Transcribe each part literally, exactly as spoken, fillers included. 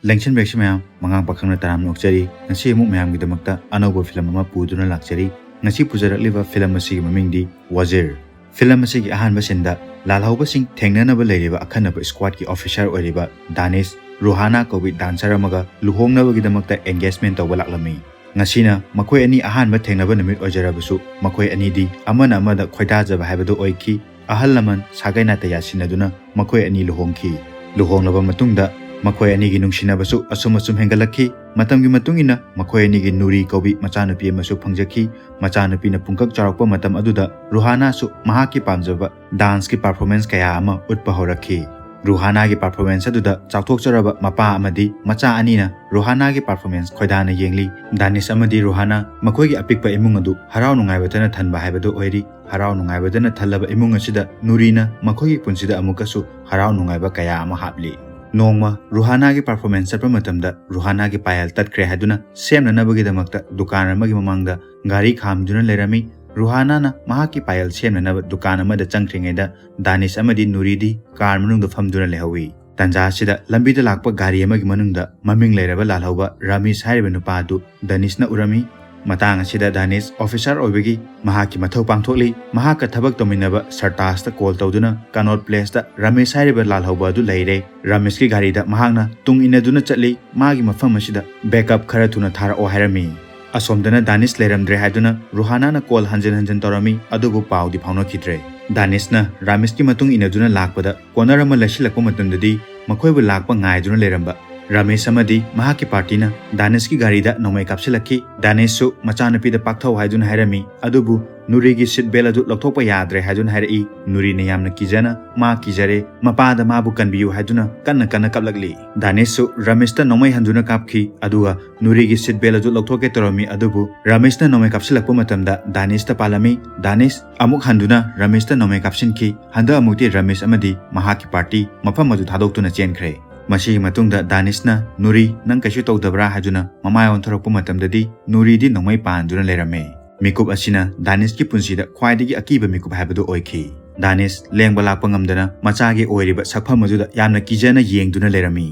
ꯂꯦꯡꯁꯤꯟꯕꯤꯔꯛꯁꯤ ꯃꯌꯥꯝ, ꯃꯉꯥꯡ ꯄꯥꯈꯪꯅ ꯇꯔꯥꯝꯅ ꯑꯣꯛꯆꯔꯤ꯫ ꯉꯁꯤ ꯑꯃꯨꯛ ꯃꯌꯥꯝꯒꯤꯗꯃꯛꯇ ꯑꯅꯧꯕ ꯐꯤꯂꯝ ꯑꯃ ꯄꯨꯗꯨꯅ ꯂꯥꯛꯆꯔꯤ꯫ ꯉꯁꯤ ꯄꯨꯖꯔꯛꯂꯤꯕ ꯐꯤꯂꯝ ꯑꯁꯤꯒꯤ ꯃꯃꯤꯡꯗꯤ ꯋꯥꯖꯤꯔ꯫ ꯐꯤꯂꯝ ꯑꯁꯤꯒꯤ ꯑꯍꯥꯟꯕ ꯁꯤꯟꯗ ꯂꯥꯜꯍꯧꯕꯁꯤꯡ ꯊꯦꯡꯅꯅꯕ ꯂꯩꯔꯤꯕ ꯑꯈꯟꯅꯕ ꯁ꯭ꯀ꯭ꯋꯥꯗꯀꯤ ꯑꯣꯐꯤꯁꯥꯔ ꯑꯣꯏꯔꯤꯕ ꯗꯥꯅꯤꯁ, ꯔꯨꯍꯥꯅꯥ ꯀꯧꯕꯤ ꯗꯥꯟꯁꯔ ꯑꯃꯒ ꯂꯨꯍꯣꯡꯅꯕꯒꯤꯗꯃꯛꯇ ꯑꯦꯡꯒꯦꯖꯃꯦꯟ ꯇꯧꯕ ꯂꯥꯛꯂꯝꯃꯤ꯫ ꯉꯁꯤꯅ ꯃꯈꯣꯏ ꯑꯅꯤ ꯑꯍꯥꯟꯕ ꯊꯦꯡꯅꯕ ꯅꯨꯃꯤꯠ ꯑꯣꯏꯖꯔꯕꯁꯨ, ꯃꯈꯣꯏ ꯑꯅꯤꯗꯤ ꯑꯃꯅ ꯑꯃꯗ ꯈꯣꯏꯗꯥꯖꯕ ꯍꯥꯏꯕꯗꯨ ꯑꯣꯏꯈꯤ꯫ ꯑꯍꯜ ꯂꯃꯟ ꯁꯥꯒꯩ ꯅꯥꯇꯩ ꯌꯥꯁꯤꯟꯅꯗꯨꯅ ꯃꯈꯣꯏ ꯑꯅꯤ ꯂꯨꯍꯣꯡꯈꯤ꯫ ꯂꯨꯍꯣꯡꯂꯕ ꯃꯇꯨꯡꯗ ꯃꯈꯣꯏ ꯑꯅꯤꯒꯤ ꯅꯨꯡꯁꯤꯅꯕꯁꯨ ꯑꯁꯨꯝ ꯑꯁꯨꯝ ꯍꯦꯟꯒꯠꯂꯛꯈꯤ꯫ ꯃꯇꯝꯒꯤ ꯃꯇꯨꯡ ꯏꯟꯅ ꯃꯈꯣꯏ ꯑꯅꯤꯒꯤ ꯅꯨꯔꯤ ꯀꯧꯕꯤ ꯃꯆꯥꯅꯨꯄꯤ ꯑꯃꯁꯨ ꯐꯪꯖꯈꯤ꯫ ꯃꯆꯥꯅꯨꯄꯤꯅ ꯄꯨꯡꯀꯛ ꯆꯥꯎꯔꯛꯄ ꯃꯇꯝ ꯑꯗꯨꯗ ꯔꯨꯍꯥꯅꯥꯁꯨ ꯃꯍꯥꯛꯀꯤ ꯄꯥꯝꯖꯕ ꯗꯥꯟꯁꯀꯤ ꯄꯔꯐꯣꯔꯃꯦꯟꯁ ꯀꯌꯥ ꯑꯃ ꯎꯠꯄ ꯍꯧꯔꯛꯈꯤ꯫ ꯔꯨꯍꯥꯅꯥꯒꯤ ꯄꯔꯐꯣꯔꯃꯦꯟꯁ ꯑꯗꯨꯗ ꯆꯥꯎꯊꯣꯛꯆꯔꯕ ꯃꯄꯥ ꯑꯃꯗꯤ ꯃꯆꯥ ꯑꯅꯤꯅ ꯔꯨꯍꯥꯅꯥꯒꯤ ꯄꯔꯐꯣꯔꯃꯦꯟꯁ ꯈꯣꯏꯗꯥꯅ ꯌꯦꯡꯂꯤ꯫ ꯗꯥꯅꯤꯁ ꯑꯃꯗꯤ ꯔꯨꯍꯥꯅꯥ ꯃꯈꯣꯏꯒꯤ ꯑꯄꯤꯛꯄ ꯏꯃꯨꯡ ꯑꯗꯨ ꯍꯔꯥꯎ ꯅꯨꯡꯉꯥꯏꯕꯇꯅ ꯊꯟꯕ ꯍꯥꯏꯕꯗꯨ ꯑꯣꯏꯔꯤ꯫ ꯍꯔꯥꯎ ꯅꯨꯡꯉꯥꯏꯕꯗꯅ ꯊꯜꯂꯕ ꯏꯃꯨꯡ ꯑꯁꯤꯗ ꯅꯨꯔꯤꯅ ꯃꯈꯣꯏꯒꯤ ꯄꯨꯟꯁꯤꯗ ꯑꯃꯨꯛꯀꯁꯨ ꯍꯔꯥꯎ ꯅꯨꯡꯉꯥꯏꯕ ꯀꯌꯥ ꯑꯃ ꯍꯥꯞꯂꯤ꯫ ꯅꯣꯡꯃ ꯔꯨꯍꯥꯅꯥꯒꯤ ꯄꯔꯐꯣꯔꯃꯦꯟꯁ ꯆꯠꯄ ꯃꯇꯝꯗ ꯔꯨꯍꯥꯅꯥꯒꯤ ꯄꯥꯌꯦꯜ ꯇꯠꯈ꯭ꯔꯦ ꯍꯥꯏꯗꯨꯅ ꯁꯦꯝꯅꯅꯕꯒꯤꯗꯃꯛꯇ ꯗꯨꯀꯥꯟ ꯑꯃꯒꯤ ꯃꯃꯥꯡꯗ ꯒꯥꯔꯤ ꯈꯥꯝꯗꯨꯅ ꯂꯩꯔꯝꯃꯤ꯫ ꯔꯨꯍꯥꯅꯥꯅ ꯃꯍꯥꯛꯀꯤ ꯄꯥꯌꯦꯜ ꯁꯦꯝꯅꯅꯕ ꯗꯨꯀꯥꯟ ꯑꯃꯗ ꯆꯪꯈ꯭ꯔꯤꯉꯩꯗ ꯗꯥꯅꯤꯁ ꯑꯃꯗꯤ ꯅꯨꯔꯤꯗꯤ ꯀꯥꯔ ꯃꯅꯨꯡꯗ ꯐꯝꯗꯨꯅ ꯂꯩꯍꯧꯏ꯫ ꯇꯟꯖꯥ ꯑꯁꯤꯗ ꯂꯝꯕꯤꯗ ꯂꯥꯛꯄ ꯒꯥꯔꯤ ꯑꯃꯒꯤ ꯃꯅꯨꯡꯗ ꯃꯃꯤꯡ ꯂꯩꯔꯕ ꯂꯥꯜꯍꯧꯕ ꯔꯥꯃꯤꯁ ꯍꯥꯏꯔꯤꯕ ꯅꯨꯄꯥ ꯑꯗꯨ ꯗꯥꯅꯤꯁꯅ ꯎꯔꯝꯃꯤ꯫ ꯃꯇꯥꯡ ꯑꯁꯤꯗ ꯗꯥꯅꯤꯁ ꯑꯣꯐꯤꯁꯥꯔ ꯑꯣꯏꯕꯒꯤ ꯃꯍꯥꯛꯀꯤ ꯃꯊꯧ ꯄꯥꯡꯊꯣꯛꯂꯤ꯫ ꯃꯍꯥꯛꯀ ꯊꯕꯛ ꯇꯧꯃꯤꯟꯅꯕ ꯁꯔꯇꯥꯖꯇ ꯀꯣꯜ ꯇꯧꯗꯨꯅ ꯀꯅꯣꯠ ꯄ꯭ꯂꯦꯁꯇ ꯔꯥꯃꯤꯁ ꯍꯥꯏꯔꯤꯕ ꯂꯥꯜꯍꯧꯕ ꯑꯗꯨ ꯂꯩꯔꯦ꯫ ꯔꯥꯃꯤꯁꯀꯤ ꯒꯥꯔꯤꯗ ꯃꯍꯥꯛꯅ ꯇꯨꯡ ꯏꯟꯅꯗꯨꯅ ꯆꯠꯂꯤ꯫ ꯃꯥꯒꯤ ꯃꯐꯝ ꯑꯁꯤꯗ ꯕꯦꯛꯑꯞ ꯈꯔ ꯊꯨꯅ ꯊꯥꯔꯛꯑꯣ ꯍꯥꯏꯔꯝꯃꯤ꯫ ꯑꯁꯣꯝꯗꯅ ꯗꯥꯅꯤꯁ ꯂꯩꯔꯝꯗ꯭ꯔꯦ ꯍꯥꯏꯗꯨꯅ ꯔꯨꯍꯥꯅꯥꯅ ꯀꯣꯜ ꯍꯟꯖꯤꯟ ꯍꯟꯖꯤꯟ ꯇꯧꯔꯝꯃꯤ, ꯑꯗꯨꯕꯨ ꯄꯥꯎꯗꯤ ꯐꯥꯎꯅꯈꯤꯗ꯭ꯔꯦ꯫ ꯗꯥꯅꯤꯁꯅ ꯔꯥꯃꯤꯁꯀꯤ ꯃꯇꯨꯡ ꯏꯟꯅꯗꯨꯅ ꯂꯥꯛꯄꯗ ꯀꯣꯅꯔ ꯑꯃ ꯂꯩꯁꯤꯜꯂꯛꯄ ꯃꯇꯝꯗꯗꯤ ꯃꯈꯣꯏꯕꯨ ꯂꯥꯛꯄ ꯉꯥꯏꯗꯨꯅ ꯂꯩꯔꯝꯕ ꯔꯥꯃꯤꯁ ꯑꯃꯗꯤ ꯃꯍꯥꯛꯀꯤ ꯄꯥꯔꯇꯤꯅ ꯗꯥꯅꯤꯁꯀꯤ ꯒꯥꯔꯤꯗ ꯅꯣꯡꯃꯩ ꯀꯥꯞꯁꯤꯜꯂꯛꯈꯤ꯫ ꯗꯥꯅꯤꯁꯁꯨ ꯃꯆꯥꯅꯨꯄꯤꯗ ꯄꯥꯛꯊꯧ ꯍꯥꯏꯗꯨꯅ ꯍꯥꯏꯔꯝꯃꯤ, ꯑꯗꯨꯕꯨ ꯅꯨꯔꯤꯒꯤ ꯁꯤꯠ ꯕꯦꯜ ꯑꯗꯨ ꯂꯧꯊꯣꯛꯄ ꯌꯥꯗ꯭ꯔꯦ ꯍꯥꯏꯗꯨꯅ ꯍꯥꯏꯔꯛꯏ꯫ ꯅꯨꯔꯤꯅ ꯌꯥꯝꯅ ꯀꯤꯖꯅ ꯃꯥ ꯀꯤꯖꯔꯦ, ꯃꯄꯥꯗ ꯃꯥꯕꯨ ꯀꯟꯕꯤꯌꯨ ꯍꯥꯏꯗꯨꯅ ꯀꯟꯅ ꯀꯟꯅ ꯀꯞꯂꯛꯂꯤ꯫ ꯗꯥꯅꯤꯁꯁꯨ ꯔꯥꯃꯤꯁꯇ ꯅꯣꯡꯃꯩ ꯍꯟꯗꯨꯅ ꯀꯥꯞꯈꯤ, ꯑꯗꯨꯒ ꯅꯨꯔꯤꯒꯤ ꯁꯤꯠ ꯕꯦꯜ ꯑꯗꯨ ꯂꯧꯊꯣꯛꯀꯦ ꯇꯧꯔꯝꯃꯤ, ꯑꯗꯨꯕꯨ ꯔꯥꯃꯤꯁꯅ ꯅꯣꯡꯃꯩ ꯀꯥꯞꯁꯤꯜꯂꯛꯄ ꯃꯇꯝꯗ ꯗꯥꯅꯤꯁꯇ ꯄꯥꯜꯂꯝꯃꯤ꯫ ꯗꯥꯅꯤꯁ ꯑꯃꯨꯛ ꯍꯟꯗꯨꯅ ꯔꯥꯃꯤꯁꯇ ꯅꯣꯡꯃꯩ ꯀꯥꯞꯁꯤꯟꯈꯤ꯫ ꯍꯟꯗꯛ ꯑꯃꯨꯛꯇꯤ ꯔꯥꯃꯤꯁ ꯑꯃꯗꯤ ꯃꯍꯥꯛꯀꯤ ꯄꯥꯔꯇꯤ ꯃꯐꯝ ꯑꯗꯨ ꯊꯥꯗꯣꯛꯇꯨꯅ ꯆꯦꯟꯈ꯭ꯔꯦ꯫ ꯃꯁꯤꯒꯤ ꯃꯇꯨꯡꯗ ꯗꯥꯅꯤꯁꯅ, "ꯅꯨꯔꯤ, ꯅꯪ ꯀꯩꯁꯨ ꯇꯧꯗꯕ꯭ꯔꯥ?" ꯍꯥꯏꯗꯨꯅ ꯃꯃꯥꯏ ꯑꯣꯟꯊꯣꯔꯛꯄ ꯃꯇꯝꯗꯗꯤ ꯅꯨꯔꯤꯗꯤ ꯅꯣꯡꯃꯩ ꯄꯥꯟꯗꯨꯅ ꯂꯩꯔꯝꯃꯦ꯫ ꯃꯤꯀꯨꯞ ꯑꯁꯤꯅ ꯗꯥꯅꯤꯁꯀꯤ ꯄꯨꯟꯁꯤꯗ ꯈ꯭ꯋꯥꯏꯗꯒꯤ ꯑꯀꯤꯕ ꯃꯤꯀꯨꯞ ꯍꯥꯏꯕꯗꯨ ꯑꯣꯏꯈꯤ꯫ ꯗꯥꯅꯤꯁ ꯂꯦꯡꯕ ꯂꯥꯛꯄ ꯉꯝꯗꯅ ꯃꯆꯥꯒꯤ ꯑꯣꯏꯔꯤꯕ ꯁꯛꯐꯝ ꯑꯗꯨꯗ ꯌꯥꯝꯅ ꯀꯤꯖꯅ ꯌꯦꯡꯗꯨꯅ ꯂꯩꯔꯝꯃꯤ꯫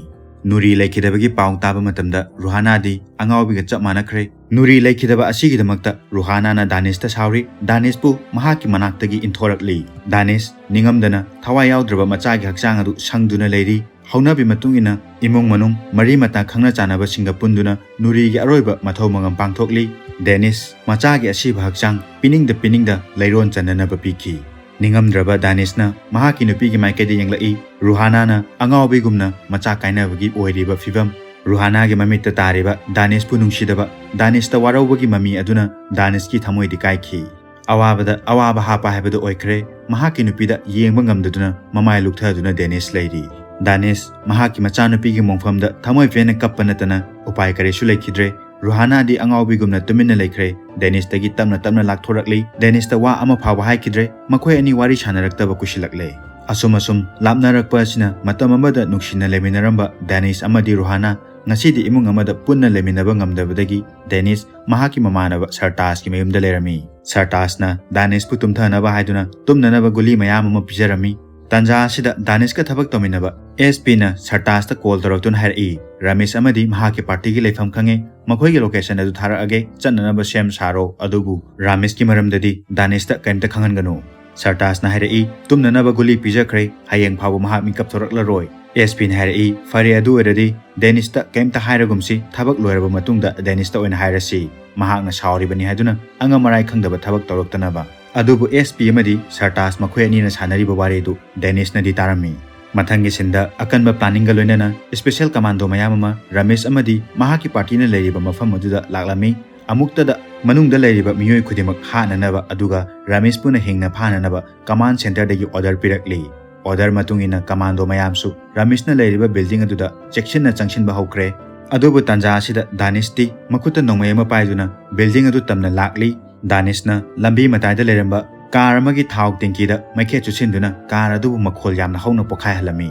ꯅꯨꯔꯤ ꯂꯩꯈꯤꯗꯕꯒꯤ ꯄꯥꯎ ꯇꯥꯕ ꯃꯇꯝꯗ ꯔꯨꯍꯥꯅꯥꯗꯤ ꯑꯉꯥꯎꯕꯤꯒ ꯆꯞ ꯃꯥꯟꯅꯈ꯭ꯔꯦ꯫ ꯅꯨꯔꯤ ꯂꯩꯈꯤꯗꯕ ꯑꯁꯤꯒꯤꯗꯃꯛꯇ ꯔꯨꯍꯥꯅꯥꯅ ꯗꯥꯅꯤꯁꯇ ꯁꯥꯎꯔꯤ꯫ ꯗꯥꯅꯤꯁꯄꯨ ꯃꯍꯥꯛꯀꯤ ꯃꯅꯥꯛꯇꯒꯤ ꯏꯟꯊꯣꯔꯛꯂꯤ꯫ ꯗꯥꯅꯤꯁ ꯅꯤꯡꯉꯝꯗꯅ ꯊꯋꯥꯏ ꯌꯥꯎꯗ꯭ꯔꯕ ꯃꯆꯥꯒꯤ ꯍꯛꯆꯥꯡ ꯑꯗꯨ ꯁꯪꯗꯨꯅ ꯂꯩꯔꯤ꯫ ꯍꯧꯅꯕꯤ ꯃꯇꯨꯡ ꯏꯟꯅ ꯏꯃꯨꯡ ꯃꯅꯨꯡ ꯃꯔꯤ ꯃꯇꯥ ꯈꯪꯅ ꯆꯥꯟꯅꯕꯁꯤꯡꯒ ꯄꯨꯟꯗꯨꯅ ꯅꯨꯔꯤꯒꯤ ꯑꯔꯣꯏꯕ ꯃꯊꯧ ꯃꯉꯝ ꯄꯥꯡꯊꯣꯛꯂꯤ꯫ ꯗꯦꯅꯤꯁ ꯃꯆꯥꯒꯤ ꯑꯁꯤꯕ ꯍꯛꯆꯥꯡ ꯄꯤꯅꯤꯡꯗ ꯄꯤꯅꯤꯡꯗ ꯂꯩꯔꯣꯟ ꯆꯟꯅꯅꯕ ꯄꯤꯈꯤ꯫ ꯅꯤꯡꯉꯝꯗ꯭ꯔꯕ ꯗꯥꯅꯤꯁꯅ ꯃꯍꯥꯛꯀꯤ ꯅꯨꯄꯤꯒꯤ ꯃꯥꯏꯀꯩꯗ ꯌꯦꯡꯂꯛꯏ꯫ ꯔꯨꯍꯥꯅꯥꯅ ꯑꯉꯥꯎꯕꯤꯒꯨꯝꯅ ꯃꯆꯥ ꯀꯥꯏꯅꯕꯒꯤ ꯑꯣꯏꯔꯤꯕ ꯐꯤꯚꯝ, ꯔꯨꯍꯥꯅꯥꯒꯤ ꯃꯃꯤꯠꯇ ꯇꯥꯔꯤꯕ ꯗꯥꯅꯤꯁꯄꯨ ꯅꯨꯡꯁꯤꯗꯕ, ꯗꯥꯅꯤꯁꯇ ꯋꯥꯔꯧꯕꯒꯤ ꯃꯃꯤ ꯑꯗꯨꯅ ꯗꯥꯅꯤꯁꯀꯤ ꯊꯃꯣꯏꯗꯤ ꯀꯥꯏꯈꯤ꯫ ꯑꯋꯥꯕꯗ ꯑꯋꯥꯕ ꯍꯥꯞꯄ ꯍꯥꯏꯕꯗꯨ ꯑꯣꯏꯈ꯭ꯔꯦ꯫ ꯃꯍꯥꯛꯀꯤ ꯅꯨꯄꯤꯗ ꯌꯦꯡꯕ ꯉꯝꯗꯗꯨꯅ ꯃꯃꯥꯏ ꯂꯨꯛꯊꯗꯨꯅ ꯗꯦꯅꯤꯁ ꯂꯩꯔꯤ꯫ ꯗꯥꯅꯤꯁ ꯃꯍꯥꯛꯀꯤ ꯃꯆꯥꯅꯨꯄꯤꯒꯤ ꯃꯣꯡꯐꯝꯗ ꯊꯃꯣꯏ ꯄꯦꯟꯅ ꯀꯞꯄ ꯅꯠꯇꯅ ꯎꯄꯥꯏ ꯀꯔꯤꯁꯨ ꯂꯩꯈꯤꯗ꯭ꯔꯦ꯫ ꯔꯨꯍꯥꯅꯥꯗꯤ ꯑꯉꯥꯎꯕꯤꯒꯨꯝꯅ ꯇꯨꯃꯤꯟꯅ ꯂꯩꯈ꯭ꯔꯦ꯫ ꯗꯦꯅꯤꯁꯇꯒꯤ ꯇꯞꯅ ꯇꯞꯅ ꯂꯥꯛꯊꯣꯔꯛꯂꯤ꯫ ꯗꯦꯅꯤꯁꯇ ꯋꯥ ꯑꯃ ꯐꯥꯎꯕ ꯍꯥꯏꯈꯤꯗ꯭ꯔꯦ꯫ ꯃꯈꯣꯏ ꯑꯅꯤ ꯋꯥꯔꯤ ꯁꯥꯟꯅꯔꯛꯇꯕ ꯀꯨꯏꯁꯤꯜꯂꯛꯂꯦ꯫ ꯑꯁꯨꯝ ꯑꯁꯨꯝ ꯂꯥꯞꯅꯔꯛꯄ ꯑꯁꯤꯅ ꯃꯇꯝ ꯑꯃꯗ ꯅꯨꯡꯁꯤꯅ ꯂꯩꯃꯤꯟꯅꯔꯝꯕ ꯗꯦꯅꯤꯁ ꯑꯃꯗꯤ ꯔꯨꯍꯥꯅꯥ ꯉꯁꯤꯗꯤ ꯏꯃꯨꯡ ꯑꯃꯗ ꯄꯨꯟꯅ ꯂꯩꯃꯤꯟꯅꯕ ꯉꯝꯗꯕꯗꯒꯤ ꯗꯦꯅꯤꯁ ꯃꯍꯥꯛꯀꯤ ꯃꯃꯥꯟꯅꯕ ꯁꯔꯇꯥꯖꯀꯤ ꯃꯌꯨꯝꯗ ꯂꯩꯔꯝꯃꯤ꯫ ꯁꯔꯇꯥꯖꯅ ꯗꯥꯅꯤꯁꯄꯨ ꯇꯨꯝꯊꯅꯕ ꯍꯥꯏꯗꯨꯅ ꯇꯨꯝꯅꯅꯕ ꯒꯨꯂꯤ ꯃꯌꯥꯝ ꯑꯃ ꯄꯤꯖꯔꯝꯃꯤ꯫ ꯇꯥꯟꯖꯥ ꯑꯁꯤꯗ ꯗꯥꯅꯤꯁꯀ ꯊꯕꯛ ꯇꯧꯃꯤꯟꯅꯕ ꯑꯦꯁ ꯄꯤꯅ ꯁꯔꯇꯥꯖꯇ ꯀꯣꯜ ꯇꯧꯔꯛꯇꯨꯅ ꯍꯥꯏꯔꯛꯏ, "ꯔꯥꯃꯦꯁ ꯑꯃꯗꯤ ꯃꯍꯥꯛꯀꯤ ꯄꯥꯔꯇꯤꯒꯤ ꯂꯩꯐꯝ ꯈꯪꯉꯦ, ꯃꯈꯣꯏꯒꯤ ꯂꯣꯀꯦꯁꯟ ꯑꯗꯨ ꯊꯥꯔꯛꯑꯒꯦ, ꯆꯠꯅꯅꯕ ꯁꯦꯝ ꯁꯥꯔꯣ, ꯑꯗꯨꯕꯨ ꯔꯥꯃꯦꯁꯀꯤ ꯃꯔꯝꯗꯗꯤ ꯗꯥꯅꯤꯁꯇ ꯀꯔꯤꯝꯇ ꯈꯪꯍꯟꯒꯅꯨ"꯫ ꯁꯔꯇꯥꯖꯅ ꯍꯥꯏꯔꯛꯏ, "ꯇꯨꯝꯅꯅꯕ ꯒꯨꯂꯤ ꯄꯤꯖꯈ꯭ꯔꯦ, ꯍꯌꯦꯡ ꯐꯥꯎꯕ ꯃꯍꯥꯛ ꯃꯤꯀꯞ ꯊꯣꯔꯛꯂꯔꯣꯏ"꯫ ꯑꯦꯁ ꯄꯤꯅ ꯍꯥꯏꯔꯛꯏ, "ꯐꯔꯦ, ꯑꯗꯨ ꯑꯣꯏꯔꯗꯤ ꯗꯦꯅꯤꯁꯇ ꯀꯔꯤꯝꯇ ꯍꯥꯏꯔꯒꯨꯝꯁꯤ, ꯊꯕꯛ ꯂꯣꯏꯔꯕ ꯃꯇꯨꯡꯗ ꯗꯦꯅꯤꯁꯇ ꯑꯣꯏꯅ ꯍꯥꯏꯔꯁꯤ, ꯃꯍꯥꯛꯅ ꯁꯥꯎꯔꯤꯕꯅꯤ ꯍꯥꯏꯗꯨꯅ ꯑꯉꯝ ꯑꯔꯥꯏ ꯈꯪꯗꯕ ꯊꯕꯛ ꯇꯧꯔꯛꯇꯅꯕ"꯫ ꯑꯗꯨꯕꯨ ꯑꯦꯁ ꯄꯤ ꯑꯃꯗꯤ ꯁꯔꯇꯥꯖ ꯃꯈꯣꯏ ꯑꯅꯤꯅ ꯁꯥꯟꯅꯔꯤꯕ ꯋꯥꯔꯤꯗꯨ ꯗꯦꯅꯤꯁꯅꯗꯤ ꯇꯥꯔꯝꯃꯤ꯫ ꯃꯊꯪꯒꯤ ꯁꯤꯟꯗ ꯑꯀꯟꯕ ꯄ꯭ꯂꯥꯅꯤꯡꯒ ꯂꯣꯏꯅꯅ ꯏꯁꯄꯦꯁꯦꯜ ꯀꯃꯥꯟꯗꯣ ꯃꯌꯥꯝ ꯑꯃ ꯔꯥꯃꯦꯁ ꯑꯃꯗꯤ ꯃꯍꯥꯛꯀꯤ ꯄꯥꯔꯇꯤꯅ ꯂꯩꯔꯤꯕ ꯃꯐꯝ ꯑꯗꯨꯗ ꯂꯥꯛꯂꯝꯃꯤ꯫ ꯑꯃꯨꯛꯇꯗ ꯃꯅꯨꯡꯗ ꯂꯩꯔꯤꯕ ꯃꯤꯑꯣꯏ ꯈꯨꯗꯤꯡꯃꯛ ꯍꯥꯠꯅꯅꯕ ꯑꯗꯨꯒ ꯔꯥꯃꯦꯁꯄꯨꯅ ꯍꯤꯡꯅ ꯐꯥꯅꯅꯕ ꯀꯃꯥꯟ ꯁꯦꯟꯇꯔꯗꯒꯤ ꯑꯣꯔꯗꯔ ꯄꯤꯔꯛꯂꯤ꯫ ꯑꯣꯔꯗꯔ ꯃꯇꯨꯡ ꯏꯟꯅ ꯀꯃꯥꯟꯗꯣ ꯃꯌꯥꯝꯁꯨ ꯔꯥꯃꯦꯁꯅ ꯂꯩꯔꯤꯕ ꯕꯤꯜꯗꯤꯡ ꯑꯗꯨꯗ ꯆꯦꯛꯁꯤꯟꯅ ꯆꯪꯁꯤꯟꯕ ꯍꯧꯈ꯭ꯔꯦ꯫ ꯑꯗꯨꯕꯨ ꯇꯥꯟꯖꯥ ꯑꯁꯤꯗ ꯗꯥꯅꯤꯁꯇꯤ ꯃꯈꯨꯠꯇ ꯅꯣꯡꯃꯩ ꯑꯃ ꯄꯥꯏꯗꯨꯅ ꯕꯤꯜꯗꯤꯡ ꯑꯗꯨ ꯇꯝꯅ ꯂꯥꯛꯂꯤ꯫ ꯗꯥꯅꯤꯁꯅ ꯂꯝꯕꯤ ꯃꯇꯥꯏꯗ ꯂꯩꯔꯝꯕ ꯀꯥꯔ ꯑꯃꯒꯤ ꯊꯥꯎ ꯇꯦꯡꯀꯤꯗ ꯃꯩꯈꯦꯠ ꯆꯨꯁꯤꯟꯗꯨꯅ ꯀꯥꯔ ꯑꯗꯨꯕꯨ ꯃꯈꯣꯜ ꯌꯥꯝꯅ ꯍꯧꯅ ꯄꯣꯈꯥꯏꯍꯜꯂꯝꯃꯤ꯫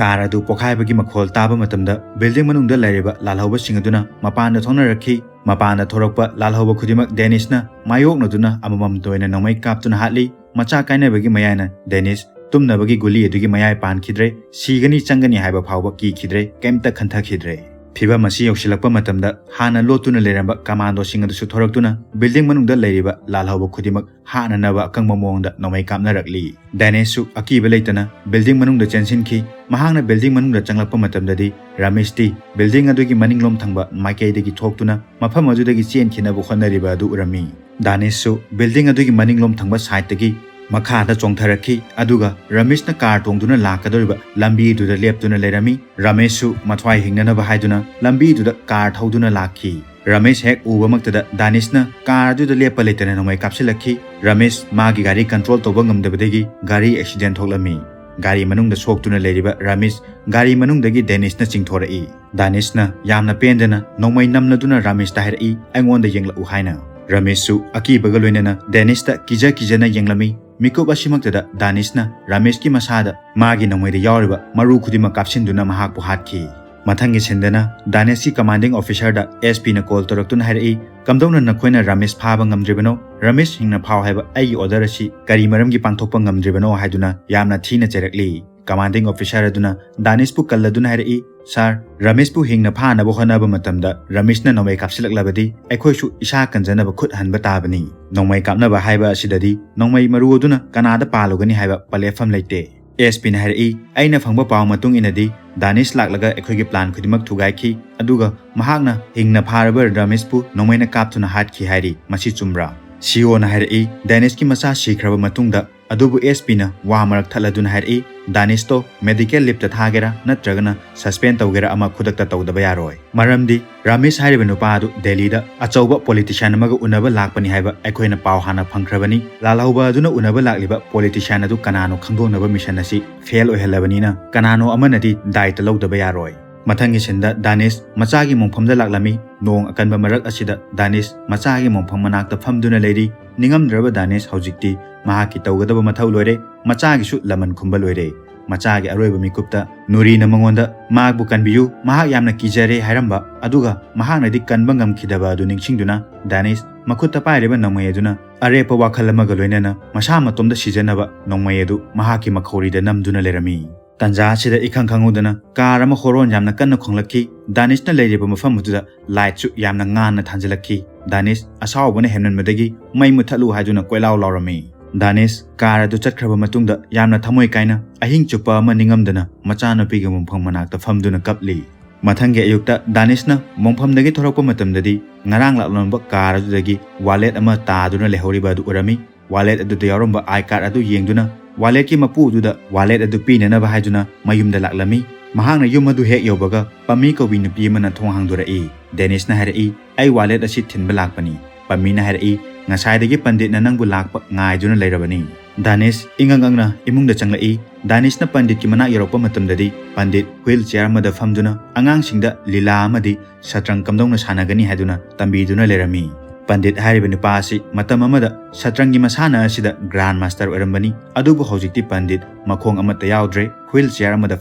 ꯀꯥꯔ ꯑꯗꯨ ꯄꯣꯈꯥꯏꯕꯒꯤ ꯃꯈꯣꯜ ꯇꯥꯕ ꯃꯇꯝꯗ ꯕꯤꯜꯗꯤꯡ ꯃꯅꯨꯡꯗ ꯂꯩꯔꯤꯕ ꯂꯥꯜꯍꯧꯕꯁꯤꯡ ꯑꯗꯨꯅ ꯃꯄꯥꯟꯗ ꯊꯣꯛꯅꯔꯛꯈꯤ꯫ ꯃꯄꯥꯟꯗ ꯊꯣꯔꯛꯄ ꯂꯥꯜꯍꯧꯕ ꯈꯨꯗꯤꯡꯃꯛ ꯗꯦꯅꯤꯁꯅ ꯃꯥꯌꯣꯛꯅꯗꯨꯅ ꯑꯃꯃꯝꯇ ꯑꯣꯏꯅ ꯅꯣꯡꯃꯩ ꯀꯥꯞꯇꯨꯅ ꯍꯥꯠꯂꯤ꯫ ꯃꯆꯥ ꯀꯥꯏꯅꯕꯒꯤ ꯃꯌꯥꯏꯅ ꯗꯦꯅꯤꯁ ꯇꯨꯝꯅꯕꯒꯤ ꯒꯨꯂꯤ ꯑꯗꯨꯒꯤ ꯃꯌꯥꯏ ꯄꯥꯟꯈꯤꯗ꯭ꯔꯦ꯫ ꯁꯤꯒꯅꯤ ꯆꯪꯒꯅꯤ ꯍꯥꯏꯕ ꯐꯥꯎꯕ ꯀꯤꯈꯤꯗ꯭ꯔꯦ, ꯀꯩꯝꯇ ꯈꯟꯊꯈꯤꯗ꯭ꯔꯦ꯫ ꯐꯤꯚꯝ ꯑꯁꯤ ꯌꯧꯁꯤꯜꯂꯛꯄ ꯃꯇꯝꯗ ꯍꯥꯟꯅ ꯂꯣꯠꯇꯨꯅ ꯂꯩꯔꯝꯕ ꯀꯃꯥꯟꯗꯣꯁꯤꯡ ꯑꯗꯨꯁꯨ ꯊꯣꯔꯛꯇꯨꯅ ꯕꯤꯜꯗꯤꯡ ꯃꯅꯨꯡꯗ ꯂꯩꯔꯤꯕ ꯂꯥꯜꯍꯧꯕ ꯈꯨꯗꯤꯡꯃꯛ ꯍꯥꯠꯅꯅꯕ ꯑꯀꯪꯕ ꯃꯑꯣꯡꯗ ꯅꯣꯡꯃꯩ ꯀꯥꯞꯅꯔꯛꯂꯤ꯫ ꯗꯦꯅꯤꯁꯁꯨ ꯑꯀꯤꯕ ꯂꯩꯇꯅ ꯕꯤꯜꯗꯤꯡ ꯃꯅꯨꯡꯗ ꯆꯦꯟꯁꯤꯟꯈꯤ꯫ ꯃꯍꯥꯛꯅ ꯕꯤꯜꯗꯤꯡ ꯃꯅꯨꯡꯗ ꯆꯪꯂꯛꯄ ꯃꯇꯝꯗꯗꯤ ꯔꯥꯃꯤꯁꯇꯤ ꯕꯤꯜꯗꯤꯡ ꯑꯗꯨꯒꯤ ꯃꯅꯤꯡꯂꯣꯝ ꯊꯪꯕ ꯃꯥꯏꯀꯩꯗꯒꯤ ꯊꯣꯛꯇꯨꯅ ꯃꯐꯝ ꯑꯗꯨꯗꯒꯤ ꯆꯦꯟꯈꯤꯅꯕ ꯍꯣꯠꯅꯔꯤꯕ ꯑꯗꯨ ꯎꯔꯝꯃꯤ꯫ ꯗꯥꯅꯤꯁꯁꯨ ꯕꯤꯜꯗꯤꯡ ꯑꯗꯨꯒꯤ ꯃꯅꯤꯡꯂꯣꯝ ꯊꯪꯕ ꯁꯥꯏꯠꯇꯒꯤ ꯃꯈꯥꯗ ꯆꯣꯡꯊꯔꯛꯈꯤ, ꯑꯗꯨꯒ ꯔꯥꯃꯤꯁꯅ ꯀꯥꯔ ꯇꯣꯡꯗꯨꯅ ꯂꯥꯛꯀꯗꯧꯔꯤꯕ ꯂꯝꯕꯤꯗꯨꯗ ꯂꯦꯞꯇꯨꯅ ꯂꯩꯔꯝꯃꯤ꯫ ꯔꯥꯃꯤꯁꯁꯨ ꯃꯊ꯭ꯋꯥꯏ ꯍꯤꯡꯅꯅꯕ ꯍꯥꯏꯗꯨꯅ ꯂꯝꯕꯤꯗꯨꯗ ꯀꯥꯔ ꯊꯧꯗꯨꯅ ꯂꯥꯛꯈꯤ꯫ ꯔꯥꯃꯤꯁ ꯍꯦꯛ ꯎꯕꯃꯛꯇꯗ ꯗꯥꯅꯤꯁꯅ ꯀꯥꯔ ꯑꯗꯨꯗ ꯂꯦꯞꯄ ꯂꯩꯇꯅ ꯅꯣꯡꯃꯩ ꯀꯥꯞꯁꯤꯜꯂꯛꯈꯤ꯫ ꯔꯥꯃꯤꯁ ꯃꯥꯒꯤ ꯒꯥꯔꯤ ꯀꯟꯇ꯭ꯔꯣꯜ ꯇꯧꯕ ꯉꯝꯗꯕꯗꯒꯤ ꯒꯥꯔꯤ ꯑꯦꯛꯁꯤꯗꯦꯟ ꯊꯣꯛꯂꯝꯃꯤ꯫ ꯒꯥꯔꯤ ꯃꯅꯨꯡꯗ ꯁꯣꯛꯇꯨꯅ ꯂꯩꯔꯤꯕ ꯔꯥꯃꯤꯁ ꯒꯥꯔꯤ ꯃꯅꯨꯡꯗꯒꯤ ꯗꯦꯅꯤꯁꯅ ꯆꯤꯡꯊꯣꯔꯛꯏ꯫ ꯗꯥꯅꯤꯁꯅ ꯌꯥꯝꯅ ꯄꯦꯟꯗꯅ ꯅꯣꯡꯃꯩ ꯅꯝꯂꯗꯨꯅ ꯔꯥꯃꯤꯁꯇ ꯍꯥꯏꯔꯛꯏ, "ꯑꯩꯉꯣꯟꯗ ꯌꯦꯡꯂꯛꯎ" ꯍꯥꯏꯅ꯫ ꯔꯥꯃꯤꯁꯁꯨ ꯑꯀꯤꯕꯒ ꯂꯣꯏꯅꯅ ꯗꯦꯅꯤꯁꯇ ꯀꯤꯖ ꯀꯤꯖꯅ ꯌꯦꯡꯂꯝꯃꯤ꯫ ꯃꯤꯀꯨꯞ ꯑꯁꯤꯃꯛꯇꯗ ꯗꯥꯅꯤꯁꯅ ꯔꯥꯃꯤꯁꯀꯤ ꯃꯁꯥꯗ ꯃꯥꯒꯤ ꯅꯣꯡꯃꯩꯗ ꯌꯥꯎꯔꯤꯕ ꯃꯔꯨ ꯈꯨꯗꯤꯡꯃꯛ ꯀꯥꯞꯁꯤꯟꯗꯨꯅ ꯃꯍꯥꯛꯄꯨ ꯍꯥꯠꯈꯤ꯫ ꯃꯊꯪꯒꯤ ꯁꯤꯟꯗꯅ ꯗꯥꯅꯤꯁꯀꯤ ꯀꯃꯥꯟꯗꯤꯡ ꯑꯣꯐꯤꯁꯔꯗ ꯑꯦꯁ ꯄꯤꯅ ꯀꯣꯜ ꯇꯧꯔꯛꯇꯨꯅ ꯍꯥꯏꯔꯛꯏ, "ꯀꯝꯗꯧꯅ ꯅꯈꯣꯏꯅ ꯔꯥꯃꯤꯁ ꯐꯥꯕ ꯉꯝꯗ꯭ꯔꯤꯕꯅꯣ? ꯔꯥꯃꯤꯁ ꯍꯤꯡꯅ ꯐꯥꯎ ꯍꯥꯏꯕ ꯑꯩꯒꯤ ꯑꯣꯔꯗꯔ ꯑꯁꯤ ꯀꯔꯤ ꯃꯔꯝꯒꯤ ꯄꯥꯡꯊꯣꯛꯄ ꯉꯝꯗ꯭ꯔꯤꯕꯅꯣ?" ꯍꯥꯏꯗꯨꯅ ꯌꯥꯝꯅ ꯊꯤꯅ ꯆꯩꯔꯛꯂꯤ꯫ ꯀꯃꯥꯟꯗꯤꯡ ꯑꯣꯐꯤꯁꯔ ꯑꯗꯨꯅ ꯗꯥꯅꯤꯁꯄꯨ ꯀꯜꯂꯗꯨꯅ ꯍꯥꯏꯔꯛꯏ, "ꯁꯥꯔ, ꯔꯥꯃꯤꯁꯄꯨ ꯍꯤꯡꯅ ꯐꯥꯅꯕ ꯍꯣꯠꯅꯕ ꯃꯇꯝꯗ ꯔꯥꯃꯤꯁꯅ ꯅꯣꯡꯃꯩ ꯀꯥꯞꯁꯤꯜꯂꯛꯂꯕꯗꯤ ꯑꯩꯈꯣꯏꯁꯨ ꯏꯁꯥ ꯀꯟꯖꯅꯕ ꯈꯨꯠ ꯍꯟꯕ ꯇꯥꯕꯅꯤ꯫ ꯅꯣꯡꯃꯩ ꯀꯥꯞꯅꯕ ꯍꯥꯏꯕ ꯑꯁꯤꯗꯗꯤ ꯅꯣꯡꯃꯩ ꯃꯔꯨ ꯑꯗꯨꯅ ꯀꯅꯥꯗ ꯄꯥꯜꯂꯨꯒꯅꯤ ꯍꯥꯏꯕ ꯄꯂꯦꯐꯝ ꯂꯩꯇꯦ"꯫ ꯑꯦꯁ ꯄꯤꯅ ꯍꯥꯏꯔꯛꯏ, "ꯑꯩꯅ ꯐꯪꯕ ꯄꯥꯎ ꯃꯇꯨꯡ ꯏꯟꯅꯗꯤ ꯗꯥꯅꯤꯁ ꯂꯥꯛꯂꯒ ꯑꯩꯈꯣꯏꯒꯤ ꯄ꯭ꯂꯥꯟ ꯈꯨꯗꯤꯡꯃꯛ ꯊꯨꯒꯥꯏꯈꯤ, ꯑꯗꯨꯒ ꯃꯍꯥꯛꯅ ꯍꯤꯡꯅ ꯐꯥꯔꯕ ꯔꯥꯃꯤꯁꯄꯨ ꯅꯣꯡꯃꯩꯅ ꯀꯥꯞꯇꯨꯅ ꯍꯥꯠꯈꯤ ꯍꯥꯏꯔꯤ꯫ ꯃꯁꯤ ꯆꯨꯝꯕ꯭ꯔꯥ?" ꯁꯤꯑꯣꯅ ꯍꯥꯏꯔꯛꯏ, "ꯗꯦꯅꯤꯁꯀꯤ ꯃꯆꯥ ꯁꯤꯈ꯭ꯔꯕ ꯃꯇꯨꯡꯗ", ꯑꯗꯨꯕꯨ ꯑꯦꯁ ꯄꯤꯅ ꯋꯥ ꯃꯔꯛ ꯊꯠꯂꯗꯨꯅ ꯍꯥꯏꯔꯛꯏ, "ꯗꯥꯅꯤꯁꯇꯣ ꯃꯦꯗꯤꯀꯦꯜ ꯂꯤꯞꯇ ꯊꯥꯒꯦꯔꯥ ꯅꯠꯇ꯭ꯔꯒꯅ ꯁꯁꯄꯦꯟ ꯇꯧꯒꯦꯔꯥ ꯑꯃ ꯈꯨꯗꯛꯇ ꯇꯧꯗꯕ ꯌꯥꯔꯣꯏ꯫ ꯃꯔꯝꯗꯤ ꯔꯥꯃꯤꯁ ꯍꯥꯏꯔꯤꯕ ꯅꯨꯄꯥ ꯑꯗꯨ ꯗꯦꯜꯂꯤꯗ ꯑꯆꯧꯕ ꯄꯣꯂꯤꯇꯤꯁꯤꯌꯥꯟ ꯑꯃꯒ ꯎꯅꯕ ꯂꯥꯛꯄꯅꯤ ꯍꯥꯏꯕ ꯑꯩꯈꯣꯏꯅ ꯄꯥꯎ ꯍꯥꯟꯅ ꯐꯪꯈ꯭ꯔꯕꯅꯤ꯫ ꯂꯥꯜꯍꯧꯕ ꯑꯗꯨꯅ ꯎꯅꯕ ꯂꯥꯛꯂꯤꯕ ꯄꯣꯂꯤꯇꯤꯁꯤꯌꯥꯟ ꯑꯗꯨ ꯀꯅꯥꯅꯣ ꯈꯪꯗꯣꯛꯅꯕ ꯃꯤꯁꯟ ꯑꯁꯤ ꯐꯦꯜ ꯑꯣꯏꯍꯜꯂꯕꯅꯤꯅ ꯀꯅꯥꯅꯣ ꯑꯃꯅꯗꯤ ꯗꯥꯏꯇ ꯂꯧꯗꯕ ꯌꯥꯔꯣꯏ"꯫ ꯃꯊꯪꯒꯤ ꯁꯤꯟꯗ ꯗꯥꯅꯤꯁ ꯃꯆꯥꯒꯤ ꯃꯣꯡꯐꯝꯗ ꯂꯥꯛꯂꯝꯃꯤ꯫ ꯅꯣꯡ ꯑꯀꯟꯕ ꯃꯔꯛ ꯑꯁꯤꯗ ꯗꯥꯅꯤꯁ ꯃꯆꯥꯒꯤ ꯃꯣꯡꯐꯝ ꯃꯅꯥꯛꯇ ꯐꯝꯗꯨꯅ ꯂꯩꯔꯤ꯫ ꯅꯤꯡꯉꯝꯗ꯭ꯔꯕ ꯗꯥꯅꯤꯁ ꯍꯧꯖꯤꯛꯇꯤ ꯃꯍꯥꯛꯀꯤ ꯇꯧꯒꯗꯕ ꯃꯊꯧ ꯂꯣꯏꯔꯦ꯫ ꯃꯆꯥꯒꯤꯁꯨ ꯂꯃꯟ ꯈꯨꯝꯕ ꯂꯣꯏꯔꯦ꯫ ꯃꯆꯥꯒꯤ ꯑꯔꯣꯏꯕ ꯃꯤꯀꯨꯞꯇ ꯅꯨꯔꯤꯅ ꯃꯉꯣꯟꯗ, "ꯃꯍꯥꯛꯄꯨ ꯀꯟꯕꯤꯌꯨ, ꯃꯍꯥꯛ ꯌꯥꯝꯅ ꯀꯤꯖꯔꯦ" ꯍꯥꯏꯔꯝꯕ, ꯑꯗꯨꯒ ꯃꯍꯥꯛꯅꯗꯤ ꯀꯟꯕ ꯉꯝꯈꯤꯗꯕ ꯑꯗꯨ ꯅꯤꯡꯁꯤꯡꯗꯨꯅ ꯗꯥꯅꯤꯁ ꯃꯈꯨꯠꯇ ꯄꯥꯏꯔꯤꯕ ꯅꯣꯡꯃꯩ ꯑꯗꯨꯅ ꯑꯔꯦꯞꯄ ꯋꯥꯈꯜ ꯑꯃꯒ ꯂꯣꯏꯅꯅ ꯃꯁꯥ ꯃꯇꯣꯝꯇ ꯁꯤꯖꯅꯕ ꯅꯣꯡꯃꯩ ꯑꯗꯨ ꯃꯍꯥꯛꯀꯤ ꯃꯈꯧꯔꯤꯗ ꯅꯝꯗꯨꯅ ꯂꯩꯔꯝꯃꯤ꯫ ꯇꯟꯖꯥ ꯑꯁꯤꯗ ꯏꯈꯪ ꯈꯪꯍꯧꯗꯅ ꯀꯥꯔ ꯑꯃ ꯍꯣꯔꯣꯟ ꯌꯥꯝꯅ ꯀꯟꯅ ꯈꯣꯡꯂꯛꯈꯤ꯫ ꯗꯥꯅꯤꯁꯅ ꯂꯩꯔꯤꯕ ꯃꯐꯝ ꯑꯗꯨꯗ ꯂꯥꯏꯠꯁꯨ ꯌꯥꯝꯅ ꯉꯥꯟꯅ ꯊꯥꯟꯖꯤꯜꯂꯛꯈꯤ꯫ ꯗꯥꯅꯤꯁ ꯑꯁꯥꯎꯕꯅ ꯍꯦꯟꯃꯟꯕꯗꯒꯤ ꯃꯩ ꯃꯨꯠꯊꯠꯂꯨ ꯍꯥꯏꯗꯨꯅ ꯀꯣꯏꯂꯥꯎ ꯂꯥꯎꯔꯝꯃꯤ꯫ ꯗꯥꯅꯤꯁ ꯀꯥꯔ ꯑꯗꯨ ꯆꯠꯈ꯭ꯔꯕ ꯃꯇꯨꯡꯗ ꯌꯥꯝꯅ ꯊꯃꯣꯏ ꯀꯥꯏꯅ ꯑꯍꯤꯡ ꯆꯨꯞꯄ ꯑꯃ ꯅꯤꯡꯉꯝꯗꯅ ꯃꯆꯥꯅꯨꯄꯤꯒꯤ ꯃꯣꯡꯐꯝ ꯃꯅꯥꯛꯇ ꯐꯝꯗꯨꯅ ꯀꯞꯂꯤ꯫ ꯃꯊꯪꯒꯤ ꯑꯌꯨꯛꯇ ꯗꯥꯅꯤꯁꯅ ꯃꯣꯡꯐꯝꯗꯒꯤ ꯊꯣꯔꯛꯄ ꯃꯇꯝꯗꯗꯤ ꯉꯔꯥꯡ ꯂꯥꯛꯂꯝꯕ ꯀꯥꯔ ꯑꯗꯨꯗꯒꯤ ꯋꯥꯂꯦꯠ ꯑꯃ ꯇꯥꯗꯨꯅ ꯂꯩꯍꯧꯔꯤꯕ ꯑꯗꯨ ꯎꯔꯝꯃꯤ꯫ ꯋꯥꯂꯦꯠ ꯑꯗꯨꯗ ꯌꯥꯎꯔꯝꯕ ꯑꯥꯏ ꯀꯥꯔꯗ ꯑꯗꯨ ꯌꯦꯡꯗꯨꯅ ꯋꯥꯂꯦꯠꯀꯤ ꯃꯄꯨ ꯑꯗꯨꯗ ꯋꯥꯂꯦꯠ ꯑꯗꯨ ꯄꯤꯅꯅꯕ ꯍꯥꯏꯗꯨꯅ ꯃꯌꯨꯝꯗ ꯂꯥꯛꯂꯝꯃꯤ꯫ ꯃꯍꯥꯛꯅ ꯌꯨꯝ ꯑꯗꯨ ꯍꯦꯛ ꯌꯧꯕꯒ ꯄꯝꯃꯤ ꯀꯧꯕꯤ ꯅꯨꯄꯤ ꯑꯃꯅ ꯊꯣꯡ ꯍꯥꯡꯗꯣꯔꯛꯏ꯫ ꯗꯦꯅꯤꯁꯅ ꯍꯥꯏꯔꯛꯏ, "ꯑꯩ ꯋꯥꯂꯦꯠ ꯑꯁꯤ ꯊꯤꯟꯕ ꯂꯥꯛꯄꯅꯤ꯫" ꯄꯝꯃꯤꯅ ꯍꯥꯏꯔꯛꯏ, "ꯉꯁꯥꯏꯗꯒꯤ ꯄꯟꯗꯤꯠꯅ ꯅꯪꯕꯨ ꯂꯥꯛꯄ ꯉꯥꯏꯗꯨꯅ ꯂꯩꯔꯕꯅꯤ꯫" ꯗꯥꯅꯤꯁ ꯏꯉꯛ ꯉꯛꯅ ꯏꯃꯨꯡꯗ ꯆꯪꯂꯛꯏ꯫ ꯗꯥꯅꯤꯁꯅ ꯄꯟꯗꯤꯠꯀꯤ ꯃꯅꯥꯛ ꯌꯧꯔꯛꯄ ꯃꯇꯝꯗꯗꯤ ꯄꯟꯗꯤꯠ ꯍ꯭ꯋꯤꯜ ꯆꯤꯌꯥꯔ ꯑꯃꯗ ꯐꯝꯗꯨꯅ ꯑꯉꯥꯡꯁꯤꯡꯗ ꯂꯤꯂꯥ ꯑꯃꯗꯤ ꯁꯇ꯭ꯔꯪ ꯀꯝꯗꯧꯅ ꯁꯥꯟꯅꯒꯅꯤ ꯍꯥꯏꯗꯨꯅ ꯇꯝꯕꯤꯗꯨꯅ ꯂꯩꯔꯝꯃꯤ꯫ ꯄꯟꯗꯤꯠ ꯍꯥꯏꯔꯤꯕ ꯅꯨꯄꯥ ꯑꯁꯤ ꯃꯇꯝ ꯑꯃꯗ ꯁꯇ꯭ꯔꯪꯒꯤ ꯃꯁꯥꯟꯅ ꯑꯁꯤꯗ ꯒ꯭ꯔꯥꯟ ꯃꯥꯁꯇꯔ ꯑꯣꯏꯔꯝꯕꯅꯤ, ꯑꯗꯨꯕꯨ ꯍꯧꯖꯤꯛꯇꯤ ꯄꯟꯗꯤꯠ ꯃꯈꯣꯡ ꯑꯃꯠꯇ ꯌꯥꯎꯗ꯭ꯔꯦ, ꯍ꯭ꯋꯤꯜ ꯆꯤꯌꯥꯔ ꯑꯃꯗ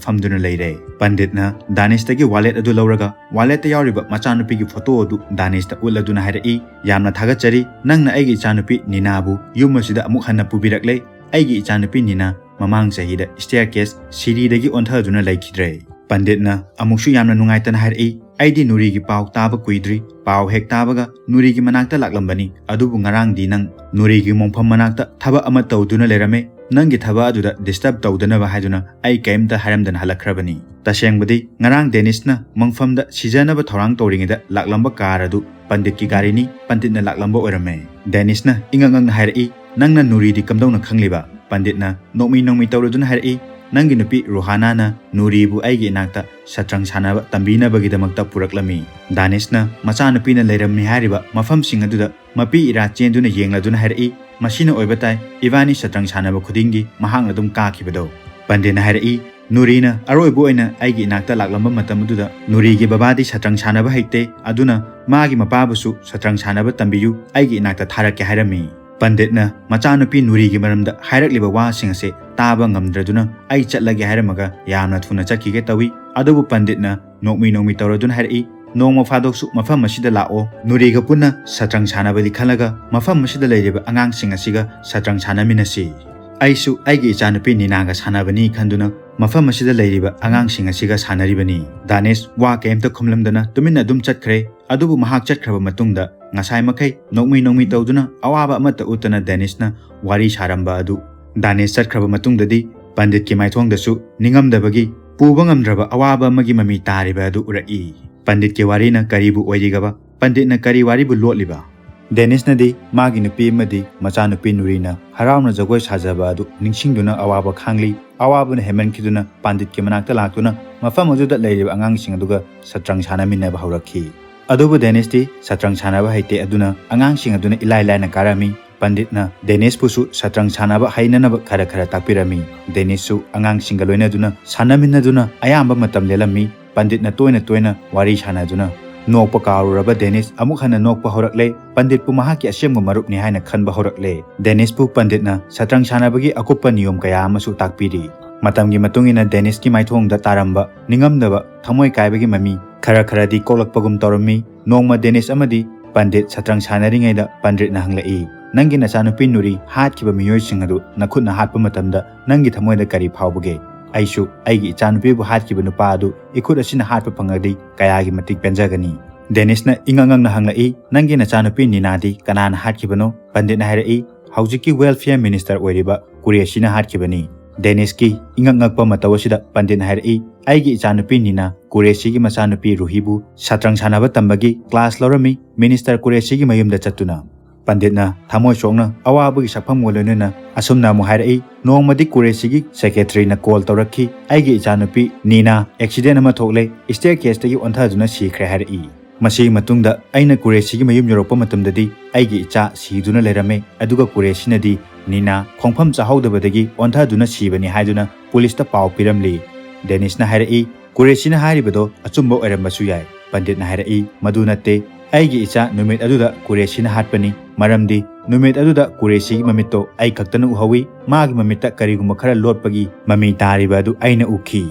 ꯐꯝꯗꯨꯅ ꯂꯩꯔꯦ꯫ ꯄꯟꯗꯤꯠꯅ ꯗꯥꯅꯤꯁꯇꯒꯤ ꯋꯥꯂꯦꯠ ꯑꯗꯨ ꯂꯧꯔꯒ ꯋꯥꯂꯦꯠꯇ ꯌꯥꯎꯔꯤꯕ ꯃꯆꯥꯅꯨꯄꯤꯒꯤ ꯐꯣꯇꯣ ꯑꯗꯨ ꯗꯥꯅꯤꯁꯇ ꯎꯠꯂꯗꯨꯅ ꯍꯥꯏꯔꯛꯏ, "ꯌꯥꯝꯅ ꯊꯥꯒꯠꯆꯔꯤ, ꯅꯪꯅ ꯑꯩꯒꯤ ꯏꯆꯥꯅꯨꯄꯤ ꯅꯤꯅꯥꯕꯨ ꯌꯨꯝ ꯑꯁꯤꯗ ꯑꯃꯨꯛ ꯍꯟꯅ ꯄꯨꯕꯤꯔꯛꯂꯦ꯫ ꯑꯩꯒꯤ ꯏꯆꯥꯅꯨꯄꯤ ꯅꯤꯅꯥ ꯃꯃꯥꯡ ꯆꯍꯤꯗ ꯁ꯭ꯇꯦꯌꯔ ꯀꯦꯁ ꯁꯤꯔꯤꯗꯒꯤ ꯑꯣꯟꯊꯗꯨꯅ ꯂꯩꯈꯤꯗ꯭ꯔꯦ꯫" ꯄꯟꯗꯤꯠꯅ ꯑꯃꯨꯛꯁꯨ ꯌꯥꯝꯅ ꯅꯨꯡꯉꯥꯏꯇꯅ ꯍꯥꯏꯔꯛꯏ, "ꯑꯩꯗꯤ ꯅꯨꯔꯤꯒꯤ ꯄꯥꯎ ꯇꯥꯕ ꯀꯨꯏꯗ꯭ꯔꯤ꯫ ꯄꯥꯎ ꯍꯦꯛ ꯇꯥꯕꯒ ꯅꯨꯔꯤꯒꯤ ꯃꯅꯥꯛꯇ ꯂꯥꯛꯂꯝꯕꯅꯤ, ꯑꯗꯨꯕꯨ ꯉꯔꯥꯡꯗꯤ ꯅꯪ ꯅꯨꯔꯤꯒꯤ ꯃꯣꯡꯐꯝ ꯃꯅꯥꯛꯇ ꯊꯕꯛ ꯑꯃ ꯇꯧꯗꯨꯅ ꯂꯩꯔꯝꯃꯦ꯫ ꯅꯪꯒꯤ ꯊꯕꯛ ꯑꯗꯨꯗ ꯗꯤꯁꯇꯔꯕ ꯇꯧꯗꯅꯕ ꯍꯥꯏꯗꯨꯅ ꯑꯩ ꯀꯔꯤꯝꯇ ꯍꯥꯏꯔꯝꯗꯅ ꯍꯜꯂꯛꯈ꯭ꯔꯕꯅꯤ꯫" ꯇꯁꯦꯡꯕꯗꯤ ꯉꯔꯥꯡ ꯗꯦꯅꯤꯁꯅ ꯃꯣꯡꯐꯝꯗ ꯁꯤꯖꯅꯕ ꯊꯧꯔꯥꯡ ꯇꯧꯔꯤꯉꯩꯗ ꯂꯥꯛꯂꯝꯕ ꯀꯥꯔ ꯑꯗꯨ ꯄꯟꯗꯤꯠꯀꯤ ꯒꯥꯔꯤꯅꯤ, ꯄꯟꯗꯤꯠꯅ ꯂꯥꯛꯂꯝꯕ ꯑꯣꯏꯔꯝꯃꯦ꯫ ꯗꯦꯅꯤꯁꯅ ꯏꯉꯛ ꯉꯛꯅ ꯍꯥꯏꯔꯛꯏ, "ꯅꯪꯅ ꯅꯨꯔꯤꯗꯤ ꯀꯝꯗꯧꯅ ꯈꯪꯂꯤꯕ?" ꯄꯟꯗꯤꯠꯅ ꯅꯣꯛꯃꯤ ꯅꯣꯛꯃꯤ ꯇꯧꯔꯗꯨꯅ ꯍꯥꯏꯔꯛꯏ, "ꯅꯪꯒꯤ ꯅꯨꯄꯤ ꯔꯨꯍꯥꯅꯥꯅ ꯅꯨꯔꯤꯕꯨ ꯑꯩꯒꯤ ꯏꯅꯥꯛꯇ ꯁꯇ꯭ꯔꯪ ꯁꯥꯟꯅꯕ ꯇꯝꯕꯤꯅꯕꯒꯤꯗꯃꯛꯇ ꯄꯨꯔꯛꯂꯝꯃꯤ꯫" ꯗꯥꯅꯤꯁꯅ ꯃꯆꯥꯅꯨꯄꯤꯅ ꯂꯩꯔꯝꯃꯤ ꯍꯥꯏꯔꯤꯕ ꯃꯐꯝꯁꯤꯡ ꯑꯗꯨꯗ ꯃꯄꯤ ꯏꯔꯥ ꯆꯦꯟꯗꯨꯅ ꯌꯦꯡꯂꯗꯨꯅ ꯍꯥꯏꯔꯛꯏ, "ꯃꯁꯤꯅ ꯑꯣꯏꯕ ꯇꯥꯏ, ꯏꯕꯥꯅꯤ ꯁꯇ꯭ꯔꯪ ꯁꯥꯟꯅꯕ ꯈꯨꯗꯤꯡꯒꯤ ꯃꯍꯥꯛꯅ ꯑꯗꯨꯝ ꯀꯥꯈꯤꯕꯗꯣ꯫" ꯄꯟꯗꯤꯠꯅ ꯍꯥꯏꯔꯛꯏ, "ꯅꯨꯔꯤꯅ ꯑꯔꯣꯏꯕ ꯑꯣꯏꯅ ꯑꯩꯒꯤ ꯏꯅꯥꯛꯇ ꯂꯥꯛꯂꯝꯕ ꯃꯇꯝ ꯑꯗꯨꯗ ꯅꯨꯔꯤꯒꯤ ꯕꯕꯥꯗꯤ ꯁꯇ꯭ꯔꯪ ꯁꯥꯟꯅꯕ ꯍꯩꯇꯦ, ꯑꯗꯨꯅ ꯃꯥꯒꯤ ꯃꯄꯥꯕꯨꯁꯨ ꯁꯇ꯭ꯔꯪ ꯁꯥꯟꯅꯕ ꯇꯝꯕꯤꯌꯨ, ꯑꯩꯒꯤ ꯏꯅꯥꯛꯇ ꯊꯥꯔꯛꯀꯦ" ꯍꯥꯏꯔꯝꯃꯤ꯫ ꯄꯟꯗꯤꯠꯅ ꯃꯆꯥꯅꯨꯄꯤ ꯅꯨꯔꯤꯒꯤ ꯃꯔꯝꯗ ꯍꯥꯏꯔꯛꯂꯤꯕ ꯋꯥꯁꯤꯡ ꯑꯁꯤ ꯇꯥꯕ ꯉꯝꯗ꯭ꯔꯗꯨꯅ ꯑꯩ ꯆꯠꯂꯒꯦ ꯍꯥꯏꯔꯝꯃꯒ ꯌꯥꯝꯅ ꯊꯨꯅ ꯆꯠꯈꯤꯒꯦ ꯇꯧꯏ꯫ ꯑꯗꯨꯕꯨ ꯄꯟꯗꯤꯠꯅ ꯅꯣꯛꯃꯤ ꯅꯣꯛꯃꯤ ꯇꯧꯔꯗꯨꯅ ꯍꯥꯏꯔꯛꯏ, ꯅꯣꯡꯃ ꯐꯥꯗꯣꯛꯁꯨ ꯃꯐꯝ ꯑꯁꯤꯗ ꯂꯥꯛꯑꯣ, ꯅꯨꯔꯤꯒ ꯄꯨꯟꯅ ꯁꯇ꯭ꯔꯪ ꯁꯥꯟꯅꯕꯗꯤ ꯈꯜꯂꯒ ꯃꯐꯝ ꯑꯁꯤꯗ ꯂꯩꯔꯤꯕ ꯑꯉꯥꯡꯁꯤꯡ ꯑꯁꯤꯒ ꯁꯇ꯭ꯔꯪ ꯁꯥꯟꯅꯃꯤꯟꯅꯁꯤ꯫ ꯑꯩꯁꯨ ꯑꯩꯒꯤ ꯏꯆꯥꯅꯨꯄꯤ ꯅꯤꯅꯥꯒ ꯁꯥꯟꯅꯕꯅꯤ ꯈꯟꯗꯨꯅ ꯃꯐꯝ ꯑꯁꯤꯗ ꯂꯩꯔꯤꯕ ꯑꯉꯥꯡꯁꯤꯡ ꯑꯁꯤꯒ ꯁꯥꯟꯅꯔꯤꯕꯅꯤ꯫ ꯗꯥꯅꯤꯁ ꯋꯥ ꯀꯩꯝꯇ ꯈꯨꯝꯂꯝꯗꯅ ꯇꯨꯃꯤꯟꯅ ꯑꯗꯨꯝ ꯆꯠꯈ꯭ꯔꯦ꯫ ꯑꯗꯨꯕꯨ ꯃꯍꯥꯛ ꯆꯠꯈ꯭ꯔꯕ ꯃꯇꯨꯡꯗ ꯉꯁꯥꯏ ꯃꯈꯩ ꯅꯣꯛꯃꯤ ꯅꯣꯛꯃꯤ ꯇꯧꯗꯨꯅ ꯑꯋꯥꯕ ꯑꯃꯠꯇ ꯎꯠꯇꯅ ꯗꯦꯅꯤꯁꯅ ꯋꯥꯔꯤ ꯁꯥꯔꯝꯕ ꯑꯗꯨ ꯗꯥꯅꯤꯁ ꯆꯠꯈ꯭ꯔꯕ ꯃꯇꯨꯡꯗꯗꯤ ꯄꯟꯗꯤꯠꯀꯤ ꯃꯥꯏꯊꯣꯡꯗꯁꯨ ꯅꯤꯡꯉꯝꯗꯕꯒꯤ ꯄꯨꯕ ꯉꯝꯗ꯭ꯔꯕ ꯑꯋꯥꯕ ꯑꯃꯒꯤ ꯃꯃꯤ ꯇꯥꯔꯤꯕ ꯑꯗꯨ ꯎꯔꯛꯏ꯫ ꯄꯟꯗꯤꯠꯀꯤ ꯋꯥꯔꯤꯅ ꯀꯔꯤꯕꯨ ꯑꯣꯏꯔꯤꯒꯕ? ꯄꯟꯗꯤꯠꯅ ꯀꯔꯤ ꯋꯥꯔꯤꯕꯨ ꯂꯣꯠꯂꯤꯕ? ꯗꯦꯅꯤꯁꯅꯗꯤ ꯃꯥꯒꯤ ꯅꯨꯄꯤ ꯑꯃꯗꯤ ꯃꯆꯥꯅꯨꯄꯤ ꯅꯨꯔꯤꯅ ꯍꯔꯥꯎꯅ ꯖꯒꯣꯏ ꯁꯥꯖꯕ ꯑꯗꯨ ꯅꯤꯡꯁꯤꯡꯗꯨꯅ ꯑꯋꯥꯕ ꯈꯥꯡꯂꯤ꯫ ꯑꯋꯥꯕꯅ ꯍꯦꯟꯃꯟꯈꯤꯗꯨꯅ ꯄꯟꯗꯤꯠꯀꯤ ꯃꯅꯥꯛꯇ ꯂꯥꯛꯇꯨꯅ ꯃꯐꯝ ꯑꯗꯨꯗ ꯂꯩꯔꯤꯕ ꯑꯉꯥꯡꯁꯤꯡ ꯑꯗꯨꯒ ꯁꯇ꯭ꯔꯪ ꯁꯥꯟꯅꯃꯤꯟꯅꯕ ꯍꯧꯔꯛꯈꯤ꯫ ꯑꯗꯨꯕꯨ ꯗꯦꯅꯤꯁꯇꯤ ꯁꯇ꯭ꯔꯪ ꯁꯥꯟꯅꯕ ꯍꯩꯇꯦ, ꯑꯗꯨꯅ ꯑꯉꯥꯡꯁꯤꯡ ꯑꯗꯨꯅ ꯏꯂꯥꯏ ꯂꯥꯏꯅ ꯀꯥꯔꯝꯃꯤ꯫ ꯄꯟꯗꯤꯠꯅ ꯗꯦꯅꯤꯁꯄꯨꯁꯨ ꯁꯇ꯭ꯔꯪ ꯁꯥꯟꯅꯕ ꯍꯩꯅꯅꯕ ꯈꯔ ꯈꯔ ꯇꯥꯛꯄꯤꯔꯝꯃꯤ꯫ ꯗꯦꯅꯤꯁꯁꯨ ꯑꯉꯥꯡꯁꯤꯡꯒ ꯂꯣꯏꯅꯗꯨꯅ ꯁꯥꯟꯅꯃꯤꯟꯅꯗꯨꯅ ꯑꯌꯥꯝꯕ ꯃꯇꯝ ꯂꯦꯜꯂꯝꯃꯤ꯫ ꯄꯟꯗꯤꯠꯅ ꯇꯣꯏꯅ ꯇꯣꯏꯅ ꯋꯥꯔꯤ ꯁꯥꯟꯅꯗꯨꯅ ꯅꯣꯛꯄ ꯀꯥꯎꯔꯨꯔꯕ ꯗꯦꯅꯤꯁ ꯑꯃꯨꯛ ꯍꯟꯅ ꯅꯣꯛꯄ ꯍꯧꯔꯛꯂꯦ꯫ ꯄꯟꯗꯤꯠꯄꯨ ꯃꯍꯥꯛꯀꯤ ꯑꯁꯦꯡꯕ ꯃꯔꯨꯞꯅꯤ ꯍꯥꯏꯅ ꯈꯟꯕ ꯍꯧꯔꯛꯂꯦ꯫ ꯗꯦꯅꯤꯁꯄꯨ ꯄꯟꯗꯤꯠꯅ ꯁꯇ꯭ꯔꯪ ꯁꯥꯟꯅꯕꯒꯤ ꯑꯀꯨꯞꯄ ꯅꯤꯌꯣꯝ ꯀꯌꯥ ꯑꯃꯁꯨ ꯇꯥꯛꯄꯤꯔꯤ꯫ ꯃꯇꯝꯒꯤ ꯃꯇꯨꯡ ꯏꯟꯅ ꯗꯦꯅꯤꯁꯀꯤ ꯃꯥꯏꯊꯣꯡꯗ ꯇꯥꯔꯝꯕ ꯅꯤꯡꯉꯝꯗꯕ, ꯊꯃꯣꯏ ꯀꯥꯏꯕꯒꯤ ꯃꯃꯤ ꯈꯔ ꯈꯔꯗꯤ ꯀꯣꯛꯂꯛꯄꯒꯨꯝ ꯇꯧꯔꯝꯃꯤ꯫ ꯅꯣꯡꯃ ꯗꯦꯅꯤꯁ ꯑꯃꯗꯤ ꯄꯟꯗꯤꯠ ꯁꯇ꯭ꯔꯪ ꯁꯥꯟꯅꯔꯤꯉꯩꯗ ꯄꯟꯗꯤꯠꯅ ꯍꯪꯂꯛꯏ, "ꯅꯪꯒꯤ ꯅꯆꯥꯅꯨꯄꯤ ꯅꯨꯔꯤ ꯍꯥꯠꯈꯤꯕ ꯃꯤꯑꯣꯏꯁꯤꯡ ꯑꯗꯨ ꯅꯈꯨꯠꯅ ꯍꯥꯠꯄ ꯃꯇꯝꯗ ꯅꯪꯒꯤ ꯊꯃꯣꯏꯗ ꯀꯔꯤ ꯐꯥꯎꯕꯒꯦ? ꯑꯩꯁꯨ ꯑꯩꯒꯤ ꯏꯆꯥꯅꯨꯄꯤꯕꯨ ꯍꯥꯠꯈꯤꯕ ꯅꯨꯄꯥ ꯑꯗꯨ ꯏꯈꯨꯠ ꯑꯁꯤꯅ ꯍꯥꯠꯄ ꯐꯪꯂꯗꯤ ꯀꯌꯥꯒꯤ ꯃꯇꯤꯛ ꯄꯦꯟꯖꯒꯅꯤ?" ꯗꯦꯅꯤꯁꯅ ꯏꯉꯛ ꯉꯛꯅ ꯍꯪꯂꯛꯏ, "ꯅꯪꯒꯤ ꯅꯆꯥꯅꯨꯄꯤ ꯅꯤꯅꯥꯗꯤ ꯀꯅꯥꯅ ꯍꯥꯠꯈꯤꯕꯅꯣ?" ꯄꯟꯗꯤꯠꯅ ꯍꯥꯏꯔꯛꯏ, "ꯍꯧꯖꯤꯛꯀꯤ welfare minister ꯑꯣꯏꯔꯤꯕ ꯀꯨꯔꯦꯁꯤꯅ ꯍꯥꯠꯈꯤꯕꯅꯤ꯫" ꯗꯦꯅꯤꯁꯀꯤ ꯏꯉꯛ ꯉꯛꯄ ꯃꯇꯧ ꯑꯁꯤꯗ ꯄꯟꯗꯤꯠꯅ ꯍꯥꯏꯔꯛꯏ, "ꯑꯩꯒꯤ ꯏꯆꯥꯅꯨꯄꯤ ꯅꯤꯅꯥ ꯀꯨꯔꯦꯁꯤꯒꯤ ꯃꯆꯥꯅꯨꯄꯤ ꯔꯨꯍꯤꯕꯨ ꯁꯇ꯭ꯔꯪ ꯁꯥꯟꯅꯕ ꯇꯝꯕꯒꯤ class ꯂꯧꯔꯝꯃꯤ, minister ꯀꯨꯔꯦꯁꯤꯒꯤ ꯃꯌꯨꯝꯗ ꯆꯠꯇꯨꯅ꯫" ꯄꯟꯗꯤꯠꯅ ꯊꯃꯣꯏ ꯁꯣꯛꯅ ꯑꯋꯥꯕꯒꯤ ꯁꯛꯐꯝꯒ ꯂꯣꯏꯅꯅ ꯑꯁꯨꯝꯅ ꯑꯃꯨꯛ ꯍꯥꯏꯔꯛꯏ, "ꯅꯣꯡꯃꯗꯤ ꯀꯨꯔꯦꯁꯤꯒꯤ secretaryꯅ call ꯇꯧꯔꯛꯈꯤ, 'ꯑꯩꯒꯤ ꯏꯆꯥꯅꯨꯄꯤ ꯅꯤꯅꯥ accident ꯑꯃ ꯊꯣꯛꯂꯦ, staircaseꯇꯒꯤ ꯑꯣꯟꯊꯗꯨꯅ ꯁꯤꯈ꯭ꯔꯦ,' ꯍꯥꯏꯔꯛꯏ꯫ ꯃꯁꯤꯒꯤ ꯃꯇꯨꯡꯗ ꯑꯩꯅ ꯀꯨꯔꯦꯁꯤꯒꯤ ꯃꯌꯨꯝ ꯌꯧꯔꯛꯄ ꯃꯇꯝꯗꯗꯤ ꯑꯩꯒꯤ ꯏꯆꯥ ꯁꯤꯗꯨꯅ ꯂꯩꯔꯝꯃꯦ, ꯑꯗꯨꯒ ꯀꯨꯔꯦꯁꯤꯅꯗꯤ ꯅꯤꯅꯥ ꯈꯣꯡꯐꯝ ꯆꯥꯍꯧꯗꯕꯗꯒꯤ ꯑꯣꯟꯊꯗꯨꯅ ꯁꯤꯕꯅꯤ ꯍꯥꯏꯗꯨꯅ ꯄꯨꯂꯤꯁꯇ ꯄꯥꯎ ꯄꯤꯔꯝꯂꯤ꯫" ꯗꯦꯅꯤꯁꯅ ꯍꯥꯏꯔꯛꯏ, "ꯀꯨꯔꯦꯁꯤꯅ ꯍꯥꯏꯔꯤꯕꯗꯣ ꯑꯆꯨꯝꯕ ꯑꯣꯏꯔꯝꯕꯁꯨ ꯌꯥꯏ꯫" ꯄꯟꯗꯤꯠꯅ ꯍꯥꯏꯔꯛꯏ, "ꯃꯗꯨ ꯅꯠꯇꯦ, ꯑꯩꯒꯤ ꯏꯆꯥ ꯅꯨꯃꯤꯠ ꯑꯗꯨꯗ ꯀꯨꯔꯦꯁꯤꯅ ꯍꯥꯠꯄꯅꯤ, ꯃꯔꯝꯗꯤ ꯅꯨꯃꯤꯠ ꯑꯗꯨꯗ ꯀꯨꯔꯦꯁꯤꯒꯤ ꯃꯃꯤꯠꯇꯣ ꯑꯩ ꯈꯛꯇꯅ ꯎꯍꯧꯏ, ꯃꯥꯒꯤ ꯃꯃꯤꯠꯇ ꯀꯔꯤꯒꯨꯝꯕ ꯈꯔ ꯂꯣꯠꯄꯒꯤ ꯃꯃꯤ ꯇꯥꯔꯤꯕ ꯑꯗꯨ ꯑꯩꯅ ꯎꯈꯤ꯫"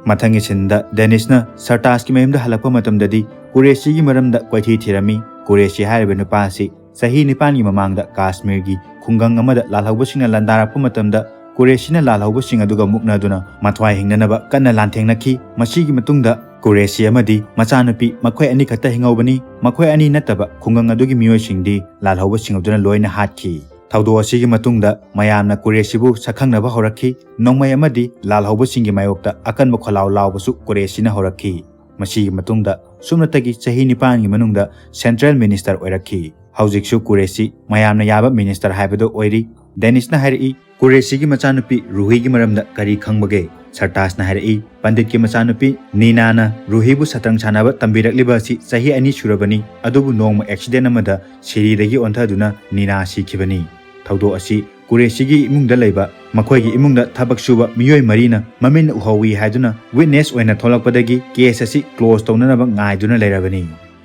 ꯃꯊꯪꯒꯤ ꯁꯤꯟꯗ ꯗꯦꯅꯤꯁꯅ ꯁꯔꯇꯥꯖꯀꯤ ꯃꯌꯨꯝꯗ ꯍꯜꯂꯛꯄ ꯃꯇꯝꯗꯗꯤ ꯀꯨꯔꯦꯁꯤꯒꯤ ꯃꯔꯝꯗ ꯀꯣꯏꯊꯤ ꯊꯤꯔꯝꯃꯤ꯫ ꯀꯨꯔꯦꯁꯤ ꯍꯥꯏꯔꯤꯕ ꯅꯨꯄꯥ ꯑꯁꯤ ꯆꯍꯤ ꯅꯤꯄꯥꯟꯒꯤ ꯃꯃꯥꯡꯗ ꯀꯥꯁꯃꯤꯔꯒꯤ ꯈꯨꯡꯒꯪ ꯑꯃꯗ ꯂꯥꯜꯍꯧꯕꯁꯤꯡꯅ ꯂꯥꯟꯗꯥꯔꯛꯄ ꯃꯇꯝꯗ, ꯀꯨꯔꯦꯁꯤꯅ ꯂꯥꯜꯍꯧꯕꯁꯤꯡ ꯑꯗꯨꯒ ꯃꯨꯛꯅꯗꯨꯅ ꯃꯊ꯭ꯋꯥꯏ ꯍꯤꯡꯅꯅꯕ ꯀꯟꯅ ꯂꯥꯟꯊꯦꯡꯅꯈꯤ꯫ ꯃꯁꯤꯒꯤ ꯃꯇꯨꯡꯗ ꯀꯨꯔꯦꯁꯤ ꯑꯃꯗꯤ ꯃꯆꯥꯅꯨꯄꯤ ꯃꯈꯣꯏ ꯑꯅꯤꯈꯛꯇ ꯍꯤꯡꯍꯧꯕꯅꯤ꯫ ꯃꯈꯣꯏ ꯑꯅꯤ ꯅꯠꯇꯕ ꯈꯨꯡꯒꯪ ꯑꯗꯨꯒꯤ ꯃꯤꯑꯣꯏꯁꯤꯡꯗꯤ ꯂꯥꯜꯍꯧꯕꯁꯤꯡ ꯑꯗꯨꯅ ꯂꯣꯏꯅ ꯍꯥꯠꯈꯤ꯫ ꯊꯧꯗꯣꯛ ꯑꯁꯤꯒꯤ ꯃꯇꯨꯡꯗ ꯃꯌꯥꯝꯅ ꯀꯨꯔꯦꯁꯤꯕꯨ ꯁꯛꯈꯪꯅꯕ ꯍꯧꯔꯛꯈꯤ꯫ ꯅꯣꯡꯃꯩ ꯑꯃꯗꯤ ꯂꯥꯜꯍꯧꯕꯁꯤꯡꯒꯤ ꯃꯥꯌꯣꯛꯇ ꯑꯀꯟꯕ ꯈꯣꯜꯂꯥꯎ ꯂꯥꯎꯕꯁꯨ ꯀꯨꯔꯦꯁꯤꯅ ꯍꯧꯔꯛꯈꯤ꯫ ꯃꯁꯤꯒꯤ ꯃꯇꯨꯡꯗ ꯁꯨꯞꯅꯇꯒꯤ ꯆꯍꯤ ꯅꯤꯄꯥꯟꯒꯤ ꯃꯅꯨꯡꯗ ꯁꯦꯟꯇ꯭ꯔꯦꯜ ꯃꯤꯅꯤꯁꯇꯔ ꯑꯣꯏꯔꯛꯈꯤ꯫ ꯍꯧꯖꯤꯛꯁꯨ ꯀꯨꯔꯦꯁꯤ ꯃꯌꯥꯝꯅ ꯌꯥꯕ ꯃꯤꯅꯤꯁꯇꯔ ꯍꯥꯏꯕꯗꯨ ꯑꯣꯏꯔꯤ꯫ ꯗꯦꯅꯤꯁꯅ ꯍꯥꯏꯔꯛꯏ, "ꯀꯨꯔꯦꯁꯤꯒꯤ ꯃꯆꯥꯅꯨꯄꯤ ꯔꯨꯍꯤꯒꯤ ꯃꯔꯝꯗ ꯀꯔꯤ ꯈꯪꯕꯒꯦ?" ꯁꯔꯇꯥꯖꯅ ꯍꯥꯏꯔꯛꯏ, "ꯄꯟꯗꯤꯠꯀꯤ ꯃꯆꯥꯅꯨꯄꯤ ꯅꯤꯅꯥꯅ ꯔꯨꯍꯤꯕꯨ ꯁꯇ꯭ꯔꯪ ꯁꯥꯟꯅꯕ ꯇꯝꯕꯤꯔꯛꯂꯤꯕ ꯑꯁꯤ ꯆꯍꯤ ꯑꯅꯤ ꯁꯨꯔꯕꯅꯤ, ꯑꯗꯨꯕꯨ ꯅꯣꯡꯃ ꯑꯦꯛꯁꯤꯗꯦꯟ ꯑꯃꯗ ꯁꯤꯔꯤꯗꯒꯤ ꯑꯣꯟꯊꯗꯨꯅ ꯅꯤꯅꯥ ꯁꯤꯈꯤꯕꯅꯤ꯫ ꯊꯧꯗꯣꯛ ꯑꯁꯤ ꯀꯨꯔꯦꯁꯤꯒꯤ ꯏꯃꯨꯡꯗ ꯂꯩꯕ ꯃꯈꯣꯏꯒꯤ ꯏꯃꯨꯡꯗ ꯊꯕꯛ ꯁꯨꯕ ꯃꯤꯑꯣꯏ ꯃꯔꯤꯅ ꯃꯃꯤꯠꯅ ꯎꯍꯧꯏ ꯍꯥꯏꯗꯨꯅ ꯋꯤꯠꯅꯦꯁ ꯑꯣꯏꯅ ꯊꯣꯛꯂꯛꯄꯗꯒꯤ ꯀꯦꯁ ꯑꯁꯤ ꯀ꯭ꯂꯣꯖ ꯇꯧꯅꯅꯕ ꯉꯥꯏꯗꯨꯅ ꯂꯩꯔꯕꯅꯤ꯫"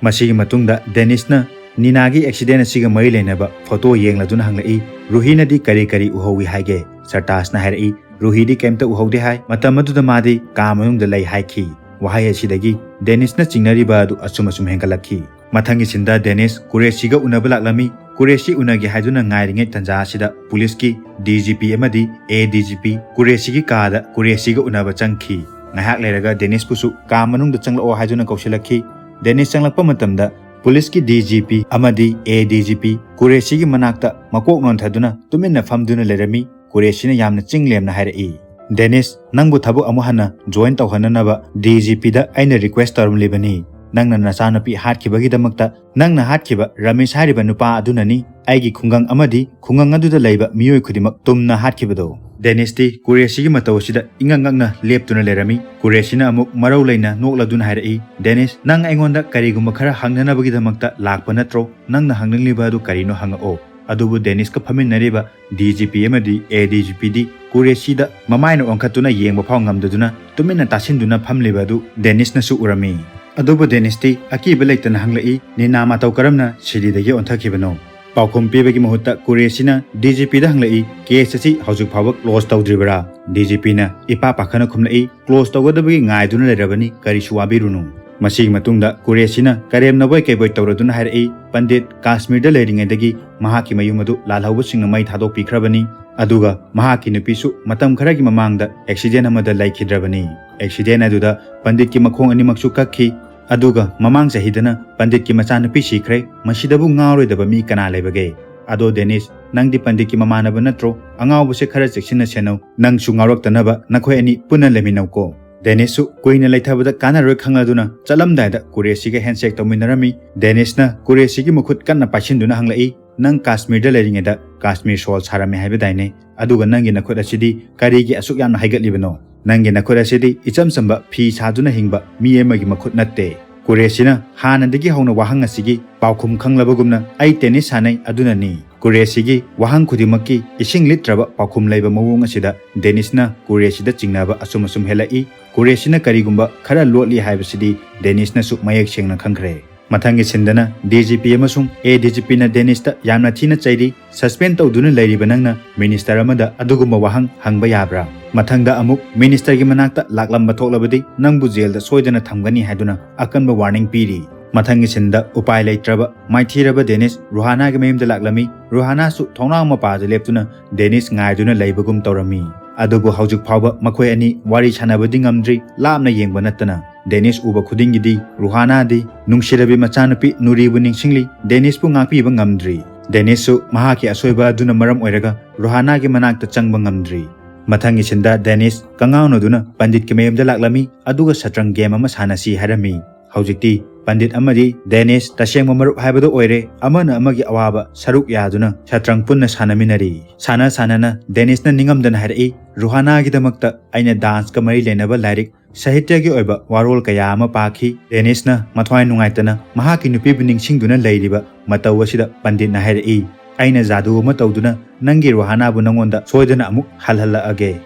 ꯃꯁꯤꯒꯤ ꯃꯇꯨꯡꯗ ꯗꯦꯅꯤꯁꯅ ꯅꯤꯅꯥꯒꯤ ꯑꯦꯛꯁꯤꯗꯦꯟ ꯑꯁꯤꯒ ꯃꯔꯤ ꯂꯩꯅꯕ ꯐꯣꯇꯣ ꯌꯦꯡꯂꯗꯨꯅ ꯍꯪꯂꯛꯏ, "ꯔꯨꯍꯤꯅꯗꯤ ꯀꯔꯤ ꯀꯔꯤ ꯎꯍꯧꯏ ꯍꯥꯏꯒꯦ?" ꯁꯔꯇꯥꯖꯅ ꯍꯥꯏꯔꯛꯏ, "ꯔꯨꯍꯤꯗꯤ ꯀꯩꯝꯇ ꯎꯍꯧꯗꯦ ꯍꯥꯏ꯫ ꯃꯇꯝ ꯑꯗꯨꯗ ꯃꯥꯗꯤ ꯀꯥ ꯃꯅꯨꯡꯗ ꯂꯩ" ꯍꯥꯏꯈꯤ꯫ ꯋꯥꯍꯩ ꯑꯁꯤꯗꯒꯤ ꯗꯦꯅꯤꯁꯅ ꯆꯤꯡꯅꯔꯤꯕ ꯑꯗꯨ ꯑꯁꯨꯝ ꯑꯁꯨꯝ ꯍꯦꯟꯒꯠꯂꯛꯈꯤ꯫ ꯃꯊꯪꯒꯤ ꯁꯤꯟꯗ ꯗꯦꯅꯤꯁ ꯀꯨꯔꯦꯁꯤꯒ ꯎꯅꯕ ꯂꯥꯛꯂꯝꯃꯤ꯫ ꯀꯨꯔꯦꯁꯤ ꯎꯅꯒꯦ ꯍꯥꯏꯗꯨꯅ ꯉꯥꯏꯔꯤꯉꯩ ꯇꯟꯖꯥ ꯑꯁꯤꯗ ꯄꯨꯂꯤꯁꯀꯤ ꯗꯤ ꯖꯤ ꯄꯤ ꯑꯃꯗꯤ ꯑꯦ ꯗꯤ ꯖꯤ ꯄꯤ ꯀꯨꯔꯦꯁꯤꯒꯤ ꯀꯥꯗ ꯀꯨꯔꯦꯁꯤꯒ ꯎꯅꯕ ꯆꯪꯈꯤ꯫ ꯉꯥꯏꯍꯥꯛ ꯂꯩꯔꯒ ꯗꯦꯅꯤꯁꯄꯨꯁꯨ ꯀꯥ ꯃꯅꯨꯡꯗ ꯆꯪꯂꯛꯑꯣ ꯍꯥꯏꯗꯨꯅ ꯀꯧꯁꯤꯜꯂꯛꯈꯤ꯫ ꯗꯦꯅꯤꯁ ꯆꯪꯂꯛꯄ ꯃꯇꯝꯗ ꯄꯨꯂꯤꯁꯀꯤ ꯗꯤ ꯖꯤ ꯄꯤ ꯑꯃꯗꯤ ꯑꯦ ꯗꯤ ꯖꯤ ꯄꯤ ꯀꯨꯔꯦꯁꯤꯒꯤ ꯃꯅꯥꯛꯇ ꯃꯀꯣꯛ ꯅꯣꯟꯊꯗꯨꯅ ꯇꯨꯃꯤꯟꯅ ꯐꯝꯗꯨꯅ ꯂꯩꯔꯝꯃꯤ꯫ ꯀꯨꯔꯦꯁꯤꯅ ꯌꯥꯝꯅ ꯆꯤꯡ ꯂꯦꯝꯅ ꯍꯥꯏꯔꯛꯏ, "ꯗꯦꯅꯤꯁ, ꯅꯪꯕꯨ ꯊꯕꯛ ꯑꯃꯨꯛ ꯍꯟꯅ ꯖꯣꯏꯟ ꯇꯧꯍꯟꯅꯅꯕ ꯗꯤ ꯖꯤ ꯄꯤꯗ ꯑꯩꯅ ꯔꯤꯀ꯭ꯋꯦꯁ ꯇꯧꯔꯝꯂꯤꯕꯅꯤ꯫ ꯅꯪꯅ ꯅꯆꯥꯅꯨꯄꯤ ꯍꯥꯠꯈꯤꯕꯒꯤꯗꯃꯛꯇ ꯅꯪꯅ ꯍꯥꯠꯈꯤꯕ ꯔꯃꯦꯁ ꯍꯥꯏꯔꯤꯕ ꯅꯨꯄꯥ ꯑꯗꯨꯅꯅꯤ꯫ ꯑꯩꯒꯤ ꯈꯨꯡꯒꯪ ꯑꯃꯗꯤ ꯈꯨꯡꯒꯪ ꯑꯗꯨꯗ ꯂꯩꯕ ꯃꯤꯑꯣꯏ ꯈꯨꯗꯤꯡꯃꯛ ꯇꯨꯝꯅ ꯍꯥꯠꯈꯤꯕꯗꯣ꯫" ꯗꯦꯅꯤꯁꯇꯤ ꯀꯨꯔꯦꯁꯤꯒꯤ ꯃꯇꯧ ꯑꯁꯤꯗ ꯏꯉꯛ ꯉꯛꯅ ꯂꯦꯞꯇꯨꯅ ꯂꯩꯔꯝꯃꯤ꯫ ꯀꯨꯔꯦꯁꯤꯅ ꯑꯃꯨꯛ ꯃꯔꯧ ꯂꯩꯅ ꯅꯣꯛꯂꯗꯨꯅ ꯍꯥꯏꯔꯛꯏ, "ꯗꯦꯅꯤꯁ, ꯅꯪ ꯑꯩꯉꯣꯟꯗ ꯀꯔꯤꯒꯨꯝꯕ ꯈꯔ ꯍꯪꯅꯅꯕꯒꯤꯗꯃꯛꯇ ꯂꯥꯛꯄ ꯅꯠꯇ꯭ꯔꯣ? ꯅꯪꯅ ꯍꯪꯅꯤꯡꯂꯤꯕ ꯑꯗꯨ ꯀꯔꯤꯅꯣ ꯍꯪꯉꯛꯑꯣ꯫" ꯑꯗꯨꯕꯨ ꯗꯦꯅꯤꯁꯀ ꯐꯝꯃꯤꯟꯅꯔꯤꯕ ꯗꯤ ꯖꯤ ꯄꯤ ꯑꯃꯗꯤ ꯑꯦ ꯗꯤ ꯖꯤ ꯄꯤꯗꯤ ꯀꯨꯔꯦꯁꯤꯗ ꯃꯃꯥꯏꯅ ꯑꯣꯟꯈꯠꯇꯨꯅ ꯌꯦꯡꯕ ꯐꯥꯎ ꯉꯝꯗꯗꯨꯅ ꯇꯨꯃꯤꯟꯅ ꯇꯥꯁꯤꯟꯗꯨꯅ ꯐꯝꯂꯤꯕ ꯑꯗꯨ ꯗꯦꯅꯤꯁꯅꯁꯨ ꯎꯔꯝꯃꯤ꯫ ꯑꯗꯨꯕꯨ ꯗꯦꯅꯤꯁꯇꯤ ꯑꯀꯤꯕ ꯂꯩꯇꯅ ꯍꯪꯂꯛꯏ, "ꯅꯤꯅꯥ ꯃꯇꯧ ꯀꯔꯝꯅ ꯁꯤꯔꯤꯗꯒꯤ ꯑꯣꯟꯊꯈꯤꯕꯅꯣ?" ꯄꯥꯎꯈꯨꯝ ꯄꯤꯕꯒꯤ ꯃꯍꯨꯠꯇ ꯀꯨꯔꯦꯁꯤꯅ ꯗꯤ ꯖꯤ ꯄꯤꯗ ꯍꯪꯂꯛꯏ, "ꯀꯦꯁ ꯑꯁꯤ ꯍꯧꯖꯤꯛ ꯐꯥꯎꯕ ꯀ꯭ꯂꯣꯖ ꯇꯧꯗ꯭ꯔꯤꯕꯔꯥ?" ꯗꯤ ꯖꯤ ꯄꯤꯅ ꯏꯄꯥ ꯄꯥꯈꯠꯅ ꯈꯨꯝꯂꯛꯏ, "ꯀ꯭ꯂꯣꯖ ꯇꯧꯒꯗꯕꯒꯤ ꯉꯥꯏꯗꯨꯅ ꯂꯩꯔꯕꯅꯤ, ꯀꯔꯤꯁꯨ ꯋꯥꯕꯤꯔꯨꯅꯨ꯫" ꯃꯁꯤꯒꯤ ꯃꯇꯨꯡꯗ ꯀꯨꯔꯦꯁꯤꯅ ꯀꯔꯦꯝꯅꯕꯣꯏ ꯀꯩꯕꯣꯏ ꯇꯧꯔꯗꯨꯅ ꯍꯥꯏꯔꯛꯏ, "ꯄꯟꯗꯤꯠ ꯀꯥꯁꯃꯤꯔꯗ ꯂꯩꯔꯤꯉꯩꯗꯒꯤ ꯃꯍꯥꯛꯀꯤ ꯃꯌꯨꯝ ꯑꯗꯨ ꯂꯥꯜꯍꯧꯕꯁꯤꯡꯅ ꯃꯩ ꯊꯥꯗꯣꯛꯄꯤꯈ꯭ꯔꯕꯅꯤ, ꯑꯗꯨꯒ ꯃꯍꯥꯛꯀꯤ ꯅꯨꯄꯤꯁꯨ ꯃꯇꯝ ꯈꯔꯒꯤ ꯃꯃꯥꯡꯗ ꯑꯦꯛꯁꯤꯗꯦꯟ ꯑꯃꯗ ꯂꯩꯈꯤꯗ꯭ꯔꯕꯅꯤ꯫ ꯑꯦꯛꯁꯤꯗꯦꯟ ꯑꯗꯨꯗ ꯄꯟꯗꯤꯠꯀꯤ ꯃꯈꯣꯡ ꯑꯅꯤꯃꯛꯁꯨ ꯀꯛꯈꯤ, ꯑꯗꯨꯒ ꯃꯃꯥꯡ ꯆꯍꯤꯗꯅ ꯄꯟꯗꯤꯠꯀꯤ ꯃꯆꯥꯅꯨꯄꯤ ꯁꯤꯈ꯭ꯔꯦ꯫ ꯃꯁꯤꯗꯕꯨ ꯉꯥꯎꯔꯣꯏꯗꯕ ꯃꯤ ꯀꯅꯥ ꯂꯩꯕꯒꯦ? ꯑꯗꯣ ꯗꯦꯅꯤꯁ, ꯅꯪꯗꯤ ꯄꯟꯗꯤꯠꯀꯤ ꯃꯃꯥꯟꯅꯕ ꯅꯠꯇ꯭ꯔꯣ? ꯑꯉꯥꯎꯕꯁꯦ ꯈꯔ ꯆꯦꯛꯁꯤꯟꯅ ꯁꯦꯟꯅꯧ꯫ ꯅꯪꯁꯨ ꯉꯥꯎꯔꯛꯇꯅꯕ ꯅꯈꯣꯏ ꯑꯅꯤ ꯄꯨꯟꯅ ꯂꯩꯃꯤꯟꯅꯧꯀꯣ꯫" ꯗꯦꯅꯤꯁꯁꯨ ꯀꯨꯏꯅ ꯂꯩꯊꯕꯗ ꯀꯥꯟꯅꯔꯣꯏ ꯈꯪꯂꯗꯨꯅ ꯆꯠꯂꯝꯗꯥꯏꯗ ꯀꯨꯔꯦꯁꯤꯒ ꯍꯦꯟꯁꯦꯛ ꯇꯧꯃꯤꯟꯅꯔꯝꯃꯤ꯫ ꯗꯦꯅꯤꯁꯅ ꯀꯨꯔꯦꯁꯤꯒꯤ ꯃꯈꯨꯠ ꯀꯟꯅ ꯄꯥꯏꯁꯤꯟꯗꯨꯅ ꯍꯪꯂꯛꯏ, "ꯅꯪ ꯀꯥꯁꯃꯤꯔꯗ ꯂꯩꯔꯤꯉꯩꯗ ꯀꯥꯁꯃꯤꯔ ꯁꯣꯜ ꯁꯥꯔꯝꯃꯦ ꯍꯥꯏꯕꯗꯥꯏꯅꯦ? ꯑꯗꯨꯒ ꯅꯪꯒꯤ ꯅꯈꯨꯠ ꯑꯁꯤꯗꯤ ꯀꯔꯤꯒꯤ ꯑꯁꯨꯛ ꯌꯥꯝꯅ ꯍꯩꯒꯠꯂꯤꯕꯅꯣ? ꯅꯪꯒꯤ ꯅꯈꯨꯠ ꯑꯁꯤꯗꯤ ꯏꯆꯝ ꯆꯝꯕ ꯐꯤ ꯁꯥꯗꯨꯅ ꯍꯤꯡꯕ ꯃꯤ ꯑꯃꯒꯤ ꯃꯈꯨꯠ ꯅꯠꯇꯦ꯫" ꯀꯨꯔꯦꯁꯤꯅ ꯍꯥꯟꯅꯗꯒꯤ ꯍꯧꯅ ꯋꯥꯍꯪ ꯑꯁꯤꯒꯤ ꯄꯥꯎꯈꯨꯝ ꯈꯪꯂꯕꯒꯨꯝꯅ, "ꯑꯩ ꯇꯦꯅꯤꯁ ꯁꯥꯟꯅꯩ, ꯑꯗꯨꯅꯅꯤ꯫" ꯀꯨꯔꯦꯁꯤꯒꯤ ꯋꯥꯍꯪ ꯈꯨꯗꯤꯡꯃꯛꯀꯤ ꯏꯁꯤꯡ ꯂꯤꯠꯇ꯭ꯔꯕ ꯄꯥꯎꯈꯨꯝ ꯂꯩꯕ ꯃꯑꯣꯡ ꯑꯁꯤꯗ ꯗꯦꯅꯤꯁꯅ ꯀꯨꯔꯦꯁꯤꯗ ꯆꯤꯡꯅꯕ ꯑꯁꯨꯝ ꯑꯁꯨꯝ ꯍꯦꯜꯂꯛꯏ꯫ ꯀꯨꯔꯦꯁꯤꯅ ꯀꯔꯤꯒꯨꯝꯕ ꯈꯔ ꯂꯣꯠꯂꯤ ꯍꯥꯏꯕꯁꯤꯗꯤ ꯗꯦꯅꯤꯁꯅꯁꯨ ꯃꯌꯦꯛ ꯁꯦꯡꯅ ꯈꯪꯈ꯭ꯔꯦ꯫ ꯃꯊꯪꯒꯤ ꯁꯤꯟꯗꯅ ꯗꯤ ꯖꯤ ꯄꯤ ꯑꯃꯁꯨꯡ ꯑꯦ ꯗꯤ ꯖꯤ ꯄꯤꯅ ꯗꯦꯅꯤꯁꯇ ꯌꯥꯝꯅ ꯊꯤꯅ ꯆꯩꯔꯤ, "ꯁꯁꯄꯦꯟ ꯇꯧꯗꯨꯅ ꯂꯩꯔꯤꯕ ꯅꯪꯅ ꯃꯤꯅꯤꯁꯇꯔ ꯑꯃꯗ ꯑꯗꯨꯒꯨꯝꯕ ꯋꯥꯍꯪ ꯍꯪꯕ ꯌꯥꯕ꯭ꯔꯥ? ꯃꯊꯪꯗ ꯑꯃꯨꯛ ꯃꯤꯅꯤꯁꯇꯔꯒꯤ ꯃꯅꯥꯛꯇ ꯂꯥꯛꯂꯝꯕ ꯊꯣꯛꯂꯕꯗꯤ ꯅꯪꯕꯨ ꯖꯦꯜꯗ ꯁꯣꯏꯗꯅ ꯊꯝꯒꯅꯤ" ꯍꯥꯏꯗꯨꯅ ꯑꯀꯟꯕ ꯋꯥꯔꯅꯤꯡ ꯄꯤꯔꯤ꯫ ꯃꯊꯪꯒꯤ ꯁꯤꯟꯗ ꯎꯄꯥꯏ ꯂꯩꯇ꯭ꯔꯕ ꯃꯥꯏꯊꯤꯔꯕ ꯗꯦꯅꯤꯁ ꯔꯨꯍꯥꯅꯥꯒꯤ ꯃꯌꯨꯝꯗ ꯂꯥꯛꯂꯝꯃꯤ꯫ ꯔꯨꯍꯥꯅꯥꯁꯨ ꯊꯣꯡꯅꯥꯎ ꯃꯄꯥꯗ ꯂꯦꯞꯇꯨꯅ ꯗꯦꯅꯤꯁ ꯉꯥꯏꯗꯨꯅ ꯂꯩꯕꯒꯨꯝ ꯇꯧꯔꯝꯃꯤ꯫ ꯑꯗꯨꯕꯨ ꯍꯧꯖꯤꯛ ꯐꯥꯎꯕ ꯃꯈꯣꯏ ꯑꯅꯤ ꯋꯥꯔꯤ ꯁꯥꯟꯅꯕꯗꯤ ꯉꯝꯗ꯭ꯔꯤ, ꯂꯥꯞꯅ ꯌꯦꯡꯕ ꯅꯠꯇꯅ꯫ ꯗꯦꯅꯤꯁ ꯎꯕ ꯈꯨꯗꯤꯡꯒꯤꯗꯤ ꯔꯨꯍꯥꯅꯥꯗꯤ ꯅꯨꯡꯁꯤꯔꯕꯤ ꯃꯆꯥꯅꯨꯄꯤ ꯅꯨꯔꯤꯕꯨ ꯅꯤꯡꯁꯤꯡꯂꯤ꯫ ꯗꯦꯅꯤꯁꯄꯨ ꯉꯥꯛꯄꯤꯕ ꯉꯝꯗ꯭ꯔꯤ꯫ ꯗꯦꯅꯤꯁꯁꯨ ꯃꯍꯥꯛꯀꯤ ꯑꯁꯣꯏꯕ ꯑꯗꯨꯅ ꯃꯔꯝ ꯑꯣꯏꯔꯒ ꯔꯨꯍꯥꯅꯥꯒꯤ ꯃꯅꯥꯛꯇ ꯆꯪꯕ ꯉꯝꯗ꯭ꯔꯤ꯫ ꯃꯊꯪꯒꯤ ꯁꯤꯟꯗ ꯗꯦꯅꯤꯁ ꯀꯉꯥꯎꯅꯗꯨꯅ ꯄꯟꯗꯤꯠꯀꯤ ꯃꯌꯨꯝꯗ ꯂꯥꯛꯂꯝꯃꯤ, ꯑꯗꯨꯒ ꯁꯠꯇ꯭ꯔꯪ ꯒꯦꯝ ꯑꯃ ꯁꯥꯟꯅꯁꯤ ꯍꯥꯏꯔꯝꯃꯤ꯫ ꯍꯧꯖꯤꯛꯇꯤ ꯄꯟꯗꯤꯠ ꯑꯃꯗꯤ ꯗꯦꯅꯤꯁ ꯇꯁꯦꯡꯕ ꯃꯔꯨꯞ ꯍꯥꯏꯕꯗꯨ ꯑꯣꯏꯔꯦ, ꯑꯃꯅ ꯑꯃꯒꯤ ꯑꯋꯥꯕ ꯁꯔꯨꯛ ꯌꯥꯗꯨꯅ ꯁꯠꯇ꯭ꯔꯪ ꯄꯨꯟꯅ ꯁꯥꯟꯅꯃꯤꯟꯅꯔꯤ꯫ ꯁꯥꯟꯅ ꯁꯥꯟꯅꯅ ꯗꯦꯅꯤꯁꯅ ꯅꯤꯡꯉꯝꯗꯅ ꯍꯥꯏꯔꯛꯏ, "ꯔꯨꯍꯥꯅꯥꯒꯤꯗꯃꯛꯇ ꯑꯩꯅ ꯗꯥꯟꯁꯀ ꯃꯔꯤ ꯂꯩꯅꯕ ꯂꯥꯏꯔꯤꯛ, ꯁꯥꯍꯤꯇ꯭ꯌꯒꯤ ꯑꯣꯏꯕ ꯋꯥꯔꯣꯜ ꯀꯌꯥ ꯑꯃ ꯄꯥꯈꯤ꯫" ꯗꯦꯅꯤꯁꯅ ꯃꯊ꯭ꯋꯥꯏ ꯅꯨꯡꯉꯥꯏꯇꯅ ꯃꯍꯥꯛꯀꯤ ꯅꯨꯄꯤꯕꯨ ꯅꯤꯡꯁꯤꯡꯗꯨꯅ ꯂꯩꯔꯤꯕ ꯃꯇꯧ ꯑꯁꯤꯗ ꯄꯟꯗꯤꯠꯅ ꯍꯥꯏꯔꯛꯏ, "ꯑꯩꯅ ꯖꯥꯗꯨ ꯑꯃ ꯇꯧꯗꯨꯅ ꯅꯪꯒꯤ ꯔꯨꯍꯥꯅꯥꯕꯨ ꯅꯪꯉꯣꯟꯗ ꯁꯣꯏꯗꯅ ꯑꯃꯨꯛ ꯍꯜꯍꯜꯂꯛꯑꯒꯦ꯫"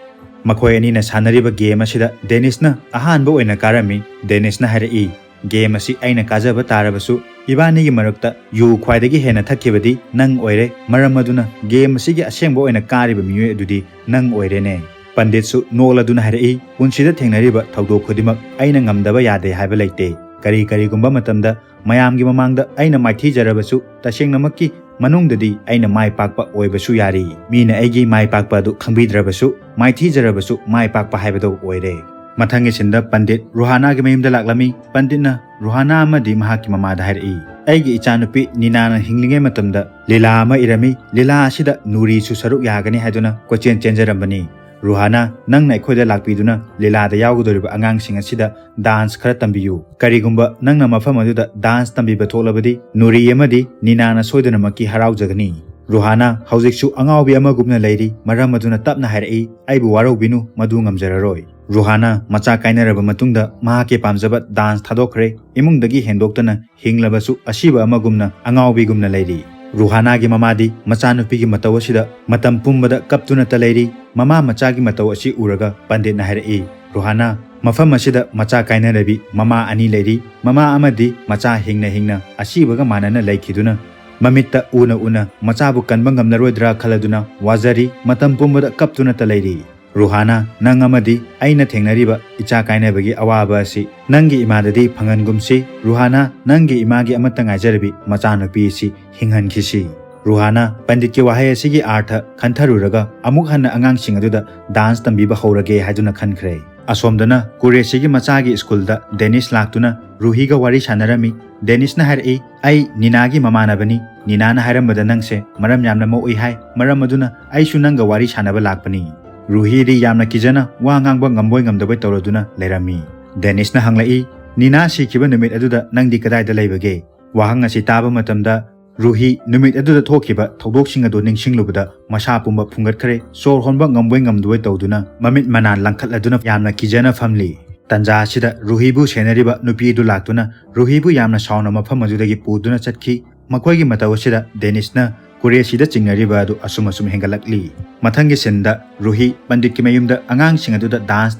ꯃꯈꯣꯏ ꯑꯅꯤꯅ ꯁꯥꯟꯅꯔꯤꯕ ꯒꯦꯝ ꯑꯁꯤꯗ ꯗꯦꯅꯤꯁꯅ ꯑꯍꯥꯟꯕ ꯑꯣꯏꯅ ꯀꯥꯔꯝꯃꯤ꯫ ꯗꯦꯅꯤꯁꯅ ꯍꯥꯏꯔꯛꯏ, "ꯒꯦꯝ ꯑꯁꯤ ꯑꯩꯅ ꯀꯥꯖꯕ ꯇꯥꯔꯕꯁꯨ, ꯏꯕꯥꯅꯤꯒꯤ ꯃꯔꯛꯇ ꯌꯨ ꯈ꯭ꯋꯥꯏꯗꯒꯤ ꯍꯦꯟꯅ ꯊꯛꯈꯤꯕꯗꯤ ꯅꯪ ꯑꯣꯏꯔꯦ꯫ ꯃꯔꯝ ꯑꯗꯨꯅ ꯒꯦꯝ ꯑꯁꯤꯒꯤ ꯑꯁꯦꯡꯕ ꯑꯣꯏꯅ ꯀꯥꯔꯤꯕ ꯃꯤꯑꯣꯏ ꯑꯗꯨꯗꯤ ꯅꯪ ꯑꯣꯏꯔꯦꯅꯦ꯫" ꯄꯟꯗꯤꯠꯁꯨ ꯅꯣꯛꯂꯗꯨꯅ ꯍꯥꯏꯔꯛꯏ, "ꯄꯨꯟꯁꯤꯗ ꯊꯦꯡꯅꯔꯤꯕ ꯊꯧꯗꯣꯛ ꯈꯨꯗꯤꯡꯃꯛ ꯑꯩꯅ ꯉꯝꯗꯕ ꯌꯥꯗꯦ ꯍꯥꯏꯕ ꯂꯩꯇꯦ꯫ ꯀꯔꯤ ꯀꯔꯤꯒꯨꯝꯕ ꯃꯇꯝꯗ ꯃꯌꯥꯝꯒꯤ ꯃꯃꯥꯡꯗ ꯑꯩꯅ ꯃꯥꯏꯊꯤꯖꯔꯕꯁꯨ, ꯇꯁꯦꯡꯅꯃꯛꯀꯤ ꯃꯅꯨꯡꯗꯗꯤ ꯑꯩꯅ ꯃꯥꯏ ꯄꯥꯛꯄ ꯑꯣꯏꯕꯁꯨ ꯌꯥꯔꯤ꯫ ꯃꯤꯅ ꯑꯩꯒꯤ ꯃꯥꯏ ꯄꯥꯛꯄ ꯑꯗꯨ ꯈꯪꯕꯤꯗ꯭ꯔꯕꯁꯨ, ꯃꯥꯏꯊꯤꯖꯔꯕꯁꯨ ꯃꯥꯏ ꯄꯥꯛꯄ ꯍꯥꯏꯕꯗꯨ ꯑꯣꯏꯔꯦ꯫ ꯃꯊꯪꯒꯤ ꯁꯤꯟꯗ ꯄꯟꯗꯤꯠ ꯔꯨꯍꯥꯅꯥꯒꯤ ꯃꯌꯨꯝꯗ ꯂꯥꯛꯂꯝꯃꯤ꯫ ꯄꯟꯗꯤꯠꯅ ꯔꯨꯍꯥꯅꯥ ꯑꯃꯗꯤ ꯃꯍꯥꯛꯀꯤ ꯃꯃꯥꯗ ꯍꯥꯏꯔꯛꯏ, "ꯑꯩꯒꯤ ꯏꯆꯥꯅꯨꯄꯤ ꯅꯤꯅꯥꯅ ꯍꯤꯡꯂꯤꯉꯩ ꯃꯇꯝꯗ ꯂꯤꯂꯥ ꯑꯃ ꯏꯔꯝꯃꯤ꯫ ꯂꯤꯂꯥ ꯑꯁꯤꯗ ꯅꯨꯔꯤꯁꯨ ꯁꯔꯨꯛ ꯌꯥꯒꯅꯤ ꯍꯥꯏꯗꯨꯅ ꯀꯣꯏꯆꯦꯟ ꯆꯦꯟꯖꯔꯝꯕꯅꯤ꯫ ꯔꯨꯍꯥꯅꯥ, ꯅꯪꯅ ꯑꯩꯈꯣꯏꯗ ꯂꯥꯛꯄꯤꯗꯨꯅ ꯂꯤꯂꯥꯗ ꯌꯥꯎꯒꯗꯧꯔꯤꯕ ꯑꯉꯥꯡꯁꯤꯡ ꯑꯁꯤꯗ ꯗꯥꯟꯁ ꯈꯔ ꯇꯝꯕꯤꯌꯨ꯫ ꯀꯔꯤꯒꯨꯝꯕ ꯅꯪꯅ ꯃꯐꯝ ꯑꯗꯨꯗ ꯗꯥꯟꯁ ꯇꯝꯕꯤꯕ ꯊꯣꯛꯂꯕꯗꯤ ꯅꯨꯔꯤ ꯑꯃꯗꯤ ꯅꯤꯅꯥꯅ ꯁꯣꯏꯗꯅꯃꯛꯀꯤ ꯍꯔꯥꯎꯖꯒꯅꯤ꯫" ꯔꯨꯍꯥꯅꯥ ꯍꯧꯖꯤꯛꯁꯨ ꯑꯉꯥꯎꯕꯤ ꯑꯃꯒꯨꯝꯅ ꯂꯩꯔꯤ꯫ ꯃꯔꯝ ꯑꯗꯨꯅ ꯇꯞꯅ ꯍꯥꯏꯔꯛꯏ, "ꯑꯩꯕꯨ ꯋꯥꯔꯧꯕꯤꯅꯨ, ꯃꯗꯨ ꯉꯝꯖꯔꯔꯣꯏ꯫" ꯔꯨꯍꯥꯅꯥ ꯃꯆꯥ ꯀꯥꯏꯅꯔꯕ ꯃꯇꯨꯡꯗ ꯃꯍꯥꯛꯀꯤ ꯄꯥꯝꯖꯕ ꯗꯥꯟꯁ ꯊꯥꯗꯣꯛꯈ꯭ꯔꯦ꯫ ꯏꯃꯨꯡꯗꯒꯤ ꯍꯦꯟꯗꯣꯛꯇꯅ ꯍꯤꯡꯂꯕꯁꯨ ꯑꯁꯤꯕ ꯑꯃꯒꯨꯝꯅ ꯑꯉꯥꯎꯕꯤꯒꯨꯝꯅ ꯂꯩꯔꯤ꯫ ꯔꯨꯍꯥꯅꯥꯒꯤ ꯃꯃꯥꯗꯤ ꯃꯆꯥꯅꯨꯄꯤꯒꯤ ꯃꯇꯧ ꯑꯁꯤꯗ ꯃꯇꯝ ꯄꯨꯝꯕꯗ ꯀꯞꯇꯨꯅꯇ ꯂꯩꯔꯤ꯫ ꯃꯃꯥ ꯃꯆꯥꯒꯤ ꯃꯇꯧ ꯑꯁꯤ ꯎꯔꯒ ꯄꯟꯗꯤꯠꯅ ꯍꯥꯏꯔꯛꯏ, "ꯔꯨꯍꯥꯅꯥ, ꯃꯐꯝ ꯑꯁꯤꯗ ꯃꯆꯥ ꯀꯥꯏꯅꯔꯕꯤ ꯃꯃꯥ ꯑꯅꯤ ꯂꯩꯔꯤ꯫ ꯃꯃꯥ ꯑꯃꯗꯤ ꯃꯆꯥ ꯍꯤꯡꯅ ꯍꯤꯡꯅ ꯑꯁꯤꯕꯒ ꯃꯥꯟꯅꯅ ꯂꯩꯈꯤꯗꯨꯅ ꯃꯃꯤꯠꯇ ꯎꯅ ꯎꯅ ꯃꯆꯥꯕꯨ ꯀꯟꯕ ꯉꯝꯂꯔꯣꯏꯗ꯭ꯔꯥ ꯈꯜꯂꯗꯨꯅ ꯋꯥꯖꯔꯤ, ꯃꯇꯝ ꯄꯨꯝꯕꯗ ꯀꯞꯇꯨꯅꯇ ꯂꯩꯔꯤ꯫ ꯔꯨꯍꯥꯅꯥ, ꯅꯪ ꯑꯃꯗꯤ ꯑꯩꯅ ꯊꯦꯡꯅꯔꯤꯕ ꯏꯆꯥ ꯀꯥꯏꯅꯕꯒꯤ ꯑꯋꯥꯕ ꯑꯁꯤ ꯅꯪꯒꯤ ꯏꯃꯥꯗꯗꯤ ꯐꯪꯍꯟꯒꯨꯝꯁꯤ꯫ ꯔꯨꯍꯥꯅꯥ, ꯅꯪꯒꯤ ꯏꯃꯥꯒꯤ ꯑꯃꯠꯇ ꯉꯥꯏꯖꯔꯕꯤ ꯃꯆꯥꯅꯨꯄꯤ ꯑꯁꯤ ꯍꯤꯡꯍꯟꯈꯤꯁꯤ꯫" ꯔꯨꯍꯥꯅꯥ ꯄꯟꯗꯤꯠꯀꯤ ꯋꯥꯍꯩ ꯑꯁꯤꯒꯤ ꯑꯥꯔꯊ ꯈꯟꯊꯔꯨꯔꯒ ꯑꯃꯨꯛ ꯍꯟꯅ ꯑꯉꯥꯡꯁꯤꯡ ꯑꯗꯨꯗ ꯗꯥꯟꯁ ꯇꯝꯕꯤꯕ ꯍꯧꯔꯒꯦ ꯍꯥꯏꯗꯨꯅ ꯈꯟꯈ꯭ꯔꯦ꯫ ꯑꯁꯣꯝꯗꯅ ꯀꯨꯔꯦꯁꯤꯒꯤ ꯃꯆꯥꯒꯤ ꯁ꯭ꯀꯨꯜꯗ ꯗꯦꯅꯤꯁ ꯂꯥꯛꯇꯨꯅ ꯔꯨꯍꯤꯒ ꯋꯥꯔꯤ ꯁꯥꯟꯅꯔꯝꯃꯤ꯫ ꯗꯦꯅꯤꯁꯅ ꯍꯥꯏꯔꯛꯏ, "ꯑꯩ ꯅꯤꯅꯥꯒꯤ ꯃꯃꯥꯟꯅꯕꯅꯤ꯫ ꯅꯤꯅꯥꯅ ꯍꯥꯏꯔꯝꯕꯗ ꯅꯪꯁꯦ ꯃꯔꯝ ꯌꯥꯝꯅ ꯃꯣꯛꯏ ꯍꯥꯏ꯫ ꯃꯔꯝ ꯑꯗꯨꯅ ꯑꯩꯁꯨ ꯅꯪꯒ ꯋꯥꯔꯤ ꯁꯥꯟꯅꯕ ꯂꯥꯛꯄꯅꯤ꯫" ꯔꯨꯍꯤꯗꯤ ꯌꯥꯝꯅ ꯀꯤꯖꯅ ꯋꯥ ꯉꯥꯡꯕ ꯉꯝꯕꯣꯏ ꯉꯝꯗꯕꯣꯏ ꯇꯧꯔꯗꯨꯅ ꯂꯩꯔꯝꯃꯤ꯫ ꯗꯦꯅꯤꯁꯅ ꯍꯪꯂꯛꯏ, "ꯅꯤꯅꯥ ꯁꯤꯈꯤꯕ ꯅꯨꯃꯤꯠ ꯑꯗꯨꯗ ꯅꯪꯗꯤ ꯀꯗꯥꯏꯗ ꯂꯩꯕꯒꯦ?" ꯋꯥꯍꯪ ꯑꯁꯤ ꯇꯥꯕ ꯃꯇꯝꯗ ꯔꯨꯍꯤ ꯅꯨꯃꯤꯠ ꯑꯗꯨꯗ ꯊꯣꯛꯈꯤꯕ ꯊꯧꯗꯣꯛꯁꯤꯡ ꯑꯗꯨ ꯅꯤꯡꯁꯤꯡꯂꯨꯕꯗ ꯃꯁꯥ ꯄꯨꯝꯕ ꯐꯨꯡꯒꯠꯈ꯭ꯔꯦ꯫ ꯁꯣꯔ ꯍꯣꯟꯕ ꯉꯝꯕꯣꯏ ꯉꯝꯗꯕꯣꯏ ꯇꯧꯗꯨꯅ ꯃꯃꯤꯠ ꯃꯅꯥ ꯂꯪꯈꯠꯂꯗꯨꯅ ꯌꯥꯝꯅ ꯀꯤꯖꯅ ꯐꯝꯂꯤ꯫ ꯇꯟꯖꯥ ꯑꯁꯤꯗ ꯔꯨꯍꯤꯕꯨ ꯁꯦꯟꯅꯔꯤꯕ ꯅꯨꯄꯤ ꯑꯗꯨ ꯂꯥꯛꯇꯨꯅ ꯔꯨꯍꯤꯕꯨ ꯌꯥꯝꯅ ꯁꯥꯎꯅ ꯃꯐꯝ ꯑꯗꯨꯗꯒꯤ ꯄꯨꯗꯨꯅ ꯆꯠꯈꯤ꯫ ꯃꯈꯣꯏꯒꯤ ꯃꯇꯧ ꯑꯁꯤꯗ ꯗꯦꯅꯤꯁꯅ ꯀꯨꯔꯦꯁꯤꯗ ꯆꯤꯡꯅꯔꯤꯕ ꯑꯗꯨ ꯑꯁꯨꯝ ꯑꯁꯨꯝ ꯍꯦꯟꯒꯠꯂꯛꯂꯤ꯫ ꯃꯊꯪꯒꯤ ꯁꯤꯟꯗ ꯔꯨꯍꯤ ꯄꯟꯗꯤꯠꯀꯤ ꯃꯌꯨꯝꯗ ꯑꯉꯥꯡꯁꯤꯡ ꯑꯗꯨꯗ ꯗꯥꯟꯁ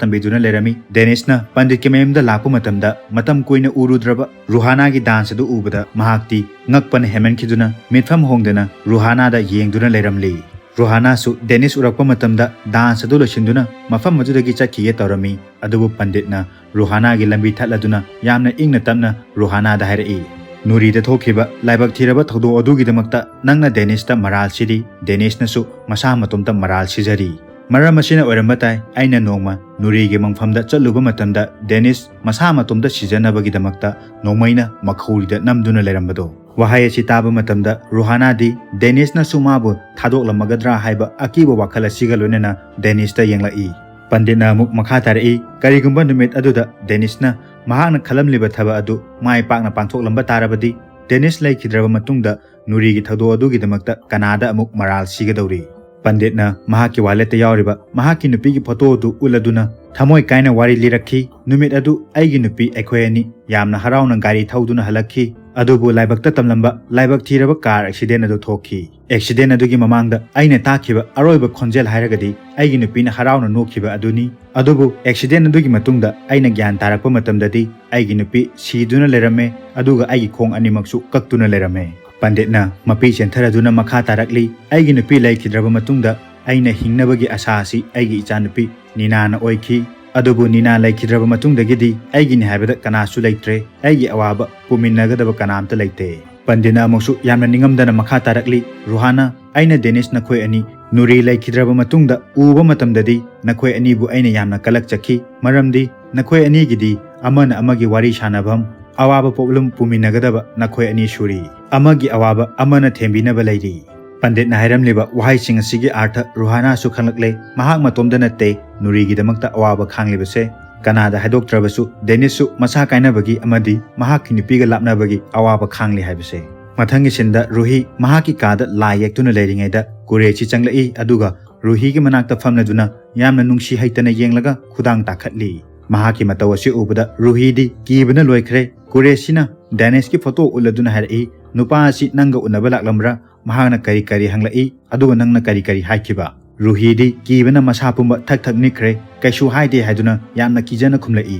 ꯇꯝꯕꯤꯗꯨꯅ ꯂꯩꯔꯝꯃꯤ꯫ ꯗꯦꯅꯤꯁꯅ ꯄꯟꯗꯤꯠꯀꯤ ꯃꯌꯨꯝꯗ ꯂꯥꯛꯄ ꯃꯇꯝꯗ ꯃꯇꯝ ꯀꯨꯏꯅ ꯎꯔꯨꯗ꯭ꯔꯕ ꯔꯨꯍꯥꯅꯥꯒꯤ ꯗꯥꯟꯁ ꯑꯗꯨ ꯎꯕꯗ ꯃꯍꯥꯛꯇꯤ ꯉꯛꯄꯅ ꯍꯦꯟꯃꯟꯈꯤꯗꯨꯅ ꯃꯤꯠꯐꯝ ꯍꯣꯡꯗꯅ ꯔꯨꯍꯥꯅꯥꯗ ꯌꯦꯡꯗꯨꯅ ꯂꯩꯔꯝꯂꯤ꯫ ꯔꯨꯍꯥꯅꯥꯁꯨ ꯗꯦꯅꯤꯁ ꯎꯔꯛꯄ ꯃꯇꯝꯗ ꯗꯥꯟꯁ ꯑꯗꯨ ꯂꯣꯏꯁꯤꯟꯗꯨꯅ ꯃꯐꯝ ꯑꯗꯨꯗꯒꯤ ꯆꯠꯈꯤꯒꯦ ꯇꯧꯔꯝꯃꯤ꯫ ꯑꯗꯨꯕꯨ ꯄꯟꯗꯤꯠꯅ ꯔꯨꯍꯥꯅꯥꯒꯤ ꯂꯝꯕꯤ ꯊꯠꯂꯗꯨꯅ ꯌꯥꯝꯅ ꯏꯪꯅ ꯇꯞꯅ ꯔꯨꯍꯥꯅꯥꯗ ꯍꯥꯏꯔꯛꯏ, "ꯅꯨꯔꯤꯗ ꯊꯣꯛꯈꯤꯕ ꯂꯥꯏꯕꯛ ꯊꯤꯔꯕ ꯊꯧꯗꯣꯛ ꯑꯗꯨꯒꯤꯗꯃꯛꯇ ꯅꯪꯅ ꯗꯦꯅꯤꯁꯇ ꯃꯔꯥꯜ ꯁꯤꯔꯤ, ꯗꯦꯅꯤꯁꯅꯁꯨ ꯃꯁꯥ ꯃꯇꯣꯝꯇ ꯃꯔꯥꯜ ꯁꯤꯖꯔꯤ꯫ ꯃꯔꯝ ꯑꯁꯤꯅ ꯑꯣꯏꯔꯝꯕ ꯇꯥꯏ ꯑꯩꯅ ꯅꯣꯡꯃ ꯅꯨꯔꯤꯒꯤ ꯃꯪꯐꯝꯗ ꯆꯠꯂꯨꯕ ꯃꯇꯝꯗ ꯗꯦꯅꯤꯁ ꯃꯁꯥ ꯃꯇꯣꯝꯇ ꯁꯤꯖꯅꯕꯒꯤꯗꯃꯛꯇ ꯅꯣꯡꯃꯩꯅ ꯃꯈꯧꯔꯤꯗ ꯅꯝꯗꯨꯅ ꯂꯩꯔꯝꯕꯗꯣ"꯫ ꯋꯥꯍꯩ ꯑꯁꯤ ꯇꯥꯕ ꯃꯇꯝꯗ ꯔꯨꯍꯥꯅꯥꯗꯤ ꯗꯦꯅꯤꯁꯅꯁꯨ ꯃꯥꯕꯨ ꯊꯥꯗꯣꯛꯂꯝꯃꯒꯗ꯭ꯔꯥ ꯍꯥꯏꯕ ꯑꯀꯤꯕ ꯋꯥꯈꯜ ꯑꯁꯤꯒ ꯂꯣꯏꯅꯅ ꯗꯦꯅꯤꯁꯇ ꯌꯦꯡꯂꯛꯏ꯫ ꯄꯟꯗꯤꯠꯅ ꯑꯃꯨꯛ ꯃꯈꯥ ꯇꯥꯔꯛꯏ, "ꯀꯔꯤꯒꯨꯝꯕ ꯅꯨꯃꯤꯠ ꯑꯗꯨꯗ ꯗꯦꯅꯤꯁꯅ ꯃꯍꯥꯛꯅ ꯈꯜꯂꯝꯂꯤꯕ ꯊꯕꯛ ꯑꯗꯨ ꯃꯥꯏ ꯄꯥꯛꯅ ꯄꯥꯡꯊꯣꯛꯂꯝꯕ ꯇꯥꯔꯕꯗꯤ, ꯗꯦꯅꯤꯁ ꯂꯩꯈꯤꯗ꯭ꯔꯕ ꯃꯇꯨꯡꯗ ꯅꯨꯔꯤꯒꯤ ꯊꯧꯗꯣꯛ ꯑꯗꯨꯒꯤꯗꯃꯛꯇ ꯀꯅꯥꯗ ꯑꯃꯨꯛ ꯃꯔꯥꯜ ꯁꯤꯒꯗꯧꯔꯤ?" ꯄꯟꯗꯤꯠꯅ ꯃꯍꯥꯛꯀꯤ ꯋꯥꯂꯦꯠꯇ ꯌꯥꯎꯔꯤꯕ ꯃꯍꯥꯛꯀꯤ ꯅꯨꯄꯤꯒꯤ ꯐꯣꯇꯣ ꯑꯗꯨ ꯎꯠꯂꯗꯨꯅ ꯊꯃꯣꯏ ꯀꯥꯏꯅ ꯋꯥꯔꯤ ꯂꯤꯔꯛꯈꯤ꯫ "ꯅꯨꯃꯤꯠ ꯑꯗꯨ ꯑꯩꯒꯤ ꯅꯨꯄꯤ ꯑꯩꯈꯣꯏ ꯑꯅꯤ ꯌꯥꯝꯅ ꯍꯔꯥꯎꯅ ꯒꯥꯔꯤ ꯊꯧꯗꯨꯅ ꯍꯜꯂꯛꯈꯤ꯫ ꯑꯗꯨꯕꯨ ꯂꯥꯏꯕꯛꯇ ꯇꯝꯂꯝꯕ ꯂꯥꯏꯕꯛ ꯊꯤꯔꯕ ꯀꯥꯔ ꯑꯦꯛꯁꯤꯗꯦꯟ ꯑꯗꯨ ꯊꯣꯛꯈꯤ꯫ ꯑꯦꯛꯁꯤꯗꯦꯟ ꯑꯗꯨꯒꯤ ꯃꯃꯥꯡꯗ ꯑꯩꯅ ꯇꯥꯈꯤꯕ ꯑꯔꯣꯏꯕ ꯈꯣꯟꯖꯦꯜ ꯍꯥꯏꯔꯒꯗꯤ ꯑꯩꯒꯤ ꯅꯨꯄꯤꯅ ꯍꯔꯥꯎꯅ ꯅꯣꯛꯈꯤꯕ ꯑꯗꯨꯅꯤ꯫ ꯑꯗꯨꯕꯨ ꯑꯦꯛꯁꯤꯗꯦꯟ ꯑꯗꯨꯒꯤ ꯃꯇꯨꯡꯗ ꯑꯩꯅ ꯒ꯭ꯌꯥꯟ ꯇꯥꯔꯛꯄ ꯃꯇꯝꯗꯗꯤ ꯑꯩꯒꯤ ꯅꯨꯄꯤ ꯁꯤꯗꯨꯅ ꯂꯩꯔꯝꯃꯦ, ꯑꯗꯨꯒ ꯑꯩꯒꯤ ꯈꯣꯡ ꯑꯅꯤꯃꯛꯁꯨ ꯀꯛꯇꯨꯅ ꯂꯩꯔꯝꯃꯦ"꯫ ꯄꯟꯗꯤꯠꯅ ꯃꯄꯤ ꯆꯦꯟꯊꯔꯗꯨꯅ ꯃꯈꯥ ꯇꯥꯔꯛꯂꯤ, "ꯑꯩꯒꯤ ꯅꯨꯄꯤ ꯂꯩꯈꯤꯗ꯭ꯔꯕ ꯃꯇꯨꯡꯗ ꯑꯩꯅ ꯍꯤꯡꯅꯕꯒꯤ ꯑꯁꯥ ꯑꯁꯤ ꯑꯩꯒꯤ ꯏꯆꯥꯅꯨꯄꯤ ꯅꯤꯅꯥꯅ ꯑꯣꯏꯈꯤ꯫ ꯑꯗꯨꯕꯨ ꯅꯤꯅꯥ ꯂꯩꯈꯤꯗ꯭ꯔꯕ ꯃꯇꯨꯡꯗꯒꯤꯗꯤ ꯑꯩꯒꯤꯅꯤ ꯍꯥꯏꯕꯗ ꯀꯅꯥꯁꯨ ꯂꯩꯇ꯭ꯔꯦ꯫ ꯑꯩꯒꯤ ꯑꯋꯥꯕ ꯄꯨꯃꯤꯟꯅꯒꯗꯕ ꯀꯅꯥꯝꯇ ꯂꯩꯇꯦ"꯫ ꯄꯟꯗꯤꯠꯅ ꯑꯃꯨꯛꯁꯨ ꯌꯥꯝꯅ ꯅꯤꯡꯉꯝꯗꯅ ꯃꯈꯥ ꯇꯥꯔꯛꯂꯤ, "ꯔꯨꯍꯥꯅꯥ, ꯑꯩꯅ ꯗꯦꯅꯤꯁ ꯅꯈꯣꯏ ꯑꯅꯤ ꯅꯨꯔꯤ ꯂꯩꯈꯤꯗ꯭ꯔꯕ ꯃꯇꯨꯡꯗ ꯎꯕ ꯃꯇꯝꯗꯗꯤ ꯅꯈꯣꯏ ꯑꯅꯤꯕꯨ ꯑꯩꯅ ꯌꯥꯝꯅ ꯀꯂꯛꯆꯈꯤ꯫ ꯃꯔꯝꯗꯤ ꯅꯈꯣꯏ ꯑꯅꯤꯒꯤꯗꯤ ꯑꯃꯅ ꯑꯃꯒꯤ ꯋꯥꯔꯤ ꯁꯥꯟꯅꯐꯝ, ꯑꯋꯥꯕ ꯄꯣꯠꯂꯨꯝ ꯄꯨꯃꯤꯟꯅꯒꯗꯕ ꯅꯈꯣꯏ ꯑꯅꯤ ꯁꯨꯔꯤ꯫ ꯑꯃꯒꯤ ꯑꯋꯥꯕ ꯑꯃꯅ ꯊꯦꯝꯕꯤꯅꯕ ꯂꯩꯔꯤ"꯫ ꯄꯟꯗꯤꯠꯅ ꯍꯥꯏꯔꯝꯂꯤꯕ ꯋꯥꯍꯩꯁꯤꯡ ꯑꯁꯤꯒꯤ ꯑꯥꯔꯊ ꯔꯨꯍꯥꯅꯥꯁꯨ ꯈꯪꯂꯛꯂꯦ꯫ ꯃꯍꯥꯛ ꯃꯇꯣꯝꯇ ꯅꯠꯇꯦ ꯅꯨꯔꯤꯒꯤꯗꯃꯛꯇ ꯑꯋꯥꯕ ꯈꯥꯡꯂꯤꯕꯁꯦ꯫ ꯀꯅꯥꯗ ꯍꯥꯏꯗꯣꯛꯇ꯭ꯔꯕꯁꯨ ꯗꯦꯅꯤꯁꯁꯨ ꯃꯁꯥ ꯀꯥꯏꯅꯕꯒꯤ ꯑꯃꯗꯤ ꯃꯍꯥꯛꯀꯤ ꯅꯨꯄꯤꯒ ꯂꯥꯞꯅꯕꯒꯤ ꯑꯋꯥꯕ ꯈꯥꯡꯂꯤ ꯍꯥꯏꯕꯁꯦ꯫ ꯃꯊꯪꯒꯤ ꯁꯤꯟꯗ ꯔꯨꯍꯤ ꯃꯍꯥꯛꯀꯤ ꯀꯥꯗ ꯂꯥꯏ ꯌꯦꯛꯇꯨꯅ ꯂꯩꯔꯤꯉꯩꯗ ꯀꯨꯔꯦꯁꯤ ꯆꯪꯂꯛꯏ, ꯑꯗꯨꯒ ꯔꯨꯍꯤꯒꯤ ꯃꯅꯥꯛꯇ ꯐꯝꯂꯗꯨꯅ ꯌꯥꯝꯅ ꯅꯨꯡꯁꯤ ꯍꯩꯇꯅ ꯌꯦꯡꯂꯒ ꯈꯨꯗꯥꯡ ꯇꯥꯈꯠꯂꯤ꯫ ꯃꯍꯥꯛꯀꯤ ꯃꯇꯧ ꯑꯁꯤ ꯎꯕꯗ ꯔꯨꯍꯤꯗꯤ ꯀꯤꯕꯅ ꯂꯣꯏꯈ꯭ꯔꯦ꯫ ꯀꯨꯔꯦꯁꯤꯅ ꯗꯦꯅꯤꯁꯀꯤ ꯐꯣꯇꯣ ꯎꯠꯂꯗꯨꯅ ꯍꯥꯏꯔꯛꯏ, "ꯅꯨꯄꯥ ꯑꯁꯤ ꯅꯪꯒ ꯎꯅꯕ ꯂꯥꯛꯂꯝꯕ꯭ꯔꯥ? ꯃꯍꯥꯛꯅ ꯀꯔꯤ ꯀꯔꯤ ꯍꯪꯂꯛꯏ? ꯑꯗꯨꯒ ꯅꯪꯅ ꯀꯔꯤ ꯀꯔꯤ ꯍꯥꯏꯈꯤꯕ?" ꯔꯨꯍꯤꯗꯤ ꯀꯤꯕꯅ ꯃꯁꯥ ꯄꯨꯝꯕ ꯊꯛ ꯊꯛ ꯅꯤꯛꯈ꯭ꯔꯦ꯫ "ꯀꯩꯁꯨ ꯍꯥꯏꯗꯦ" ꯍꯥꯏꯗꯨꯅ ꯌꯥꯝꯅ ꯀꯤꯖꯅ ꯈꯨꯝꯂꯛꯏ꯫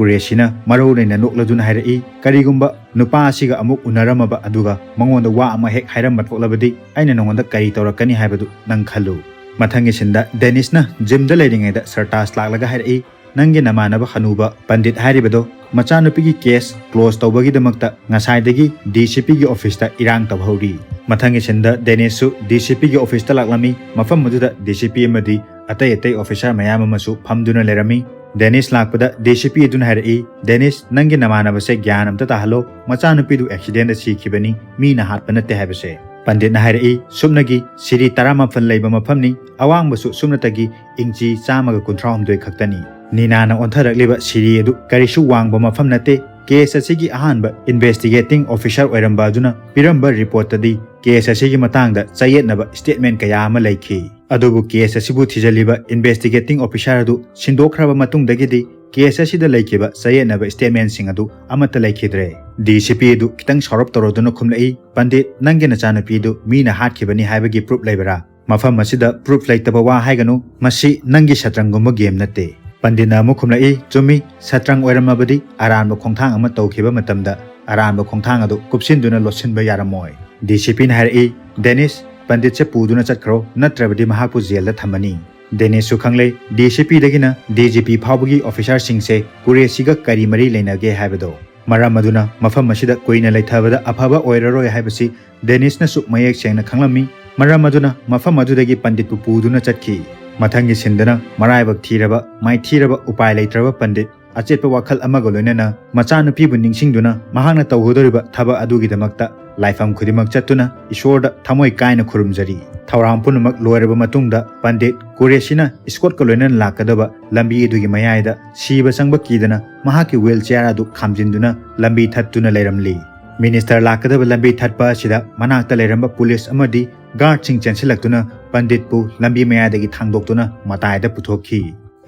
ꯀꯨꯔꯦꯁꯤꯅ ꯃꯔꯧ ꯂꯩꯅ ꯅꯣꯛꯂꯗꯨꯅ ꯍꯥꯏꯔꯛꯏ, "ꯀꯔꯤꯒꯨꯝꯕ ꯅꯨꯄꯥ ꯑꯁꯤꯒ ꯑꯃꯨꯛ ꯎꯅꯔꯝꯃꯕ ꯑꯗꯨꯒ ꯃꯉꯣꯟꯗ ꯋꯥ ꯑꯃ ꯍꯦꯛ ꯍꯥꯏꯔꯝꯕ ꯊꯣꯛꯂꯕꯗꯤ ꯑꯩꯅ ꯅꯉꯣꯟꯗ ꯀꯔꯤ ꯇꯧꯔꯛꯀꯅꯤ ꯍꯥꯏꯕꯗꯨ ꯅꯪ ꯈꯜꯂꯨ"꯫ ꯃꯊꯪꯒꯤ ꯁꯤꯟꯗ ꯗꯦꯅꯤꯁꯅ ꯖꯤꯝꯗ ꯂꯩꯔꯤꯉꯩꯗ ꯁꯔꯇꯥꯖ ꯂꯥꯛꯂꯒ ꯍꯥꯏꯔꯛꯏ, "ꯅꯪꯒꯤ ꯅꯃꯥꯟꯅꯕ ꯍꯅꯨꯕ ꯄꯟꯗꯤꯠ ꯍꯥꯏꯔꯤꯕꯗꯣ ꯃꯆꯥꯅꯨꯄꯤꯒꯤ ꯀꯦꯁ ꯀ꯭ꯂꯣꯖ ꯇꯧꯕꯒꯤꯗꯃꯛꯇ ꯉꯁꯥꯏꯗꯒꯤ ꯗꯤ ꯁꯤ ꯄꯤꯒꯤ ꯑꯣꯐꯤꯁꯇ ꯏꯔꯥꯡ ꯇꯧꯍꯧꯔꯤ"꯫ ꯃꯊꯪꯒꯤ ꯁꯤꯟꯗ ꯗꯦꯅꯤꯁꯁꯨ ꯗꯤ ꯁꯤ ꯄꯤꯒꯤ ꯑꯣꯐꯤꯁꯇ ꯂꯥꯛꯂꯝꯃꯤ꯫ ꯃꯐꯝ ꯑꯗꯨꯗ ꯗꯤ ꯁꯤ ꯄꯤ ꯑꯃꯗꯤ ꯑꯇꯩ ꯑꯇꯩ ꯑꯣꯐꯤꯁꯥꯔ ꯃꯌꯥꯝ ꯑꯃꯁꯨ ꯐꯝꯗꯨꯅ ꯂꯩꯔꯝꯃꯤ꯫ ꯗꯦꯅꯤꯁ ꯂꯥꯛꯄꯗ ꯗꯤ ꯁꯤ ꯄꯤ ꯑꯗꯨꯅ ꯍꯥꯏꯔꯛꯏ, "ꯗꯦꯅꯤꯁ, ꯅꯪꯒꯤ ꯅꯃꯥꯟꯅꯕꯁꯦ ꯒ꯭ꯌꯥꯟ ꯑꯝꯇ ꯇꯥꯍꯜꯂꯣ꯫ ꯃꯆꯥꯅꯨꯄꯤꯗꯨ ꯑꯦꯛꯁꯤꯗꯦꯟꯗ ꯁꯤꯈꯤꯕꯅꯤ, ꯃꯤꯅ ꯍꯥꯠꯄ ꯅꯠꯇꯦ ꯍꯥꯏꯕꯁꯦ"꯫ ꯄꯟꯗꯤꯠꯅ ꯍꯥꯏꯔꯛꯏ, "ꯁꯨꯞꯅꯒꯤ ꯁꯤꯔꯤ ꯇꯔꯥꯃꯥꯄꯜ ꯂꯩꯕ ꯃꯐꯝꯅꯤ, ꯑꯋꯥꯡꯕꯁꯨ ꯁꯨꯞꯅꯇꯒꯤ ꯏꯟꯆꯤ ꯆꯥꯝꯃꯒ ꯀꯨꯟꯊ꯭ꯔꯥ ꯍꯨꯝꯗꯣꯏ ꯈꯛꯇꯅꯤ꯫ ꯅꯤꯅꯥꯅ ꯑꯣꯟꯊꯔꯛꯂꯤꯕ ꯁꯤꯔꯤ ꯑꯗꯨ ꯀꯔꯤꯁꯨ ꯋꯥꯡꯕ ꯃꯐꯝ ꯅꯠꯇꯦ꯫ ꯀꯦꯁ ꯑꯁꯤꯒꯤ ꯑꯍꯥꯟꯕ ꯏꯟꯚꯦꯁꯇꯤꯒꯦꯇꯤꯡ ꯑꯣꯐꯤꯁꯥꯔ ꯑꯣꯏꯔꯝꯕ ꯑꯗꯨꯅ ꯄꯤꯔꯝꯕ ꯔꯤꯄꯣꯔꯠꯇꯗꯤ ꯀꯦꯁ ꯑꯁꯤꯒꯤ ꯃꯇꯥꯡꯗ ꯆꯌꯦꯠꯅꯕ ꯁ꯭ꯇꯦꯠꯃꯦꯟ ꯀꯌꯥ ꯑꯃ ꯂꯩꯈꯤ꯫ ꯑꯗꯨꯕꯨ ꯀꯦꯁ ꯑꯁꯤꯕꯨ ꯊꯤꯖꯤꯜꯂꯤꯕ ꯏꯟꯚꯦꯁꯇꯤꯒꯦꯇꯤꯡ ꯑꯣꯐꯤꯁꯥꯔ ꯑꯗꯨ ꯁꯤꯟꯗꯣꯛꯈ꯭ꯔꯕ ꯃꯇꯨꯡꯗꯒꯤꯗꯤ ꯀꯦꯁ ꯑꯁꯤꯗ ꯂꯩꯈꯤꯕ ꯆꯌꯦꯠꯅꯕ ꯁ꯭ꯇꯦꯠꯃꯦꯟꯁꯤꯡ ꯑꯗꯨ ꯑꯃꯠꯇ ꯂꯩꯈꯤꯗ꯭ꯔꯦ"꯫ ꯗꯤ ꯁꯤ ꯄꯤ ꯑꯗꯨ ꯈꯤꯇꯪ ꯁꯥꯎꯔꯞ ꯇꯧꯔꯗꯨꯅ ꯈꯨꯝꯂꯛꯏ, "ꯄꯟꯗꯤꯠ, ꯅꯪꯒꯤ ꯅꯆꯥꯅꯨꯄꯤꯗꯨ ꯃꯤꯅ ꯍꯥꯠꯈꯤꯕꯅꯤ ꯍꯥꯏꯕꯒꯤ ꯄ꯭ꯔꯨꯐ ꯂꯩꯕꯔꯥ? ꯃꯐꯝ ꯑꯁꯤꯗ ꯄ꯭ꯔꯨꯐ ꯂꯩꯇꯕ ꯋꯥ ꯍꯥꯏꯒꯅꯨ, ꯃꯁꯤ ꯅꯪꯒꯤ ꯁꯇ꯭ꯔꯪꯒꯨꯝꯕ ꯒꯦꯝ ꯅꯠꯇꯦ"꯫ ꯄꯟꯗꯤꯠꯅ ꯑꯃꯨꯛ ꯈꯨꯝꯂꯛꯏ, "ꯆꯨꯝꯃꯤ, ꯁꯇ꯭ꯔꯪ ꯑꯣꯏꯔꯝꯃꯕꯗꯤ ꯑꯔꯥꯟꯕ ꯈꯣꯡꯊꯥꯡ ꯑꯃ ꯇꯧꯈꯤꯕ ꯃꯇꯝꯗ ꯑꯔꯥꯟꯕ ꯈꯣꯡꯊꯥꯡ ꯑꯗꯨ ꯀꯨꯞꯁꯤꯟꯗꯨꯅ ꯂꯣꯠꯁꯤꯟꯕ ꯌꯥꯔꯝꯃꯣꯏ"꯫ ꯗꯤ ꯁꯤ ꯄꯤꯅ ꯍꯥꯏꯔꯛꯏ, "ꯗꯦꯅꯤꯁ, ꯄꯟꯗꯤꯠꯁꯦ ꯄꯨꯗꯨꯅ ꯆꯠꯈ꯭ꯔꯣ, ꯅꯠꯇ꯭ꯔꯕꯗꯤ ꯃꯍꯥꯛꯄꯨ ꯖꯦꯜꯗ ꯊꯝꯃꯅꯤ"꯫ ꯗꯦꯅꯤꯁꯁꯨ ꯈꯪꯂꯦ, ꯗꯤ ꯁꯤ ꯄꯤꯗꯒꯤꯅ ꯗꯤ ꯖꯤ ꯄꯤ ꯐꯥꯎꯕꯒꯤ ꯑꯣꯐꯤꯁꯥꯔꯁꯤꯡꯁꯦ ꯀꯨꯔꯦꯁꯤꯒ ꯀꯔꯤ ꯃꯔꯤ ꯂꯩꯅꯒꯦ ꯍꯥꯏꯕꯗꯣ꯫ ꯃꯔꯝ ꯑꯗꯨꯅ ꯃꯐꯝ ꯑꯁꯤꯗ ꯀꯨꯏꯅ ꯂꯩꯊꯕꯗ ꯑꯐꯕ ꯑꯣꯏꯔꯔꯣꯏ ꯍꯥꯏꯕꯁꯤ ꯗꯦꯅꯤꯁꯅꯁꯨ ꯃꯌꯦꯛ ꯁꯦꯡꯅ ꯈꯪꯂꯝꯃꯤ꯫ ꯃꯔꯝ ꯑꯗꯨꯅ ꯃꯐꯝ ꯑꯗꯨꯗꯒꯤ ꯄꯟꯗꯤꯠꯄꯨ ꯄꯨꯗꯨꯅ ꯆꯠꯈꯤ꯫ ꯃꯊꯪꯒꯤ ꯁꯤꯟꯗꯅ ꯃꯔꯥꯏꯕꯛ ꯊꯤꯔꯕ, ꯃꯥꯏꯊꯤꯔꯕ, ꯎꯄꯥꯏ ꯂꯩꯇ꯭ꯔꯕ ꯄꯟꯗꯤꯠ ꯑꯆꯦꯠꯄ ꯋꯥꯈꯜ ꯑꯃꯒ ꯂꯣꯏꯅꯅ ꯃꯆꯥꯅꯨꯄꯤꯕꯨ ꯅꯤꯡꯁꯤꯡꯗꯨꯅ ꯃꯍꯥꯛꯅ ꯇꯧꯒꯗꯧꯔꯤꯕ ꯊꯕꯛ ꯑꯗꯨꯒꯤꯗꯃꯛꯇ ꯂꯥꯏꯐꯝ ꯈꯨꯗꯤꯡꯃꯛ ꯆꯠꯇꯨꯅ ꯏꯁꯣꯔꯗ ꯊꯃꯣꯏ ꯀꯥꯏꯅ ꯈꯨꯔꯨꯝꯖꯔꯤ꯫ ꯊꯧꯔꯥꯡ ꯄꯨꯝꯅꯃꯛ ꯂꯣꯏꯔꯕ ꯃꯇꯨꯡꯗ ꯄꯟꯗꯤꯠ ꯀꯨꯔꯦꯁꯤꯅ ꯏꯁꯀꯣꯠꯀ ꯂꯣꯏꯅꯅ ꯂꯥꯛꯀꯗꯕ ꯂꯝꯕꯤ ꯑꯗꯨꯒꯤ ꯃꯌꯥꯏꯗ ꯁꯤꯕ ꯆꯪꯕ ꯀꯤꯗꯅ ꯃꯍꯥꯛꯀꯤ ꯋꯤꯜ ꯆꯤꯌꯥꯔ ꯑꯗꯨ ꯈꯥꯝꯖꯤꯟꯗꯨꯅ ꯂꯝꯕꯤ ꯊꯠꯇꯨꯅ ꯂꯩꯔꯝꯂꯤ꯫ ꯃꯤꯅꯤꯁꯇꯔ ꯂꯥꯛꯀꯗꯕ ꯂꯝꯕꯤ ꯊꯠꯄ ꯑꯁꯤꯗ ꯃꯅꯥꯛꯇ ꯂꯩꯔꯝꯕ ꯄꯨꯂꯤꯁ ꯑꯃꯗꯤ ꯒꯥꯔꯗꯁꯤꯡ ꯆꯦꯟꯁꯤꯜꯂꯛꯇꯨꯅ ꯄꯟꯗꯤꯠꯄꯨ ꯂꯝꯕꯤ ꯃꯌꯥꯏꯗꯒꯤ ꯊꯥꯡꯗꯣꯛꯇꯨꯅ ꯃꯇꯥꯏꯗ ꯄꯨꯊꯣꯛꯈꯤ꯫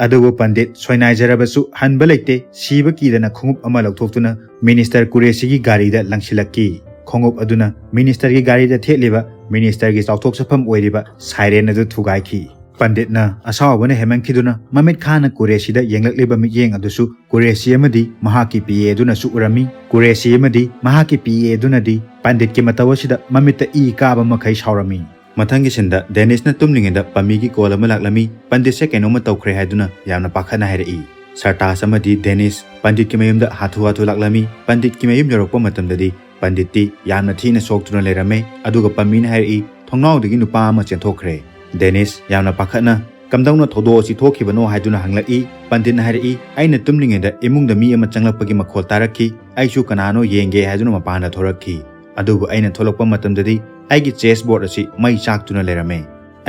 ꯑꯗꯨꯕꯨ ꯄꯟꯗꯤꯠ ꯁꯣꯏꯅꯥꯏꯖꯔꯕꯁꯨ ꯍꯟꯕ ꯂꯩꯇꯦ, ꯁꯤꯕ ꯀꯤꯗꯅ ꯈꯣꯡꯎꯞ ꯑꯃ ꯂꯧꯊꯣꯛꯇꯨꯅ ꯃꯤꯅꯤꯁꯇꯔ ꯀꯨꯔꯦꯁꯤꯒꯤ ꯒꯥꯔꯤꯗ ꯂꯪꯁꯤꯜꯂꯛꯈꯤ꯫ ꯈꯣꯡꯎꯞ ꯑꯗꯨꯅ ꯃꯤꯅꯤꯁꯇꯔꯒꯤ ꯒꯥꯔꯤꯗ ꯊꯦꯠꯂꯤꯕ ꯃꯤꯅꯤꯁꯇꯔꯒꯤ ꯆꯥꯎꯊꯣꯛꯆꯐꯝ ꯑꯣꯏꯔꯤꯕ ꯁꯥꯏꯔꯦꯟ ꯑꯗꯨ ꯊꯨꯒꯥꯏꯈꯤ꯫ ꯄꯟꯗꯤꯠꯅ ꯑꯁꯥꯎꯕꯅ ꯍꯦꯟꯃꯟꯈꯤꯗꯨꯅ ꯃꯃꯤꯠ ꯈꯥꯅ ꯀꯨꯔꯦꯁꯤꯗ ꯌꯦꯡꯂꯛꯂꯤꯕ ꯃꯤꯠꯌꯦꯡ ꯑꯗꯨꯁꯨ ꯀꯨꯔꯦꯁꯤ ꯑꯃꯗꯤ ꯃꯍꯥꯛꯀꯤ ꯄꯤ ꯑꯦ ꯑꯗꯨꯅꯁꯨ ꯎꯔꯝꯃꯤ꯫ ꯀꯨꯔꯦꯁꯤ ꯑꯃꯗꯤ ꯃꯍꯥꯛꯀꯤ ꯄꯤ ꯑꯦ ꯑꯗꯨꯅꯗꯤ ꯄꯟꯗꯤꯠꯀꯤ ꯃꯇꯧ ꯑꯁꯤꯗ ꯃꯃꯤꯠꯇ ꯏ ꯀꯥꯕ ꯃꯈꯩ ꯁꯥꯎꯔꯝꯃꯤ꯫ ꯃꯊꯪꯒꯤ ꯁꯤꯟꯗ ꯗꯦꯅꯤꯁꯅ ꯇꯨꯝꯂꯤꯉꯩꯗ ꯄꯝꯃꯤꯒꯤ ꯀꯣꯜ ꯑꯃ ꯂꯥꯛꯂꯝꯃꯤ꯫ ꯄꯟꯗꯤꯠꯁꯦ ꯀꯩꯅꯣꯝꯃ ꯇꯧꯈ꯭ꯔꯦ ꯍꯥꯏꯗꯨꯅ ꯌꯥꯝꯅ ꯄꯥꯈꯠꯅ ꯍꯥꯏꯔꯛꯏ꯫ ꯁꯔꯇꯥꯖ ꯑꯃꯗꯤ ꯗꯦꯅꯤꯁ ꯄꯟꯗꯤꯠꯀꯤ ꯃꯌꯨꯝꯗ ꯍꯥꯊꯨ ꯍꯥꯊꯨ ꯂꯥꯛꯂꯝꯃꯤ꯫ ꯄꯟꯗꯤꯠꯀꯤ ꯃꯌꯨꯝ ꯌꯧꯔꯛꯄ ꯃꯇꯝꯗꯗꯤ ꯄꯟꯗꯤꯠꯇꯤ ꯌꯥꯝꯅ ꯊꯤꯅ ꯁꯣꯛꯇꯨꯅ ꯂꯩꯔꯝꯃꯦ꯫ ꯑꯗꯨꯒ ꯄꯝꯃꯤꯅ ꯍꯥꯏꯔꯛꯏ, "ꯊꯣꯡꯅꯥꯎꯗꯒꯤ ꯅꯨꯄꯥ ꯑꯃ ꯆꯦꯟꯊꯣꯛꯈ꯭ꯔꯦ꯫" ꯗꯦꯅꯤꯁ ꯌꯥꯝꯅ ꯄꯥꯈꯠꯅ, "ꯀꯝꯗꯧꯅ ꯊꯧꯗꯣꯛ ꯑꯁꯤ ꯊꯣꯛꯈꯤꯕꯅꯣ?" ꯍꯥꯏꯗꯨꯅ ꯍꯪꯂꯛꯏ꯫ ꯄꯟꯗꯤꯠꯅ ꯍꯥꯏꯔꯛꯏ, "ꯑꯩꯅ ꯇꯨꯝꯂꯤꯉꯩꯗ ꯏꯃꯨꯡꯗ ꯃꯤ ꯑꯃ ꯆꯪꯂꯛꯄꯒꯤ ꯃꯈꯣꯜ ꯇꯥꯔꯛꯈꯤ꯫ ꯑꯩꯁꯨ ꯀꯅꯥꯅꯣ ꯌꯦꯡꯒꯦ ꯍꯥꯏꯗꯨꯅ ꯃꯄꯥꯟꯗ ꯊꯣꯔꯛꯈꯤ꯫ ꯑꯗꯨꯕꯨ ꯑꯩꯅ ꯊꯣꯛꯂꯛꯄ ꯃꯇꯝꯗꯗꯤ ꯑꯩꯒꯤ ꯆꯦꯁ ꯕꯣꯔꯗ ꯑꯁꯤ ꯃꯩ ꯆꯥꯛꯇꯨꯅ ꯂꯩꯔꯝꯃꯦ꯫"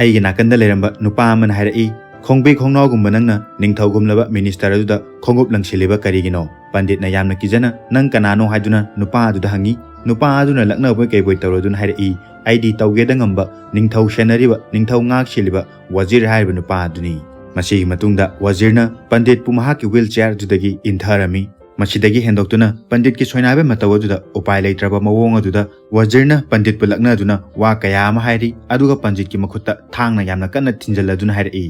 ꯑꯩꯒꯤ ꯅꯥꯀꯟꯗ ꯂꯩꯔꯝꯕ ꯅꯨꯄꯥ ꯑꯃꯅ ꯍꯥꯏꯔꯛꯏ, "ꯈꯣꯡꯕꯤ ꯈꯣꯡꯅꯥꯎꯒꯨꯝꯕ ꯅꯪꯅ ꯅꯤꯡꯊꯧꯒꯨꯝꯂꯕ ꯃꯤꯅꯤꯁꯇꯔ ꯑꯗꯨꯗ ꯈꯣꯡꯎꯞ ꯂꯪꯁꯤꯜꯂꯤꯕ ꯀꯔꯤꯒꯤꯅꯣ?" ꯄꯟꯗꯤꯠꯅ ꯌꯥꯝꯅ ꯀꯤꯖꯅ, "ꯅꯪ ꯀꯅꯥꯅꯣ?" ꯍꯥꯏꯗꯨꯅ ꯅꯨꯄꯥ ꯑꯗꯨꯗ ꯍꯪꯉꯤ꯫ ꯅꯨꯄꯥ ꯑꯗꯨꯅ ꯂꯛꯅꯕꯣꯏ ꯀꯩꯕꯣꯏ ꯇꯧꯔꯗꯨꯅ ꯍꯥꯏꯔꯛꯏ, "ꯑꯩꯗꯤ ꯇꯧꯒꯦꯗ ꯉꯝꯕ ꯅꯤꯡꯊꯧ ꯁꯦꯟꯅꯔꯤꯕ, ꯅꯤꯡꯊꯧ ꯉꯥꯛ ꯁꯦꯜꯂꯤꯕ ꯋꯥꯖꯤꯔ ꯍꯥꯏꯔꯤꯕ ꯅꯨꯄꯥ ꯑꯗꯨꯅꯤ꯫" ꯃꯁꯤꯒꯤ ꯃꯇꯨꯡꯗ ꯋꯥꯖꯤꯔꯅ ꯄꯟꯗꯤꯠꯄꯨ ꯃꯍꯥꯛꯀꯤ ꯋꯤꯜ ꯆꯤꯌꯥꯔ ꯑꯗꯨꯗꯒꯤ ꯏꯟꯊꯔꯝꯃꯤ꯫ ꯃꯁꯤꯗꯒꯤ ꯍꯦꯟꯗꯣꯛꯇꯨꯅ ꯄꯟꯗꯤꯠꯀꯤ ꯁꯣꯏꯅꯥꯏꯕ ꯃꯇꯧ ꯑꯗꯨꯗ ꯎꯄꯥꯏ ꯂꯩꯇ꯭ꯔꯕ ꯃꯑꯣꯡ ꯑꯗꯨꯗ ꯋꯥꯖꯤꯔꯅ ꯄꯟꯗꯤꯠꯄꯨ ꯂꯛꯅꯗꯨꯅ ꯋꯥ ꯀꯌꯥ ꯑꯃ ꯍꯥꯏꯔꯤ, ꯑꯗꯨꯒ ꯄꯟꯗꯤꯠꯀꯤ ꯃꯈꯨꯠꯇ ꯊꯥꯡꯅ ꯌꯥꯝꯅ ꯀꯟꯅ ꯊꯤꯟꯖꯤꯜꯂꯗꯨꯅ ꯍꯥꯏꯔꯛꯏ,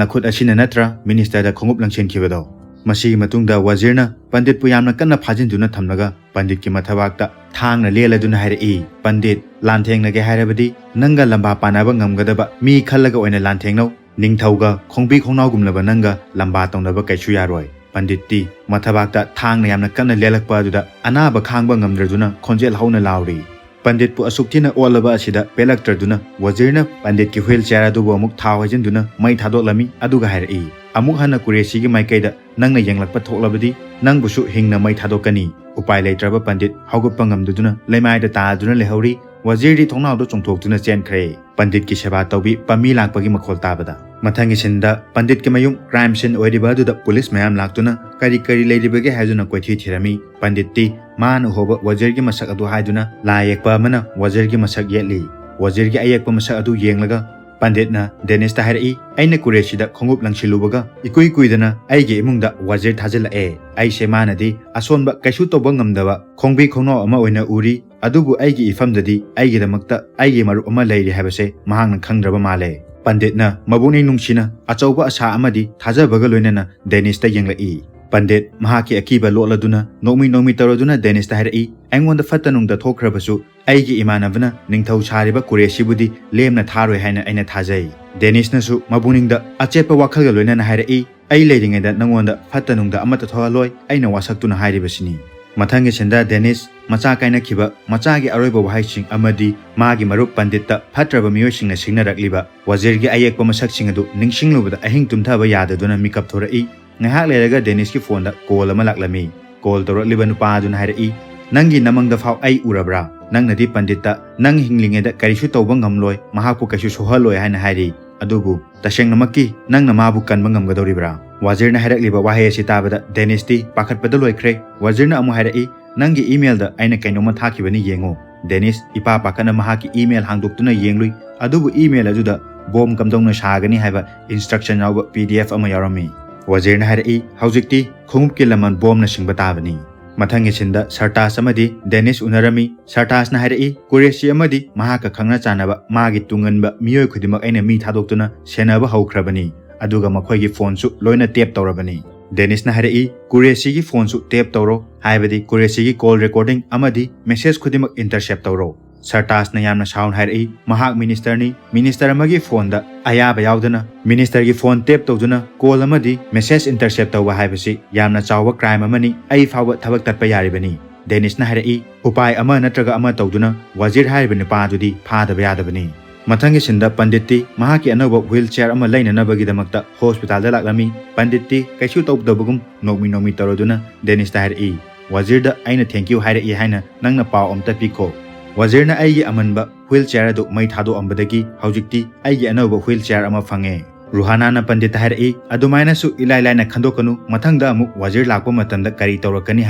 "ꯅꯈꯨꯠ ꯑꯁꯤꯅ ꯅꯠꯇ꯭ꯔꯥ ꯃꯤꯅꯤꯁꯇꯔꯗ ꯈꯣꯡꯎꯞ ꯂꯪꯁꯤꯟꯈꯤꯕꯗꯣ?" ꯃꯁꯤꯒꯤ ꯃꯇꯨꯡꯗ ꯋꯥꯖꯤꯔꯅ ꯄꯟꯗꯤꯠꯄꯨ ꯌꯥꯝꯅ ꯀꯟꯅ ꯐꯥꯖꯤꯟꯗꯨꯅ ꯊꯝꯂꯒ ꯄꯟꯗꯤꯠꯀꯤ ꯃꯊꯕꯥꯛꯇ ꯊꯥꯡꯅ ꯂꯦꯜꯂꯗꯨꯅ ꯍꯥꯏꯔꯛꯏ, "ꯄꯟꯗꯤꯠ, ꯂꯥꯟꯊꯦꯡꯅꯒꯦ ꯍꯥꯏꯔꯕꯗꯤ ꯅꯪꯒ ꯂꯝꯕꯥ ꯄꯥꯅꯕ ꯉꯝꯒꯗꯕ ꯃꯤ ꯈꯜꯂꯒ ꯑꯣꯏꯅ ꯂꯥꯟꯊꯦꯡꯅꯧ꯫ ꯅꯤꯡꯊꯧꯒ ꯈꯣꯡꯕꯤ ꯈꯣꯡꯅꯥꯎꯒꯨꯝꯂꯕ ꯅꯪꯒ ꯂꯝꯕꯥ ꯇꯧꯅꯕ ꯀꯩꯁꯨ ꯌꯥꯔꯣꯏ꯫" ꯄꯟꯗꯤꯠꯇꯤ ꯃꯊꯕꯥꯛꯇ ꯊꯥꯡꯅ ꯌꯥꯝꯅ ꯀꯟꯅ ꯂꯦꯜꯂꯛꯄ ꯑꯗꯨꯗ ꯑꯅꯥꯕ ꯈꯥꯡꯕ ꯉꯝꯗ꯭ꯔꯗꯨꯅ ꯈꯣꯟꯖꯦꯜ ꯍꯧꯅ ꯂꯥꯎꯔꯤ꯫ ꯄꯟꯗꯤꯠꯄꯨ ꯑꯁꯨꯛ ꯊꯤꯅ ꯑꯣꯠꯂꯕ ꯑꯁꯤꯗ ꯄꯦꯜꯂꯛꯇ꯭ꯔꯗꯨꯅ ꯋꯥꯖꯤꯔꯅ ꯄꯟꯗꯤꯠꯀꯤ ꯍꯨꯏꯜ ꯆꯤꯌꯥꯔ ꯑꯗꯨꯕꯨ ꯑꯃꯨꯛ ꯊꯥꯎ ꯍꯩꯖꯤꯟꯗꯨꯅ ꯃꯩ ꯊꯥꯗꯣꯛꯂꯝꯃꯤ, ꯑꯗꯨꯒ ꯍꯥꯏꯔꯛꯏ, "ꯑꯃꯨꯛ ꯍꯟꯅ ꯀꯨꯔꯦꯁꯤꯒꯤ ꯃꯥꯏꯀꯩꯗ ꯅꯪꯅ ꯌꯦꯡꯂꯛꯄ ꯊꯣꯛꯂꯕꯗꯤ ꯅꯪꯕꯨꯁꯨ ꯍꯤꯡꯅ ꯃꯩ ꯊꯥꯗꯣꯛꯀꯅꯤ꯫" ꯎꯄꯥꯏ ꯂꯩꯇ꯭ꯔꯕ ꯄꯟꯗꯤꯠ ꯍꯧꯒꯠꯄ ꯉꯝꯗꯗꯨꯅ ꯂꯩꯃꯥꯏꯗ ꯇꯥꯗꯨꯅ ꯂꯩꯍꯧꯔꯤ꯫ ꯋꯥꯖꯤꯔꯗꯤ ꯊꯣꯡꯅꯥꯎꯗ ꯆꯣꯡꯊꯣꯛꯇꯨꯅ ꯆꯦꯟꯈ꯭ꯔꯦ꯫ ꯄꯟꯗꯤꯠꯀꯤ ꯁꯦꯕꯥ ꯇꯧꯕꯤ ꯄꯝꯃꯤ ꯂꯥꯛꯄꯒꯤ ꯃꯈꯣꯜ ꯇꯥꯕꯗ꯫ ꯃꯊꯪꯒꯤ ꯁꯤꯟꯗ ꯄꯟꯗꯤꯠꯀꯤ ꯃꯌꯨꯝ ꯀ꯭ꯔꯥꯏꯝ ꯁꯤꯟ ꯑꯣꯏꯔꯤꯕ ꯑꯗꯨꯗ ꯄꯨꯂꯤꯁ ꯃꯌꯥꯝ ꯂꯥꯛꯇꯨꯅ ꯀꯔꯤ ꯀꯔꯤ ꯂꯩꯔꯤꯕꯒꯦ ꯍꯥꯏꯗꯨꯅ ꯀꯣꯏꯊꯤ ꯊꯤꯔꯝꯃꯤ꯫ ꯄꯟꯗꯤꯠꯇꯤ ꯃꯥꯅ ꯎꯍꯧꯕ ꯋꯥꯖꯤꯔꯒꯤ ꯃꯁꯛ ꯑꯗꯨ ꯍꯥꯏꯗꯨꯅ ꯂꯥꯏ ꯌꯦꯛꯄ ꯑꯃꯅ ꯋꯥꯖꯤꯔꯒꯤ ꯃꯁꯛ ꯌꯦꯛꯂꯤ꯫ ꯋꯥꯖꯤꯔꯒꯤ ꯑꯌꯦꯛꯄ ꯃꯁꯛ ꯑꯗꯨ ꯌꯦꯡꯂꯒ ꯄꯟꯗꯤꯠꯅ ꯗꯦꯅꯤꯁꯇ ꯍꯥꯏꯔꯛꯏ, "ꯑꯩꯅ ꯀꯨꯔꯦꯁꯤꯗ ꯈꯣꯡꯎꯞ ꯂꯪꯁꯤꯜꯂꯨꯕꯒ ꯏꯀꯨꯏ ꯀꯨꯏꯗꯅ ꯑꯩꯒꯤ ꯏꯃꯨꯡꯗ ꯋꯥꯖꯤꯔ ꯊꯥꯖꯤꯜꯂꯛꯑꯦ꯫ ꯑꯩꯁꯦ ꯃꯥꯅꯗꯤ ꯑꯁꯣꯟꯕ ꯀꯩꯁꯨ ꯇꯧꯕ ꯉꯝꯗꯕ ꯈꯣꯡꯕꯤ ꯈꯣꯡꯅꯥꯎ ꯑꯃ ꯑꯣꯏꯅ ꯎꯔꯤ, ꯑꯗꯨꯕꯨ ꯑꯩꯒꯤ ꯏꯐꯝꯗꯗꯤ ꯑꯩꯒꯤꯗꯃꯛꯇ ꯑꯩꯒꯤ ꯃꯔꯨꯞ ꯑꯃ ꯂꯩꯔꯤ ꯍꯥꯏꯕꯁꯦ ꯃꯍꯥꯛꯅ ꯈꯪꯗ꯭ꯔꯕ ꯃꯥꯜꯂꯦ꯫" ꯄꯟꯗꯤꯠꯅ ꯃꯕꯨꯛꯅꯤꯡ ꯅꯨꯡꯁꯤꯅ ꯑꯆꯧꯕ ꯑꯁꯥ ꯑꯃꯗꯤ ꯊꯥꯖꯕꯒ ꯂꯣꯏꯅꯅ ꯗꯦꯅꯤꯁꯇ ꯌꯦꯡꯂꯛꯏ꯫ ꯄꯟꯗꯤꯠ ꯃꯍꯥꯛꯀꯤ ꯑꯀꯤꯕ ꯂꯣꯠꯂꯗꯨꯅ ꯅꯣꯛꯃꯤ ꯅꯣꯛꯃꯤ ꯇꯧꯔꯗꯨꯅ ꯗꯦꯅꯤꯁꯇ ꯍꯥꯏꯔꯛꯏ, "ꯑꯩꯉꯣꯟꯗ ꯐꯠꯇ ꯅꯨꯡꯗ ꯊꯣꯛꯈ꯭ꯔꯕꯁꯨ ꯑꯩꯒꯤ ꯏꯃꯥꯟꯅꯕꯅ ꯅꯤꯡꯊꯧ ꯁꯥꯔꯤꯕ ꯀꯨꯔꯦꯁꯤꯕꯨꯗꯤ ꯂꯦꯝꯅ ꯊꯥꯔꯣꯏ ꯍꯥꯏꯅ ꯑꯩꯅ ꯊꯥꯖꯩ꯫" ꯗꯦꯅꯤꯁꯅꯁꯨ ꯃꯕꯨꯛꯅꯤꯡꯗ ꯑꯆꯦꯠꯄ ꯋꯥꯈꯜꯒ ꯂꯣꯏꯅꯅ ꯍꯥꯏꯔꯛꯏ, "ꯑꯩ ꯂꯩꯔꯤꯉꯩꯗ ꯅꯪꯉꯣꯟꯗ ꯐꯠꯇ ꯅꯨꯡꯗ ꯑꯃꯠꯇ ꯊꯣꯛꯍꯜꯂꯣꯏ, ꯑꯩꯅ ꯋꯥꯁꯛꯇꯨꯅ ꯍꯥꯏꯔꯤꯕꯁꯤꯅꯤ꯫" ꯃꯊꯪꯒꯤ ꯁꯤꯟꯗ ꯗꯦꯅꯤꯁ ꯃꯆꯥ ꯀꯥꯏꯅꯈꯤꯕ, ꯃꯆꯥꯒꯤ ꯑꯔꯣꯏꯕ ꯋꯥꯍꯩꯁꯤꯡ ꯑꯃꯗꯤ ꯃꯥꯒꯤ ꯃꯔꯨꯞ ꯄꯟꯗꯤꯠꯇ ꯐꯠꯇ꯭ꯔꯕ ꯃꯤꯑꯣꯏꯁꯤꯡꯅ ꯁꯤꯡꯅꯔꯛꯂꯤꯕ ꯋꯥꯖꯤꯔꯒꯤ ꯑꯌꯦꯛꯄ ꯃꯁꯛꯁꯤꯡ ꯑꯗꯨ ꯅꯤꯡꯁꯤꯡꯂꯨꯕꯗ ꯑꯍꯤꯡ ꯇꯨꯝꯊꯕ ꯌꯥꯗꯗꯨꯅ ꯃꯤꯀꯞ ꯊꯣꯔꯛꯏ꯫ ꯉꯥꯏꯍꯥꯛ ꯂꯩꯔꯒ ꯗꯦꯅꯤꯁꯀꯤ ꯐꯣꯟꯗ ꯀꯣꯜ ꯑꯃ ꯂꯥꯛꯂꯝꯃꯤ꯫ ꯀꯣꯜ ꯇꯧꯔꯛꯂꯤꯕ ꯅꯨꯄꯥ ꯑꯗꯨꯅ ꯍꯥꯏꯔꯛꯏ, "ꯅꯪꯒꯤ ꯅꯃꯪꯗ ꯐꯥꯎ ꯑꯩ ꯎꯔꯕ꯭ꯔꯥ? ꯅꯪꯅꯗꯤ ꯄꯟꯗꯤꯠꯇ ꯅꯪ ꯍꯤꯡꯂꯤꯉꯩꯗ ꯀꯔꯤꯁꯨ ꯇꯧꯕ ꯉꯝꯂꯣꯏ, ꯃꯍꯥꯛꯄꯨ ꯀꯩꯁꯨ ꯁꯣꯛꯍꯜꯂꯣꯏ ꯍꯥꯏꯅ ꯍꯥꯏꯔꯤ꯫ ꯑꯗꯨꯕꯨ ꯇꯁꯦꯡꯅꯃꯛꯀꯤ ꯅꯪꯅ ꯃꯥꯕꯨ ꯀꯟꯕ ꯉꯝꯒꯗꯧꯔꯤꯕ꯭ꯔꯥ?" ꯋꯥꯖꯤꯔꯅ ꯍꯥꯏꯔꯛꯂꯤꯕ ꯋꯥꯍꯩ ꯑꯁꯤ ꯇꯥꯕꯗ ꯗꯦꯅꯤꯁꯇꯤ ꯄꯥꯈꯠꯄꯗ ꯂꯣꯏꯈ꯭ꯔꯦ꯫ ꯋꯥꯖꯤꯔꯅ ꯑꯃꯨꯛ ꯍꯥꯏꯔꯛꯏ, "ꯅꯪꯒꯤ ꯏꯃꯦꯜꯗ ꯑꯩꯅ ꯀꯩꯅꯣꯝꯃ ꯊꯥꯈꯤꯕꯅꯤ, ꯌꯦꯡꯉꯨ꯫" ꯗꯦꯅꯤꯁ ꯏꯄꯥ ꯄꯥꯈꯠꯅ ꯃꯍꯥꯛꯀꯤ ꯏꯃꯦꯜ ꯍꯥꯡꯗꯣꯛꯇꯨꯅ ꯌꯦꯡꯂꯨꯏ꯫ ꯑꯗꯨꯕꯨ ꯏꯃꯦꯜ ꯑꯗꯨꯗ ꯕꯣꯝ ꯀꯝꯗꯧꯅ ꯁꯥꯒꯅꯤ ꯍꯥꯏꯕ ꯏꯟꯁꯇ꯭ꯔꯛꯁꯟ ꯌꯥꯎꯕ ꯄꯤ ꯗꯤ ꯑꯦꯐ ꯑꯃ ꯌꯥꯎꯔꯝꯃꯤ꯫ ꯋꯥꯖꯤꯔꯅ ꯍꯥꯏꯔꯛꯏ, "ꯍꯧꯖꯤꯛꯇꯤ ꯈꯣꯡꯎꯞꯀꯤ ꯂꯃꯟ ꯕꯣꯝꯅ ꯁꯤꯡꯕ ꯇꯥꯕꯅꯤ꯫" ꯃꯊꯪꯒꯤ ꯁꯤꯟꯗ ꯁꯔꯇꯥꯁ ꯑꯃꯗꯤ ꯗꯦꯅꯤꯁ ꯎꯅꯔꯝꯃꯤ꯫ ꯁꯔꯇꯥꯁꯅ ꯍꯥꯏꯔꯛꯏ, "ꯀꯨꯔꯦꯁꯤ ꯑꯃꯗꯤ ꯃꯍꯥꯛꯀ ꯈꯪꯅ ꯆꯥꯟꯅꯕ ꯃꯥꯒꯤ ꯇꯨꯡꯉꯟꯕ ꯃꯤꯑꯣꯏ ꯈꯨꯗꯤꯡꯃꯛ ꯑꯩꯅ ꯃꯤ ꯊꯥꯗꯣꯛꯇꯨꯅ ꯁꯦꯟꯅꯕ ꯍꯧꯈ꯭ꯔꯕꯅꯤ, ꯑꯗꯨꯒ ꯃꯈꯣꯏꯒꯤ ꯐꯣꯟꯁꯨ ꯂꯣꯏꯅ ꯇꯦꯞ ꯇꯧꯔꯕꯅꯤ꯫" ꯗꯦꯅꯤꯁꯅ ꯍꯥꯏꯔꯛꯏ, "ꯀꯨꯔꯦꯁꯤꯒꯤ ꯐꯣꯟꯁꯨ ꯇꯦꯞ ꯇꯧꯔꯣ, ꯍꯥꯏꯕꯗꯤ ꯀꯨꯔꯦꯁꯤꯒꯤ ꯀꯣꯜ ꯔꯦꯀꯣꯔꯗꯤꯡ ꯑꯃꯗꯤ ꯃꯦꯁꯦꯖ ꯈꯨꯗꯤꯡꯃꯛ ꯏꯟꯇꯔꯁꯦꯞ ꯇꯧꯔꯣ꯫" ꯁꯔꯇꯥꯁꯅ ꯌꯥꯝꯅ ꯁꯥꯎꯅ ꯍꯥꯏꯔꯛꯏ, "ꯃꯍꯥꯛ ꯃꯤꯅꯤꯁꯇꯔꯅꯤ, ꯃꯤꯅꯤꯁꯇꯔ ꯑꯃꯒꯤ ꯐꯣꯟꯗ ꯑꯌꯥꯕ ꯌꯥꯎꯗꯅ ꯃꯤꯅꯤꯁꯇꯔꯒꯤ ꯐꯣꯟ ꯇꯦꯞ ꯇꯧꯗꯨꯅ ꯀꯣꯜ ꯑꯃꯗꯤ ꯃꯦꯁꯦꯖ ꯏꯟꯇꯔꯁꯦꯞ ꯇꯧꯕ ꯍꯥꯏꯕꯁꯤ ꯌꯥꯝꯅ ꯆꯥꯎꯕ ꯀ꯭ꯔꯥꯏꯝ ꯑꯃꯅꯤ, ꯑꯩ ꯐꯥꯎꯕ ꯊꯕꯛ ꯇꯠꯄ ꯌꯥꯔꯤꯕꯅꯤ꯫" ꯗꯦꯅꯤꯁꯅ ꯍꯥꯏꯔꯛꯏ, "ꯎꯄꯥꯏ ꯑꯃ ꯅꯠꯇ꯭ꯔꯒ ꯑꯃ ꯇꯧꯗꯨꯅ ꯋꯥꯖꯤꯔ ꯍꯥꯏꯔꯤꯕ ꯅꯨꯄꯥ ꯑꯗꯨꯗꯤ ꯐꯥꯗꯕ ꯌꯥꯗꯕꯅꯤ꯫" ꯃꯊꯪꯒꯤ ꯁꯤꯟꯗ ꯄꯟꯗꯤꯠꯇꯤ ꯃꯍꯥꯛꯀꯤ ꯑꯅꯧꯕ ꯋꯤꯜ ꯆꯤꯌꯔ ꯑꯃ ꯂꯩꯅꯅꯕꯒꯤꯗꯃꯛꯇ ꯍꯣꯁꯄꯤꯇꯥꯜꯗ ꯂꯥꯛꯂꯝꯃꯤ꯫ ꯄꯟꯗꯤꯠꯇꯤ ꯀꯩꯁꯨ ꯇꯧꯗꯕꯒꯨꯝ ꯅꯣꯛꯃꯤ ꯅꯣꯛꯃꯤ ꯇꯧꯔꯗꯨꯅ ꯗꯦꯅꯤꯁꯇ ꯍꯥꯏꯔꯛꯏ, "ꯋꯥꯖꯤꯔꯗ ꯑꯩꯅ ꯊꯦꯡꯀ꯭ꯌꯨ ꯍꯥꯏꯔꯛꯏ ꯍꯥꯏꯅ ꯅꯪꯅ ꯄꯥꯎ ꯑꯝꯇ ꯄꯤꯈꯣ꯫ ꯋꯥꯖꯤꯔꯅ ꯑꯩꯒꯤ ꯑꯃꯟꯕ ꯋꯤꯜ ꯆꯤꯌꯔ ꯑꯗꯨ ꯃꯩ ꯊꯥꯗꯣꯛꯑꯝꯕꯗꯒꯤ ꯍꯧꯖꯤꯛꯇꯤ ꯑꯩꯒꯤ ꯑꯅꯧꯕ ꯋꯤꯜ ꯆꯤꯌꯔ ꯑꯃ ꯐꯪꯉꯦ꯫" ꯔꯨꯍꯥꯅꯥꯅ ꯄꯟꯗꯤꯠꯇ ꯍꯥꯏꯔꯛꯏ, "ꯑꯗꯨꯃꯥꯏꯅꯁꯨ ꯏꯂꯥꯏ ꯂꯥꯏꯅ ꯈꯟꯗꯣꯛꯀꯅꯨ, ꯃꯊꯪꯗ ꯑꯃꯨꯛ ꯋꯥꯖꯤꯔ ꯂꯥꯛꯄ ꯃꯇꯝꯗ ꯀꯔꯤ ꯇꯧꯔꯛꯀꯅꯤ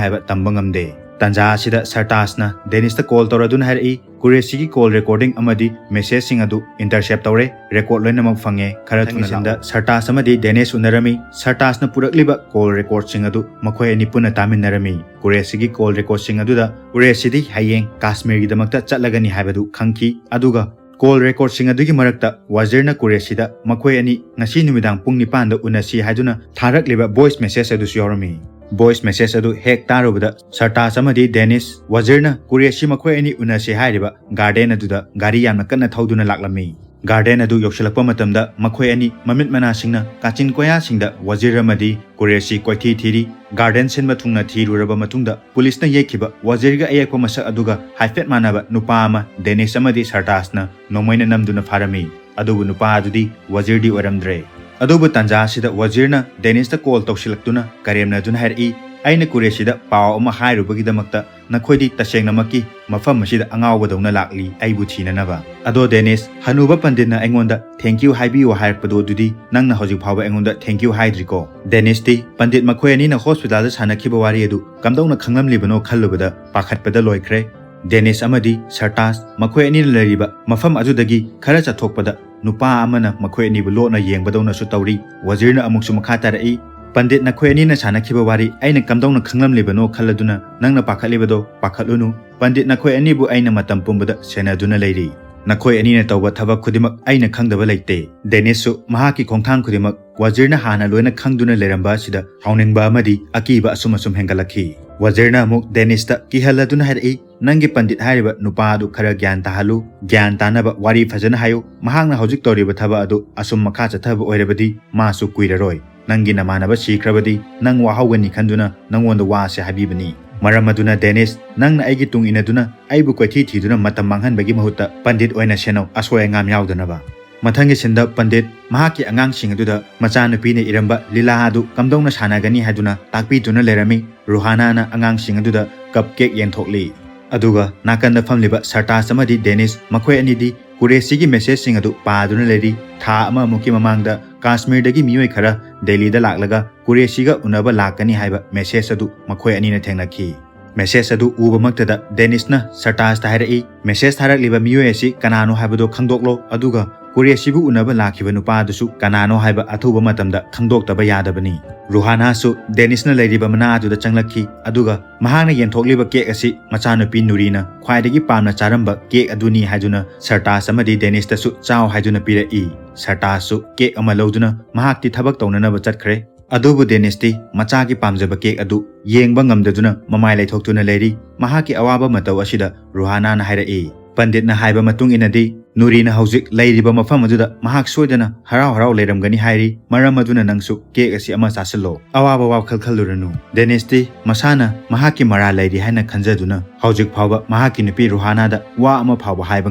ꯍꯥꯏꯕ ꯇꯝꯕ ꯉꯝꯗꯦ꯫" ꯇꯥꯟꯖꯥ ꯑꯁꯤꯗ ꯁꯔꯇꯥꯁꯅ ꯗꯦꯅꯤꯁꯇ ꯀꯣꯜ ꯇꯧꯔꯗꯨꯅ ꯍꯥꯏꯔꯛꯏ, "ꯀꯨꯔꯦꯁꯤꯒꯤ ꯀꯣꯜ ꯔꯦꯀꯣꯔꯗꯤꯡ ꯑꯃꯗꯤ ꯃꯦꯁꯦꯖꯁꯤꯡ ꯑꯗꯨ ꯏꯟꯇꯔꯁꯦꯞ ꯇꯧꯔꯦ, ꯔꯦꯀꯣꯔꯗ ꯂꯣꯏꯅꯃꯛ ꯐꯪꯉꯦ, ꯈꯔ ꯊꯨꯅ ꯂꯥꯛꯎ꯫" ꯁꯔꯇꯥꯁ ꯑꯃꯗꯤ ꯗꯦꯅꯤꯁ ꯎꯅꯔꯝꯃꯤ꯫ ꯁꯔꯇꯥꯁꯅ ꯄꯨꯔꯛꯂꯤꯕ ꯀꯣꯜ ꯔꯦꯀꯣꯔꯗꯁꯤꯡ ꯑꯗꯨ ꯃꯈꯣꯏ ꯑꯅꯤ ꯄꯨꯟꯅ ꯇꯥꯃꯤꯟꯅꯔꯝꯃꯤ꯫ ꯀꯨꯔꯦꯁꯤꯒꯤ ꯀꯣꯜ ꯔꯦꯀꯣꯔꯗꯁꯤꯡ ꯑꯗꯨꯗ ꯀꯨꯔꯦꯁꯤꯗꯤ ꯍꯌꯦꯡ ꯀꯥꯁꯃꯤꯔꯒꯤꯗꯃꯛꯇ ꯆꯠꯂꯒꯅꯤ ꯍꯥꯏꯕꯗꯨ ꯈꯪꯈꯤ, ꯑꯗꯨꯒ ꯀꯣꯜ ꯔꯦꯀꯣꯔꯗꯁꯤꯡ ꯑꯗꯨꯒꯤ ꯃꯔꯛꯇ ꯋꯥꯖꯤꯔꯅ ꯀꯨꯔꯦꯁꯤꯗ ꯃꯈꯣꯏ ꯑꯅꯤ ꯉꯁꯤ ꯅꯨꯃꯤꯗꯥꯡ ꯄꯨꯡ ꯅꯤꯄꯥꯟꯗ ꯎꯅꯁꯤ ꯍꯥꯏꯗꯨꯅ ꯊꯥꯔꯛꯂꯤꯕ ꯚꯣꯏꯁ ꯃꯦꯁꯦꯖ ꯑꯗꯨꯁꯨ ꯌꯥꯎꯔꯝꯃꯤ꯫ ꯚꯣꯏꯁ ꯃꯦꯁꯦꯖ ꯑꯗꯨ ꯍꯦꯛ ꯇꯥꯔꯨꯕꯗ ꯁꯔꯇꯥꯖ ꯑꯃꯗꯤ ꯗꯦꯅꯤꯁ ꯋꯥꯖꯤꯔꯅ ꯀꯨꯔꯦꯁꯤ ꯃꯈꯣꯏ ꯑꯅꯤ ꯎꯅꯁꯤ ꯍꯥꯏꯔꯤꯕ ꯒꯥꯔꯗꯦꯟ ꯑꯗꯨꯗ ꯒꯥꯔꯤ ꯌꯥꯝꯅ ꯀꯟꯅ ꯊꯧꯗꯨꯅ ꯂꯥꯛꯂꯝꯃꯤ꯫ ꯒꯥꯔꯗꯦꯟ ꯑꯗꯨ ꯌꯧꯁꯤꯜꯂꯛꯄ ꯃꯇꯝꯗ ꯃꯈꯣꯏ ꯑꯅꯤ ꯃꯃꯤꯠ ꯃꯅꯥꯁꯤꯡꯅ ꯀꯥꯆꯤꯟ ꯀꯣꯌꯥꯁꯤꯡꯗ ꯋꯥꯖꯤꯔ ꯑꯃꯗꯤ ꯀꯨꯔꯦꯁꯤ ꯀꯣꯏꯊꯤ ꯊꯤꯔꯤ꯫ ꯒꯥꯔꯗꯦꯟ ꯁꯤꯟꯕ ꯊꯨꯡꯅ ꯊꯤꯔꯨꯔꯕ ꯃꯇꯨꯡꯗ ꯄꯨꯂꯤꯁꯅ ꯌꯦꯛꯈꯤꯕ ꯋꯥꯖꯤꯔꯒ ꯑꯌꯦꯛꯄ ꯃꯁꯛ ꯑꯗꯨꯒ ꯍꯥꯏꯐꯦꯠ ꯃꯥꯟꯅꯕ ꯅꯨꯄꯥ ꯑꯃ ꯗꯦꯅꯤꯁ ꯑꯃꯗꯤ ꯁꯔꯇꯥꯖꯅ ꯅꯣꯡꯃꯩꯅ ꯅꯝꯗꯨꯅ ꯐꯥꯔꯝꯃꯤ꯫ ꯑꯗꯨꯕꯨ ꯅꯨꯄꯥ ꯑꯗꯨꯗꯤ ꯋꯥꯖꯤꯔꯗꯤ ꯑꯣꯏꯔꯝꯗ꯭ꯔꯦ꯫ ꯑꯗꯨꯕꯨ ꯇꯥꯟꯖꯥ ꯑꯁꯤꯗ ꯋꯥꯖꯤꯔꯅ ꯗꯦꯅꯤꯁꯇ ꯀꯣꯜ ꯇꯧꯁꯤꯜꯂꯛꯇꯨꯅ ꯀꯔꯦꯝꯅꯗꯨꯅ ꯍꯥꯏꯔꯛꯏ, "ꯑꯩꯅ ꯀꯨꯔꯦꯁꯤꯗ ꯄꯥꯎ ꯑꯃ ꯍꯥꯏꯔꯨꯕꯒꯤꯗꯃꯛꯇ ꯅꯈꯣꯏꯗꯤ ꯇꯁꯦꯡꯅꯃꯛꯀꯤ ꯃꯐꯝ ꯑꯁꯤꯗ ꯑꯉꯥꯎꯕꯗꯧꯅ ꯂꯥꯛꯂꯤ ꯑꯩꯕꯨ ꯊꯤꯅꯅꯕ꯫ ꯑꯗꯣ ꯗꯦꯅꯤꯁ, ꯍꯅꯨꯕ ꯄꯟꯗꯤꯠꯅ ꯑꯩꯉꯣꯟꯗ thank you ꯍꯥꯏꯕꯤꯌꯨ ꯍꯥꯏꯔꯛꯄꯗꯣ ꯑꯗꯨꯗꯤ ꯅꯪꯅ ꯍꯧꯖꯤꯛ ꯐꯥꯎꯕ ꯑꯩꯉꯣꯟꯗ thank you ꯍꯥꯏꯗ꯭ꯔꯤꯀꯣ?" ꯗꯦꯅꯤꯁꯇꯤ ꯄꯟꯗꯤꯠ ꯃꯈꯣꯏ ꯑꯅꯤꯅ ꯍꯣꯁꯄꯤꯇꯥꯜꯗ ꯁꯥꯟꯅꯈꯤꯕ ꯋꯥꯔꯤ ꯑꯗꯨ ꯀꯝꯗꯧꯅ ꯈꯪꯂꯝꯂꯤꯕꯅꯣ ꯈꯜꯂꯨꯕꯗ ꯄꯥꯈꯠꯄꯗ ꯂꯣꯏꯈ꯭ꯔꯦ꯫ ꯗꯦꯅꯤꯁ ꯑꯃꯗꯤ ꯁꯔꯇꯥꯖ ꯃꯈꯣꯏ ꯑꯅꯤꯅ ꯂꯩꯔꯤꯕ ꯃꯐꯝ ꯑꯗꯨꯗꯒꯤ ꯈꯔ ꯆꯠꯊꯣꯛꯄꯗ ꯅꯨꯄꯥ ꯑꯃꯅ ꯃꯈꯣꯏ ꯑꯅꯤꯕꯨ ꯂꯣꯠꯅ ꯌꯦꯡꯕꯗꯧꯅꯁꯨ ꯇꯧꯔꯤ꯫ ꯋꯥꯖꯤꯔꯅ ꯑꯃꯨꯛꯁꯨ ꯃꯈꯥ ꯇꯥꯔꯛꯏ, "ꯄꯟꯗꯤꯠ ꯅꯈꯣꯏ ꯑꯅꯤꯅ ꯁꯥꯟꯅꯈꯤꯕ ꯋꯥꯔꯤ ꯑꯩꯅ ꯀꯝꯗꯧꯅ ꯈꯪꯂꯝꯂꯤꯕꯅꯣ ꯈꯜꯂꯗꯨꯅ ꯅꯪꯅ ꯄꯥꯈꯠꯂꯤꯕꯗꯣ ꯄꯥꯈꯠꯂꯨꯅꯨ꯫ ꯄꯟꯗꯤꯠ ꯅꯈꯣꯏ ꯑꯅꯤꯕꯨ ꯑꯩꯅ ꯃꯇꯝ ꯄꯨꯝꯕꯗ ꯁꯦꯟꯅꯗꯨꯅ ꯂꯩꯔꯤ꯫ ꯅꯈꯣꯏ ꯑꯅꯤꯅ ꯇꯧꯕ ꯊꯕꯛ ꯈꯨꯗꯤꯡꯃꯛ ꯑꯩꯅ ꯈꯪꯗꯕ ꯂꯩꯇꯦ꯫" ꯗꯦꯅꯤꯁꯁꯨ ꯃꯍꯥꯛꯀꯤ ꯈꯣꯡꯊꯥꯡ ꯈꯨꯗꯤꯡꯃꯛ ꯋꯥꯖꯤꯔꯅ ꯍꯥꯟꯅ ꯂꯣꯏꯅ ꯈꯪꯗꯨꯅ ꯂꯩꯔꯝꯕ ꯑꯁꯤꯗ ꯁꯥꯎꯅꯤꯡꯕ ꯑꯃꯗꯤ ꯑꯀꯤꯕ ꯑꯁꯨꯝ ꯑꯁꯨꯝ ꯍꯦꯟꯒꯠꯂꯛꯈꯤ꯫ ꯋꯥꯖꯤꯔꯅ ꯑꯃꯨꯛ ꯗꯦꯅꯤꯁꯇ ꯀꯤꯍꯜꯂꯗꯨꯅ ꯍꯥꯏꯔꯛꯏ, "ꯅꯪꯒꯤ ꯄꯟꯗꯤꯠ ꯍꯥꯏꯔꯤꯕ ꯅꯨꯄꯥ ꯑꯗꯨ ꯈꯔ ꯒ꯭ꯌꯥꯟ ꯇꯥꯍꯜꯂꯨ꯫ ꯒ꯭ꯌꯥꯟ ꯇꯥꯅꯕ ꯋꯥꯔꯤ ꯐꯖꯅ ꯍꯥꯏꯌꯨ꯫ ꯃꯍꯥꯛꯅ ꯍꯧꯖꯤꯛ ꯇꯧꯔꯤꯕ ꯊꯕꯛ ꯑꯗꯨ ꯑꯁꯨꯝ ꯃꯈꯥ ꯆꯠꯊꯕ ꯑꯣꯏꯔꯕꯗꯤ ꯃꯥꯁꯨ ꯀꯨꯏꯔꯔꯣꯏ꯫ ꯅꯪꯒꯤ ꯅꯃꯥꯟꯅꯕ ꯁꯤꯈ꯭ꯔꯕꯗꯤ ꯅꯪ ꯋꯥꯍꯧꯒꯅꯤ ꯈꯟꯗꯨꯅ ꯅꯪꯉꯣꯟꯗ ꯋꯥꯁꯦ ꯍꯥꯏꯕꯤꯕꯅꯤ꯫" ꯃꯔꯝ ꯑꯗꯨꯅ ꯗꯦꯅꯤꯁ, ꯅꯪꯅ ꯑꯩꯒꯤ ꯇꯨꯡ ꯏꯟꯅꯗꯨꯅ ꯑꯩꯕꯨ ꯀꯣꯏꯊꯤ ꯊꯤꯗꯨꯅ ꯃꯇꯝ ꯃꯥꯡꯍꯟꯕꯒꯤ ꯃꯍꯨꯠꯇ ꯄꯟꯗꯤꯠ ꯑꯣꯏꯅ ꯁꯦꯟꯅꯧ, ꯑꯁꯣꯏ ꯑꯉꯥꯝ ꯌꯥꯎꯗꯅꯕ꯫ ꯃꯊꯪꯒꯤ ꯁꯤꯟꯗ ꯄꯟꯗꯤꯠ ꯃꯍꯥꯛꯀꯤ ꯑꯉꯥꯡꯁꯤꯡ ꯑꯗꯨꯗ ꯃꯆꯥꯅꯨꯄꯤꯅ ꯏꯔꯝꯕ ꯂꯤꯂꯥ ꯑꯗꯨ ꯀꯝꯗꯧꯅ ꯁꯥꯟꯅꯒꯅꯤ ꯍꯥꯏꯗꯨꯅ ꯇꯥꯛꯄꯤꯗꯨꯅ ꯂꯩꯔꯝꯃꯤ꯫ ꯔꯨꯍꯥꯅꯥꯅ ꯑꯉꯥꯡꯁꯤꯡ ꯑꯗꯨꯗ ꯀꯞ ꯀꯦꯛ ꯌꯦꯟꯊꯣꯛꯂꯤ꯫ ꯑꯗꯨꯒ ꯅꯥꯀꯟꯗ ꯐꯝꯂꯤꯕ ꯁꯔꯇꯥꯖ ꯑꯃꯗꯤ ꯗꯦꯅꯤꯁ ꯃꯈꯣꯏ ꯑꯅꯤꯗꯤ ꯀꯨꯔꯦꯁꯤꯒꯤ ꯃꯦꯁꯦꯖꯁꯤꯡ ꯑꯗꯨ ꯄꯥꯗꯨꯅ ꯂꯩꯔꯤ꯫ ꯊꯥ ꯑꯃꯃꯨꯛꯀꯤ ꯃꯃꯥꯡꯗ ꯀꯥꯁꯃꯤꯔꯗꯒꯤ ꯃꯤꯑꯣꯏ ꯈꯔ ꯗꯦꯜꯂꯤꯗ ꯂꯥꯛꯂꯒ ꯀꯨꯔꯦꯁꯤꯒ ꯎꯅꯕ ꯂꯥꯛꯀꯅꯤ ꯍꯥꯏꯕ ꯃꯦꯁꯦꯖ ꯑꯗꯨ ꯃꯈꯣꯏ ꯑꯅꯤꯅ ꯊꯦꯡꯅꯈꯤ꯫ ꯃꯦꯁꯦꯖ ꯑꯗꯨ ꯎꯕꯃꯛꯇꯗ ꯗꯦꯅꯤꯁꯅ ꯁꯔꯇꯥꯖꯇ ꯍꯥꯏꯔꯛꯏ, "ꯃꯦꯁꯦꯖ ꯊꯥꯔꯛꯂꯤꯕ ꯃꯤꯑꯣꯏ ꯑꯁꯤ ꯀꯅꯥꯅꯣ ꯍꯥꯏꯕꯗꯨ ꯈꯪꯗꯣꯛꯂꯣ, ꯑꯗꯨꯒ ꯀꯨꯔꯦꯁꯤꯕꯨ ꯎꯅꯕ ꯂꯥꯛꯈꯤꯕ ꯅꯨꯄꯥ ꯑꯗꯨꯁꯨ ꯀꯅꯥꯅꯣ ꯍꯥꯏꯕ ꯑꯊꯨꯕ ꯃꯇꯝꯗ ꯈꯪꯗꯣꯛꯇꯕ ꯌꯥꯗꯕꯅꯤ"꯫ ꯔꯨꯍꯥꯅꯥꯁꯨ ꯗꯦꯅꯤꯁꯅ ꯂꯩꯔꯤꯕ ꯃꯅꯥ ꯑꯗꯨꯗ ꯆꯪꯂꯛꯈꯤ, ꯑꯗꯨꯒ ꯃꯍꯥꯛꯅ ꯌꯦꯟꯊꯣꯛꯂꯤꯕ ꯀꯦꯛ ꯑꯁꯤ ꯃꯆꯥꯅꯨꯄꯤ ꯅꯨꯔꯤꯅ ꯈ꯭ꯋꯥꯏꯗꯒꯤ ꯄꯥꯝꯅ ꯆꯥꯔꯝꯕ ꯀꯦꯛ ꯑꯗꯨꯅꯤ ꯍꯥꯏꯗꯨꯅ ꯁꯔꯇꯥꯖ ꯑꯃꯗꯤ ꯗꯦꯅꯤꯁꯇꯁꯨ ꯆꯥꯎ ꯍꯥꯏꯗꯨꯅ ꯄꯤꯔꯛꯏ꯫ ꯁꯔꯇꯥꯖꯁꯨ ꯀꯦꯛ ꯑꯃ ꯂꯧꯗꯨꯅ ꯃꯍꯥꯛꯇꯤ ꯊꯕꯛ ꯇꯧꯅꯅꯕ ꯆꯠꯈ꯭ꯔꯦ꯫ ꯑꯗꯨꯕꯨ ꯗꯦꯅꯤꯁꯇꯤ ꯃꯆꯥꯒꯤ ꯄꯥꯝꯖꯕ ꯀꯦꯛ ꯑꯗꯨ ꯌꯦꯡꯕ ꯉꯝꯗꯗꯨꯅ ꯃꯃꯥꯏ ꯂꯩꯊꯣꯛꯇꯨꯅ ꯂꯩꯔꯤ꯫ ꯃꯍꯥꯛꯀꯤ ꯑꯋꯥꯕ ꯃꯇꯧ ꯑꯁꯤꯗ ꯔꯨꯍꯥꯅꯥꯅ ꯍꯥꯏꯔꯛꯏ, "ꯄꯟꯗꯤꯠꯅ ꯍꯥꯏꯕ ꯃꯇꯨꯡ ꯏꯟꯅꯗꯤ ꯅꯨꯔꯤꯅ ꯍꯧꯖꯤꯛ ꯂꯩꯔꯤꯕ ꯃꯐꯝ ꯑꯗꯨꯗ ꯃꯍꯥꯛ ꯁꯣꯏꯗꯅ ꯍꯔꯥꯎ ꯍꯔꯥꯎ ꯂꯩꯔꯝꯒꯅꯤ ꯍꯥꯏꯔꯤ, ꯃꯔꯝ ꯑꯗꯨꯅ ꯅꯪꯁꯨ ꯀꯦꯛ ꯑꯁꯤ ꯑꯃ ꯆꯥꯁꯤꯜꯂꯣ꯫ ꯑꯋꯥꯕ ꯋꯥꯈꯜ ꯈꯜꯂꯨꯔꯅꯨ"꯫ ꯗꯦꯅꯤꯁꯇꯤ ꯃꯁꯥꯅ ꯃꯍꯥꯛꯀꯤ ꯃꯔꯥꯜ ꯂꯩꯔꯤ ꯍꯥꯏꯅ ꯈꯟꯖꯗꯨꯅ ꯍꯧꯖꯤꯛ ꯐꯥꯎꯕ ꯃꯍꯥꯛꯀꯤ ꯅꯨꯄꯤ ꯔꯨꯍꯥꯅꯥꯗ ꯋꯥ ꯑꯃ ꯐꯥꯎꯕ ꯍꯥꯏꯕ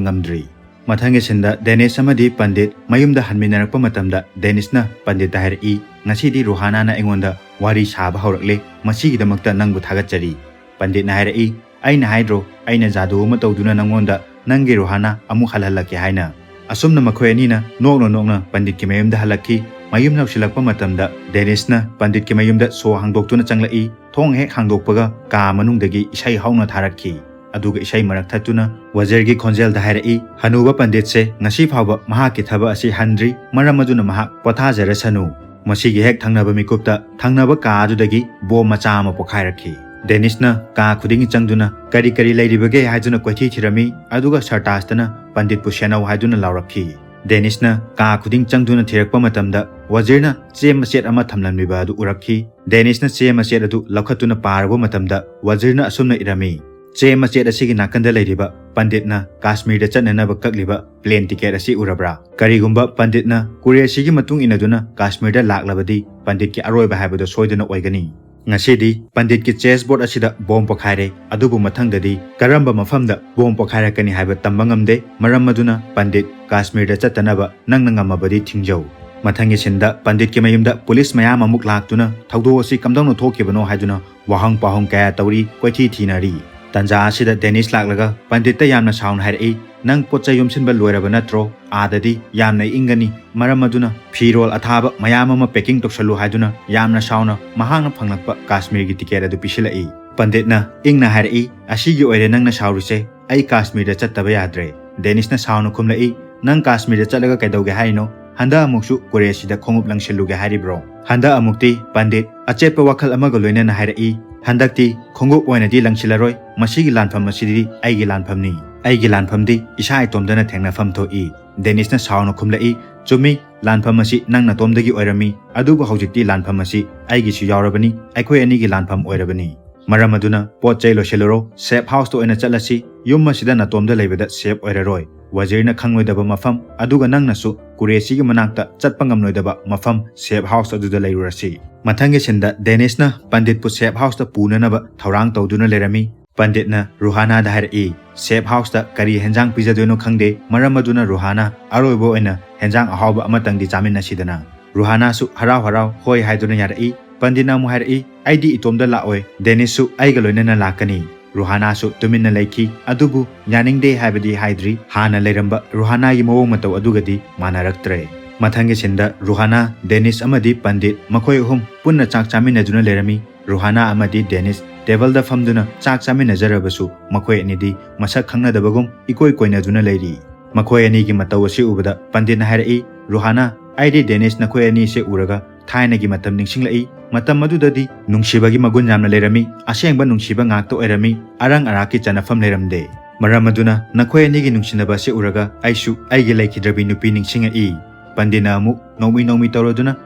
ꯉꯝꯗ꯭ꯔꯤ꯫ ꯃꯊꯪꯒꯤ ꯁꯤꯟꯗ ꯗꯦꯅꯤꯁ ꯑꯃꯗꯤ ꯄꯟꯗꯤꯠ ꯃꯌꯨꯝꯗ ꯍꯟꯃꯤꯟꯅꯔꯛꯄ ꯃꯇꯝꯗ ꯗꯦꯅꯤꯁꯅ ꯄꯟꯗꯤꯠꯇ ꯍꯥꯏꯔꯛꯏ, "ꯉꯁꯤꯗꯤ ꯔꯨꯍꯥꯅꯥꯅ ꯑꯩꯉꯣꯟꯗ ꯋꯥꯔꯤ ꯁꯥꯕ ꯍꯧꯔꯛꯂꯦ, ꯃꯁꯤꯒꯤꯗꯃꯛꯇ ꯅꯪꯕꯨ ꯊꯥꯒꯠꯆꯔꯤ"꯫ ꯄꯟꯗꯤꯠꯅ ꯍꯥꯏꯔꯛꯏ, "ꯑꯩꯅ ꯍꯥꯏꯗ꯭ꯔꯣ, ꯑꯩꯅ ꯖꯥꯗꯨ ꯑꯃ ꯇꯧꯗꯨꯅ ꯅꯪꯉꯣꯟꯗ ꯅꯪꯒꯤ ꯔꯨꯍꯥꯅꯥ ꯑꯃꯨꯛ ꯍꯜꯍꯜꯂꯛꯀꯦ ꯍꯥꯏꯅ?" ꯑꯁꯨꯝꯅ ꯃꯈꯣꯏ ꯑꯅꯤꯅ ꯅꯣꯛꯅ ꯅꯣꯛꯅ ꯄꯟꯗꯤꯠꯀꯤ ꯃꯌꯨꯝꯗ ꯍꯜꯂꯛꯈꯤ꯫ ꯃꯌꯨꯝ ꯌꯧꯁꯤꯜꯂꯛꯄ ꯃꯇꯝꯗ ꯗꯦꯅꯤꯁꯅ ꯄꯟꯗꯤꯠꯀꯤ ꯃꯌꯨꯝꯗ ꯁꯣ ꯍꯥꯡꯗꯣꯛꯇꯨꯅ ꯆꯪꯂꯛꯏ꯫ ꯊꯣꯡ ꯍꯦꯛ ꯍꯥꯡꯗꯣꯛꯄꯒ ꯀꯥ ꯃꯅꯨꯡꯗꯒꯤ ꯏꯁꯩ ꯍꯧꯅ ꯊꯥꯔꯛꯈꯤ꯫ ꯑꯗꯨꯒ ꯏꯁꯩ ꯃꯔꯛ ꯊꯠꯇꯨꯅ ꯋꯖꯤꯔꯒꯤ ꯈꯣꯟꯖꯦꯜꯗ ꯍꯥꯏꯔꯛꯏ, "ꯍꯅꯨꯕ ꯄꯟꯗꯤꯠꯁꯦ ꯉꯁꯤ ꯐꯥꯎꯕ ꯃꯍꯥꯛꯀꯤ ꯊꯕꯛ ꯑꯁꯤ ꯍꯟꯗ꯭ꯔꯤ, ꯃꯔꯝ ꯑꯗꯨꯅ ꯃꯍꯥꯛ ꯄꯣꯊꯥꯖꯔꯁꯅꯨ"꯫ ꯃꯁꯤꯒꯤ ꯍꯦꯛ ꯊꯪꯅꯕ ꯃꯤꯀꯨꯞꯇ ꯊꯪꯅꯕ ꯀꯥ ꯑꯗꯨꯗꯒꯤ ꯕꯣꯝ ꯃꯆꯥ ꯑꯃ ꯄꯣꯈꯥꯏꯔꯛꯈꯤ꯫ ꯗꯦꯅꯤꯁꯅ ꯀꯥ ꯈꯨꯗꯤꯡꯒꯤ ꯆꯪꯗꯨꯅ ꯀꯔꯤ ꯀꯔꯤ ꯂꯩꯔꯤꯕꯒꯦ ꯍꯥꯏꯗꯨꯅ ꯀꯣꯏꯊꯤ ꯊꯤꯔꯝꯃꯤ, ꯑꯗꯨꯒ ꯁꯔꯇꯥꯖꯇꯅ ꯄꯟꯗꯤꯠꯄꯨ ꯁꯦꯟꯅꯧ ꯍꯥꯏꯗꯨꯅ ꯂꯥꯎꯔꯛꯈꯤ꯫ ꯗꯦꯅꯤꯁꯅ ꯀꯥ ꯈꯨꯗꯤꯡ ꯆꯪꯗꯨꯅ ꯊꯤꯔꯛꯄ ꯃꯇꯝꯗ ꯋꯖꯤꯔꯅ ꯆꯦ ꯃꯆꯦꯠ ꯑꯃ ꯊꯝꯂꯝꯂꯤꯕ ꯑꯗꯨ ꯎꯔꯛꯈꯤ꯫ ꯗꯦꯅꯤꯁꯅ ꯆꯦ ꯃꯆꯦꯠ ꯑꯗꯨ ꯂꯧꯈꯠꯇꯨꯅ ꯄꯥꯔꯨꯕ ꯃꯇꯝꯗ ꯋꯖꯤꯔꯅ ꯑꯁꯨꯝꯅ ꯏꯔꯝꯃꯤ, "ꯆꯦ ꯃꯆꯦꯠ ꯑꯁꯤꯒꯤ ꯅꯥꯀꯟꯗ ꯂꯩꯔꯤꯕ ꯄꯟꯗꯤꯠꯅ ꯀꯥꯁꯃꯤꯔꯗ ꯆꯠꯅꯅꯕ ꯀꯛꯂꯤꯕ ꯄ꯭ꯂꯦꯟ ꯇꯤꯀꯦꯠ ꯑꯁꯤ ꯎꯔꯕ꯭ꯔꯥ? ꯀꯔꯤꯒꯨꯝꯕ ꯄꯟꯗꯤꯠꯅ ꯀꯨꯔꯦꯁꯤꯒꯤ ꯃꯇꯨꯡ ꯏꯟꯅꯗꯨꯅ ꯀꯥꯁꯃꯤꯔꯗ ꯂꯥꯛꯂꯕꯗꯤ ꯄꯟꯗꯤꯠꯀꯤ ꯑꯔꯣꯏꯕ ꯍꯥꯏꯕꯗꯨ ꯁꯣꯏꯗꯅ ꯑꯣꯏꯒꯅꯤ꯫ ꯉꯁꯤꯗꯤ ꯄꯟꯗꯤꯠꯀꯤ ꯆꯦꯁ ꯕꯣꯔꯗ ꯑꯁꯤꯗ ꯕꯣꯝ ꯄꯣꯈꯥꯏꯔꯦ, ꯑꯗꯨꯕꯨ ꯃꯊꯪꯗꯗꯤ ꯀꯔꯝꯕ ꯃꯐꯝꯗ ꯕꯣꯝ ꯄꯣꯈꯥꯏꯔꯛꯀꯅꯤ ꯍꯥꯏꯕ ꯇꯝꯕ ꯉꯝꯗꯦ꯫ ꯃꯔꯝ ꯑꯗꯨꯅ ꯄꯟꯗꯤꯠ ꯀꯥꯁꯃꯤꯔꯗ ꯆꯠꯇꯅꯕ ꯅꯪꯅ ꯉꯝꯃꯕꯗꯤ ꯊꯤꯡꯖꯧ"꯫ ꯃꯊꯪꯒꯤ ꯁꯤꯟꯗ ꯄꯟꯗꯤꯠꯀꯤ ꯃꯌꯨꯝꯗ ꯄꯨꯂꯤꯁ ꯃꯌꯥꯝ ꯑꯃꯨꯛ ꯂꯥꯛꯇꯨꯅ ꯊꯧꯗꯣꯛ ꯑꯁꯤ ꯀꯝꯗꯧꯅ ꯊꯣꯛꯈꯤꯕꯅꯣ ꯍꯥꯏꯗꯨꯅ ꯋꯥꯍꯪ ꯄꯥꯎꯍꯪ ꯀꯌꯥ ꯇꯧꯔꯤ, ꯀꯣꯏꯊꯤ ꯊꯤꯅꯔꯤ꯫ ꯇꯟꯖꯥ ꯑꯁꯤꯗ ꯗꯦꯅꯤꯁ ꯂꯥꯛꯂꯒ ꯄꯟꯗꯤꯠꯇ ꯌꯥꯝꯅ ꯁꯥꯎꯅ ꯍꯥꯏꯔꯛꯏ, "ꯅꯪ ꯄꯣꯠ ꯆꯩ ꯌꯣꯝꯁꯤꯟꯕ ꯂꯣꯏꯔꯕ ꯅꯠꯇ꯭ꯔꯣ? ꯑꯥꯗꯗꯤ ꯌꯥꯝꯅ ꯏꯪꯒꯅꯤ, ꯃꯔꯝ ꯑꯗꯨꯅ ꯐꯤꯔꯣꯜ ꯑꯊꯥꯕ ꯃꯌꯥꯝ ꯑꯃ ꯄꯦꯀꯤꯡ ꯇꯧꯁꯜꯂꯨ" ꯍꯥꯏꯗꯨꯅ ꯌꯥꯝꯅ ꯁꯥꯎꯅ ꯃꯍꯥꯛꯅ ꯐꯪꯂꯛꯄ ꯀꯥꯁꯃꯤꯔꯒꯤ ꯇꯤꯀꯦꯠ ꯑꯗꯨ ꯄꯤꯁꯤꯜꯂꯛꯏ꯫ ꯄꯟꯗꯤꯠꯅ ꯏꯪꯅ ꯍꯥꯏꯔꯛꯏ, "ꯑꯁꯤꯒꯤ ꯑꯣꯏꯔꯦ ꯅꯪꯅ ꯁꯥꯎꯔꯤꯁꯦ, ꯑꯩ ꯀꯥꯁꯃꯤꯔꯗ ꯆꯠꯇꯕ ꯌꯥꯗ꯭ꯔꯦ꯫" ꯗꯦꯅꯤꯁꯅ ꯁꯥꯎꯅ ꯈꯨꯝꯂꯛꯏ, "ꯅꯪ ꯀꯥꯁꯃꯤꯔꯗ ꯆꯠꯂꯒ ꯀꯩꯗꯧꯒꯦ ꯍꯥꯏꯔꯤꯅꯣ? ꯍꯟꯗꯛ ꯑꯃꯨꯛꯁꯨ ꯀꯨꯔꯦꯁꯤꯗ ꯈꯣꯡꯎꯞ ꯂꯪꯁꯤꯜꯂꯨꯒꯦ ꯍꯥꯏꯔꯤꯕ꯭ꯔꯣ?" ꯍꯟꯗꯛ ꯑꯃꯨꯛꯇꯤ ꯄꯟꯗꯤꯠ ꯑꯆꯦꯠꯄ ꯋꯥꯈꯜ ꯑꯃꯒ ꯂꯣꯏꯅꯅ ꯍꯥꯏꯔꯛꯏ, "ꯍꯟꯗꯛꯇꯤ ꯈꯣꯡꯎꯞ ꯑꯣꯏꯅꯗꯤ ꯂꯪꯁꯤꯜꯂꯔꯣꯏ, ꯃꯁꯤꯒꯤ ꯂꯥꯟꯐꯝ ꯑꯁꯤꯗꯤ ꯑꯩꯒꯤ ꯂꯥꯟꯐꯝꯅꯤ꯫ ꯑꯩꯒꯤ ꯂꯥꯟꯐꯝꯗꯤ ꯏꯁꯥ ꯏꯇꯣꯝꯇꯅ ꯊꯦꯡꯅꯐꯝ ꯊꯣꯛꯏ꯫" ꯗꯦꯅꯤꯁꯅ ꯁꯥꯎꯅ ꯈꯨꯝꯂꯛꯏ, "ꯆꯨꯝꯃꯤ, ꯂꯥꯟꯐꯝ ꯑꯁꯤ ꯅꯪ ꯅꯇꯣꯝꯗꯒꯤ ꯑꯣꯏꯔꯝꯃꯤ, ꯑꯗꯨꯕꯨ ꯍꯧꯖꯤꯛꯇꯤ ꯂꯥꯟꯐꯝ ꯑꯁꯤ ꯑꯩꯒꯤꯁꯨ ꯌꯥꯎꯔꯕꯅꯤ, ꯑꯩꯈꯣꯏ ꯑꯅꯤꯒꯤ ꯂꯥꯟꯐꯝ ꯑꯣꯏꯔꯕꯅꯤ꯫ ꯃꯔꯝ ꯑꯗꯨꯅ ꯄꯣꯠ ꯆꯩ ꯂꯣꯏꯁꯤꯜꯂꯨꯔꯣ, ꯁꯦꯐ ꯍꯥꯎꯁꯇ ꯑꯣꯏꯅ ꯆꯠꯂꯁꯤ꯫ ꯌꯨꯝ ꯑꯁꯤꯗ ꯅꯇꯣꯝꯗ ꯂꯩꯕꯗ ꯁꯦꯐ ꯑꯣꯏꯔꯔꯣꯏ꯫ ꯋꯖꯤꯔꯅ ꯈꯪꯂꯣꯏꯗꯕ ꯃꯐꯝ, ꯑꯗꯨꯒ ꯅꯪꯅꯁꯨ ꯀꯨꯔꯦꯁꯤꯒꯤ ꯃꯅꯥꯛꯇ ꯆꯠꯄ ꯉꯝꯂꯣꯏꯗꯕ ꯃꯐꯝ ꯁꯦꯐ ꯍꯥꯎꯁ ꯑꯗꯨꯗ ꯂꯩꯔꯨꯔꯁꯤ꯫" ꯃꯊꯪꯒꯤ ꯁꯤꯟꯗ ꯗꯦꯅꯤꯁꯅ ꯄꯟꯗꯤꯠꯄꯨ ꯁꯦꯐ ꯍꯥꯎꯁꯇ ꯄꯨꯅꯅꯕ ꯊꯧꯔꯥꯡ ꯇꯧꯗꯨꯅ ꯂꯩꯔꯝꯃꯤ꯫ ꯄꯟꯗꯤꯠꯅ ꯔꯨꯍꯥꯅꯥꯗ ꯍꯥꯏꯔꯛꯏ, "ꯁꯦꯐ ꯍꯥꯎꯁꯇ ꯀꯔꯤ ꯍꯦꯟꯖꯥꯡ ꯄꯤꯖꯗꯣꯏꯅꯣ ꯈꯪꯗꯦ, ꯃꯔꯝ ꯑꯗꯨꯅ ꯔꯨꯍꯥꯅꯥ, ꯑꯔꯣꯏꯕ ꯑꯣꯏꯅ ꯍꯦꯟꯖꯥꯡ ꯑꯍꯥꯎꯕ ꯑꯃꯇꯪꯗꯤ ꯆꯥꯃꯤꯟꯅꯁꯤꯗꯅ꯫" ꯔꯨꯍꯥꯅꯥꯁꯨ ꯍꯔꯥꯎ ꯍꯔꯥꯎ ꯍꯣꯏ ꯍꯥꯏꯗꯨꯅ ꯌꯥꯔꯛꯏ꯫ ꯄꯟꯗꯤꯠꯅ ꯑꯃꯨꯛ ꯍꯥꯏꯔꯛꯏ, "ꯑꯩꯗꯤ ꯏꯇꯣꯝꯗ ꯂꯥꯛꯑꯣꯏ, ꯗꯦꯅꯤꯁꯁꯨ ꯑꯩꯒ ꯂꯣꯏꯅꯅ ꯂꯥꯛꯀꯅꯤ꯫" ꯔꯨꯍꯥꯅꯥꯁꯨ ꯇꯨꯃꯤꯟꯅ ꯂꯩꯈꯤ, ꯑꯗꯨꯕꯨ ꯌꯥꯅꯤꯡꯗꯦ ꯍꯥꯏꯕꯗꯤ ꯍꯥꯏꯗ꯭ꯔꯤ꯫ ꯍꯥꯟꯅ ꯂꯩꯔꯝꯕ ꯔꯨꯍꯥꯅꯥꯒꯤ ꯃꯑꯣꯡ ꯃꯇꯧ ꯑꯗꯨꯒꯗꯤ ꯃꯥꯟꯅꯔꯛꯇ꯭ꯔꯦ꯫ ꯃꯊꯪꯒꯤ ꯁꯤꯟꯗ ꯔꯨꯍꯥꯅꯥ ꯗꯦꯅꯤꯁ ꯑꯃꯗꯤ ꯄꯟꯗꯤꯠ ꯃꯈꯣꯏ ꯑꯍꯨꯝ ꯄꯨꯟꯅ ꯆꯥꯛ ꯆꯥꯃꯤꯟꯅꯗꯨꯅ ꯂꯩꯔꯝꯃꯤ꯫ ꯔꯨꯍꯥꯅꯥ ꯑꯃꯗꯤ ꯗꯦꯅꯤꯁ ꯇꯦꯕꯜꯗ ꯐꯝꯗꯨꯅ ꯆꯥꯛ ꯆꯥꯃꯤꯟꯅꯖꯔꯕꯁꯨ ꯃꯈꯣꯏ ꯑꯅꯤꯗꯤ ꯃꯁꯛ ꯈꯪꯅꯗꯕꯒꯨꯝ ꯏꯀꯣꯏ ꯀꯣꯏꯅꯗꯨꯅ ꯂꯩꯔꯤ꯫ ꯃꯈꯣꯏ ꯑꯅꯤꯒꯤ ꯃꯇꯧ ꯑꯁꯤ ꯎꯕꯗ ꯄꯟꯗꯤꯠꯅ ꯍꯥꯏꯔꯛꯏ, "ꯔꯨꯍꯥꯅꯥ, ꯑꯩꯗꯤ ꯗꯦꯅꯤꯁ ꯅꯈꯣꯏ ꯑꯅꯤꯁꯦ ꯎꯔꯒ ꯊꯥꯏꯅꯒꯤ ꯃꯇꯝ ꯅꯤꯡꯁꯤꯡꯂꯛꯏ꯫ ꯃꯇꯝ ꯑꯗꯨꯗꯗꯤ ꯅꯨꯡꯁꯤꯕꯒꯤ ꯃꯒꯨꯟ ꯌꯥꯝꯅ ꯂꯩꯔꯝꯃꯤ꯫ ꯑꯁꯦꯡꯕ ꯅꯨꯡꯁꯤꯕ ꯉꯥꯛꯇ ꯑꯣꯏꯔꯝꯃꯤ꯫ ꯑꯔꯪ ꯑꯔꯥꯛꯀꯤ ꯆꯅꯐꯝ ꯂꯩꯔꯝꯗꯦ꯫ ꯃꯔꯝ ꯑꯗꯨꯅ ꯅꯈꯣꯏ ꯑꯅꯤꯒꯤ ꯅꯨꯡꯁꯤꯅꯕ ꯑꯁꯤ ꯎꯔꯒ ꯑꯩꯁꯨ ꯑꯩꯒꯤ ꯂꯩꯈꯤꯗ꯭ꯔꯕꯤ ꯅꯨꯄꯤ ꯅꯤꯡꯁꯤꯡꯉꯛꯏ꯫" ꯄꯟꯗꯤꯠꯅ ꯑꯃꯨꯛ ꯅꯣꯡꯃꯤ ꯅꯣꯡꯃꯤ ꯇꯧꯔꯗꯨꯅ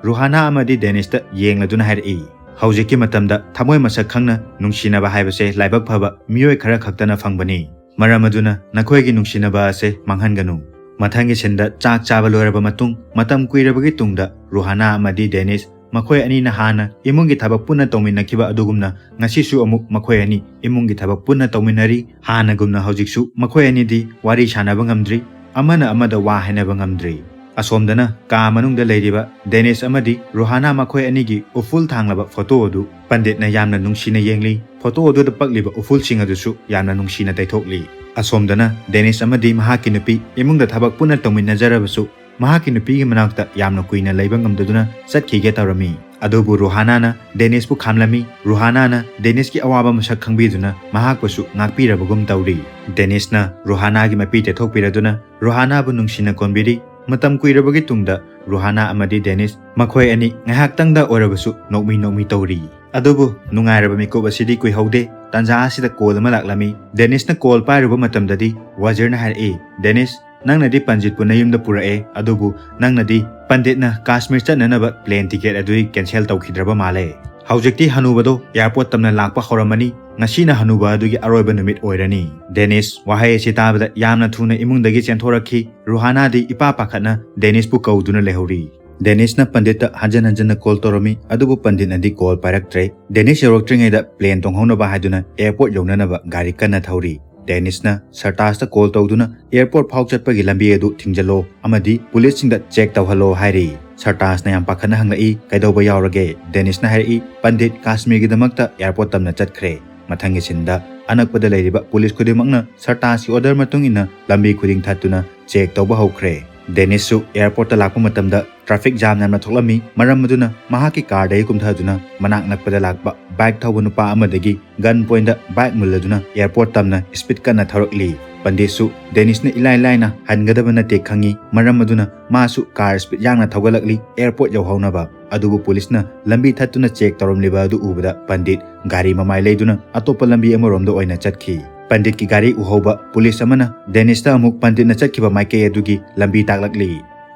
ꯔꯨꯍꯥꯅꯥ ꯑꯃꯗꯤ ꯗꯦꯅꯤꯁꯇ ꯌꯦꯡꯂꯗꯨꯅ ꯍꯥꯏꯔꯛꯏ, "ꯍꯧꯖꯤꯛꯀꯤ ꯃꯇꯝꯗ ꯊꯃꯣꯏ ꯃꯁꯛ ꯈꯪꯅ ꯅꯨꯡꯁꯤꯅꯕ ꯍꯥꯏꯕꯁꯦ ꯂꯥꯏꯕꯛ ꯐꯕ ꯃꯤꯑꯣꯏ ꯈꯔ ꯈꯛꯇꯅ ꯐꯪꯕꯅꯤ꯫ ꯃꯔꯝ ꯑꯗꯨꯅ ꯅꯈꯣꯏꯒꯤ ꯅꯨꯡꯁꯤꯅꯕ ꯑꯁꯦ ꯃꯥꯡꯍꯟꯒꯅꯨ꯫" ꯃꯊꯪꯒꯤ ꯁꯤꯟꯗ ꯆꯥꯛ ꯆꯥꯕ ꯂꯣꯏꯔꯕ ꯃꯇꯨꯡ ꯃꯇꯝ ꯀꯨꯏꯔꯕꯒꯤ ꯇꯨꯡꯗ ꯔꯨꯍꯥꯅꯥ ꯑꯃꯗꯤ ꯗꯦꯅꯤꯁ ꯃꯈꯣꯏ ꯑꯅꯤꯅ ꯍꯥꯟꯅ ꯏꯃꯨꯡꯒꯤ ꯊꯕꯛ ꯄꯨꯟꯅ ꯇꯧꯃꯤꯟꯅꯈꯤꯕ ꯑꯗꯨꯒꯨꯝꯅ ꯉꯁꯤꯁꯨ ꯑꯃꯨꯛ ꯃꯈꯣꯏ ꯑꯅꯤ ꯏꯃꯨꯡꯒꯤ ꯊꯕꯛ ꯄꯨꯟꯅ ꯇꯧꯃꯤꯟꯅꯔꯤ꯫ ꯍꯥꯟꯅꯒꯨꯝꯅ ꯍꯧꯖꯤꯛꯁꯨ ꯃꯈꯣꯏ ꯑꯅꯤꯗꯤ ꯋꯥꯔꯤ ꯁꯥꯟꯅꯕ ꯉꯝꯗ꯭ꯔꯤ, ꯑꯃꯅ ꯑꯃꯗ ꯋꯥ ꯍꯥꯏꯅꯕ ꯉꯝꯗ꯭ꯔꯤ꯫ ꯑꯁꯣꯝꯗꯅ ꯀꯥ ꯃꯅꯨꯡꯗ ꯂꯩꯔꯤꯕ ꯗꯦꯅꯤꯁ ꯑꯃꯗꯤ ꯔꯨꯍꯥꯅꯥ ꯃꯈꯣꯏ ꯑꯅꯤꯒꯤ ꯎꯐꯨꯜ ꯊꯥꯡꯂꯕ ꯐꯣꯇꯣ ꯑꯗꯨ ꯄꯟꯗꯤꯠꯅ ꯌꯥꯝꯅ ꯅꯨꯡꯁꯤꯅ ꯌꯦꯡꯂꯤ꯫ ꯐꯣꯇꯣ ꯑꯗꯨꯗ ꯄꯛꯂꯤꯕ ꯎꯐꯨꯜꯁꯤꯡ ꯑꯗꯨꯁꯨ ꯌꯥꯝꯅ ꯅꯨꯡꯁꯤꯅ ꯇꯩꯊꯣꯛꯂꯤ꯫ ꯑꯁꯣꯝꯗꯅ ꯗꯦꯅꯤꯁ ꯑꯃꯗꯤ ꯃꯍꯥꯛꯀꯤ ꯅꯨꯄꯤ ꯏꯃꯨꯡꯗ ꯊꯕꯛ ꯄꯨꯟꯅ ꯇꯧꯃꯤꯟꯅꯖꯔꯕꯁꯨ ꯃꯍꯥꯛꯀꯤ ꯅꯨꯄꯤꯒꯤ ꯃꯅꯥꯛꯇ ꯌꯥꯝꯅ ꯀꯨꯏꯅ ꯂꯩꯕ ꯉꯝꯗꯗꯨꯅ ꯆꯠꯈꯤꯒꯦ ꯇꯧꯔꯝꯃꯤ꯫ ꯑꯗꯨꯕꯨ ꯔꯨꯍꯥꯅꯥꯅ ꯗꯦꯅꯤꯁꯄꯨ ꯈꯥꯝꯂꯝꯃꯤ꯫ ꯔꯨꯍꯥꯅꯥꯅ ꯗꯦꯅꯤꯁꯀꯤ ꯑꯋꯥꯕ ꯃꯁꯛ ꯈꯪꯕꯤꯗꯨꯅ ꯃꯍꯥꯛꯄꯨꯁꯨ ꯉꯥꯛꯄꯤꯔꯕꯒꯨꯝ ꯇꯧꯔꯤ꯫ ꯗꯦꯅꯤꯁꯅ ꯔꯨꯍꯥꯅꯥꯒꯤ ꯃꯄꯤ ꯇꯦꯊꯣꯛꯄꯤꯔꯗꯨꯅ ꯔꯨꯍꯥꯅꯥꯕꯨ ꯅꯨꯡꯁꯤꯅ ꯀꯣꯟꯕꯤꯔꯤ꯫ ꯃꯇꯝ ꯀꯨꯏꯔꯕꯒꯤ ꯇꯨꯡꯗ ꯔꯨꯍꯥꯅꯥ ꯑꯃꯗꯤ ꯗꯦꯅꯤꯁ ꯃꯈꯣꯏ ꯑꯅꯤ ꯉꯥꯏꯍꯥꯛꯇꯪꯗ ꯑꯣꯏꯔꯕꯁꯨ ꯅꯣꯛꯃꯤ ꯅꯣꯛꯃꯤ ꯇꯧꯔꯤ꯫ ꯑꯗꯨꯕꯨ ꯅꯨꯡꯉꯥꯏꯔꯕ ꯃꯤꯀꯨꯞ ꯑꯁꯤꯗꯤ ꯀꯨꯏꯍꯧꯗꯦ꯫ ꯇꯥꯟꯖꯥ ꯑꯁꯤꯗ ꯀꯣꯜ ꯑꯃ ꯂꯥꯛꯂꯝꯃꯤ꯫ ꯗꯦꯅꯤꯁꯅ ꯀꯣꯜ ꯄꯥꯏꯔꯨꯕ ꯃꯇꯝꯗꯗꯤ ꯋꯥꯖꯤꯔꯅ ꯍꯥꯏꯔꯛꯏ, "ꯗꯦꯅꯤꯁ, ꯅꯪꯅꯗꯤ ꯄꯟꯖꯤꯠꯄꯨ ꯅꯌꯨꯝꯗ ꯄꯨꯔꯛꯑꯦ, ꯑꯗꯨꯕꯨ ꯅꯪꯅꯗꯤ ꯄꯟꯗꯤꯠꯅ ꯀꯥꯁꯃꯤꯔ ꯆꯠꯅꯅꯕ ꯄ꯭ꯂꯦꯟ ꯇꯤꯀꯦꯠ ꯑꯗꯨꯗꯤ ꯀꯦꯟꯁꯦꯜ ꯇꯧꯈꯤꯗ꯭ꯔꯕ ꯃꯥꯜꯂꯦ꯫ ꯍꯧꯖꯤꯛꯇꯤ ꯍꯅꯨꯕꯗꯣ ꯑꯦꯌꯥꯔꯄꯣꯔꯠ ꯇꯝꯅ ꯂꯥꯛꯄ ꯍꯧꯔꯝꯃꯅꯤ꯫ ꯉꯁꯤꯅ ꯍꯅꯨꯕ ꯑꯗꯨꯒꯤ ꯑꯔꯣꯏꯕ ꯅꯨꯃꯤꯠ ꯑꯣꯏꯔꯅꯤ꯫" ꯗꯦꯅꯤꯁ ꯋꯥꯍꯩ ꯑꯁꯤ ꯇꯥꯕꯗ ꯌꯥꯝꯅ ꯊꯨꯅ ꯏꯃꯨꯡꯗꯒꯤ ꯆꯦꯟꯊꯣꯔꯛꯈꯤ꯫ ꯔꯨꯍꯥꯅꯥꯗꯤ ꯏꯄꯥ ꯄꯥꯈꯠꯅ ꯗꯦꯅꯤꯁꯄꯨ ꯀꯧꯗꯨꯅ ꯂꯩꯍꯧꯔꯤ꯫ ꯗꯦꯅꯤꯁꯅ ꯄꯟꯗꯤꯠꯇ ꯍꯟꯖꯟ ꯍꯟꯖꯟꯅ ꯀꯣꯜ ꯇꯧꯔꯝꯃꯤ, ꯑꯗꯨꯕꯨ ꯄꯟꯗꯤꯠꯅꯗꯤ ꯀꯣꯜ ꯄꯥꯏꯔꯛꯇ꯭ꯔꯦ꯫ ꯗꯦꯅꯤꯁ ꯌꯧꯔꯛꯇ꯭ꯔꯤꯉꯩꯗ ꯄ꯭ꯂꯦꯟ ꯇꯣꯡꯍꯧꯅꯕ ꯍꯥꯏꯗꯨꯅ ꯑꯦꯌꯥꯔꯄꯣꯔꯠ ꯌꯧꯅꯅꯕ ꯒꯥꯔꯤ ꯀꯟꯅ ꯊꯧꯔꯤ꯫ ꯗꯦꯅꯤꯁꯅ ꯁꯔꯇꯥꯖꯇ ꯀꯣꯜ ꯇꯧꯗꯨꯅ ꯑꯦꯌꯥꯔꯄꯣꯔꯠ ꯐꯥꯎ ꯆꯠꯄꯒꯤ ꯂꯝꯕꯤ ꯑꯗꯨ ꯊꯤꯡꯖꯤꯜꯂꯣ ꯑꯃꯗꯤ ꯄꯨꯂꯤꯁꯁꯤꯡꯗ ꯆꯦꯛ ꯇꯧꯍꯜꯂꯣ ꯍꯥꯏꯔꯤ꯫ ꯁꯔꯇꯥꯖꯅ ꯌꯥꯝ ꯄꯥꯈꯠꯅ ꯍꯪꯂꯛꯏ, "ꯀꯩꯗꯧꯕ ꯌꯥꯎꯔꯒꯦ?" ꯗꯦꯅꯤꯁꯅ ꯍꯥꯏꯔꯛꯏ, "ꯄꯟꯗꯤꯠ ꯀꯥꯁꯃꯤꯔꯒꯤꯗꯃꯛꯇ ꯑꯦꯌꯥꯔꯄꯣꯔꯠ ꯇꯝꯅ ꯆꯠꯈ꯭ꯔꯦ꯫" ꯃꯊꯪꯒꯤ ꯁꯤꯟꯗ ꯑꯅꯛꯄꯗ ꯂꯩꯔꯤꯕ ꯄꯨꯂꯤꯁ ꯈꯨꯗꯤꯡꯃꯛꯅ ꯁꯔꯇꯥꯖꯀꯤ ꯑꯣꯔꯗꯔ ꯃꯇꯨꯡ ꯏꯟꯅ ꯂꯝꯕꯤ ꯈꯨꯗꯤꯡ ꯊꯠꯇꯨꯅ ꯆꯦꯛ ꯇꯧꯕ ꯍꯧꯈ꯭ꯔꯦ꯫ ꯗꯦꯅꯤꯁꯁꯨ ꯑꯦꯌꯥꯔꯄꯣꯔꯠꯇ ꯂꯥꯛꯄ ꯃꯇꯝꯗ ꯇ꯭ꯔꯥꯐꯤꯛ ꯖꯥꯝ ꯌꯥꯝꯅ ꯊꯣꯛꯂꯝꯃꯤ꯫ ꯃꯔꯝ ꯑꯗꯨꯅ ꯃꯍꯥꯛꯀꯤ ꯀꯥꯔꯗꯒꯤ ꯀꯨꯝꯊꯗꯨꯅ ꯃꯅꯥꯛ ꯅꯛꯄꯗ ꯂꯥꯛꯄ ꯕꯥꯏꯛ ꯊꯧꯕ ꯅꯨꯄꯥ ꯑꯃꯗꯒꯤ ꯒꯟ ꯄꯣꯏꯟꯗ ꯕꯥꯏꯛ ꯃꯨꯜꯂꯗꯨꯅ ꯑꯦꯌꯥꯔꯄꯣꯔꯠ ꯇꯝꯅ ꯁ꯭ꯄꯤꯗ ꯀꯟꯅ ꯊꯧꯔꯛꯂꯤ꯫ ꯄꯟꯗꯤꯠꯁꯨ ꯗꯦꯅꯤꯁꯅ ꯏꯂꯥꯏ ꯂꯥꯏꯅ ꯍꯟꯒꯗꯕ ꯅꯠꯇꯦ ꯈꯪꯉꯤ꯫ ꯃꯔꯝ ꯑꯗꯨꯅ ꯃꯥꯁꯨ ꯀꯥꯔ ꯁ꯭ꯄꯤꯗ ꯌꯥꯡꯅ ꯊꯧꯒꯠꯂꯛꯂꯤ ꯑꯦꯌꯥꯔꯄꯣꯔꯠ ꯌꯧꯍꯧꯅꯕ꯫ ꯑꯗꯨꯕꯨ ꯄꯨꯂꯤꯁꯅ ꯂꯝꯕꯤ ꯊꯠꯇꯨꯅ ꯆꯦꯛ ꯇꯧꯔꯝꯂꯤꯕ ꯑꯗꯨ ꯎꯕꯗ ꯄꯟꯗꯤꯠ ꯒꯥꯔꯤ ꯃꯃꯥꯏ ꯂꯩꯗꯨꯅ ꯑꯇꯣꯞꯄ ꯂꯝꯕꯤ ꯑꯃꯔꯣꯝꯗ ꯑꯣꯏꯅ ꯆꯠꯈꯤ꯫ ꯄꯟꯗꯤꯠꯀꯤ ꯒꯥꯔꯤ ꯎꯍꯧꯕ ꯄꯨꯂꯤꯁ ꯑꯃꯅ ꯗꯦꯅꯤꯁꯇ ꯑꯃꯨꯛ ꯄꯟꯗꯤꯠꯅ ꯆꯠꯈꯤꯕ ꯃꯥꯏꯀꯩ ꯑꯗꯨꯒꯤ ꯂꯝꯕꯤ ꯇꯥꯛꯂꯛꯂꯤ꯫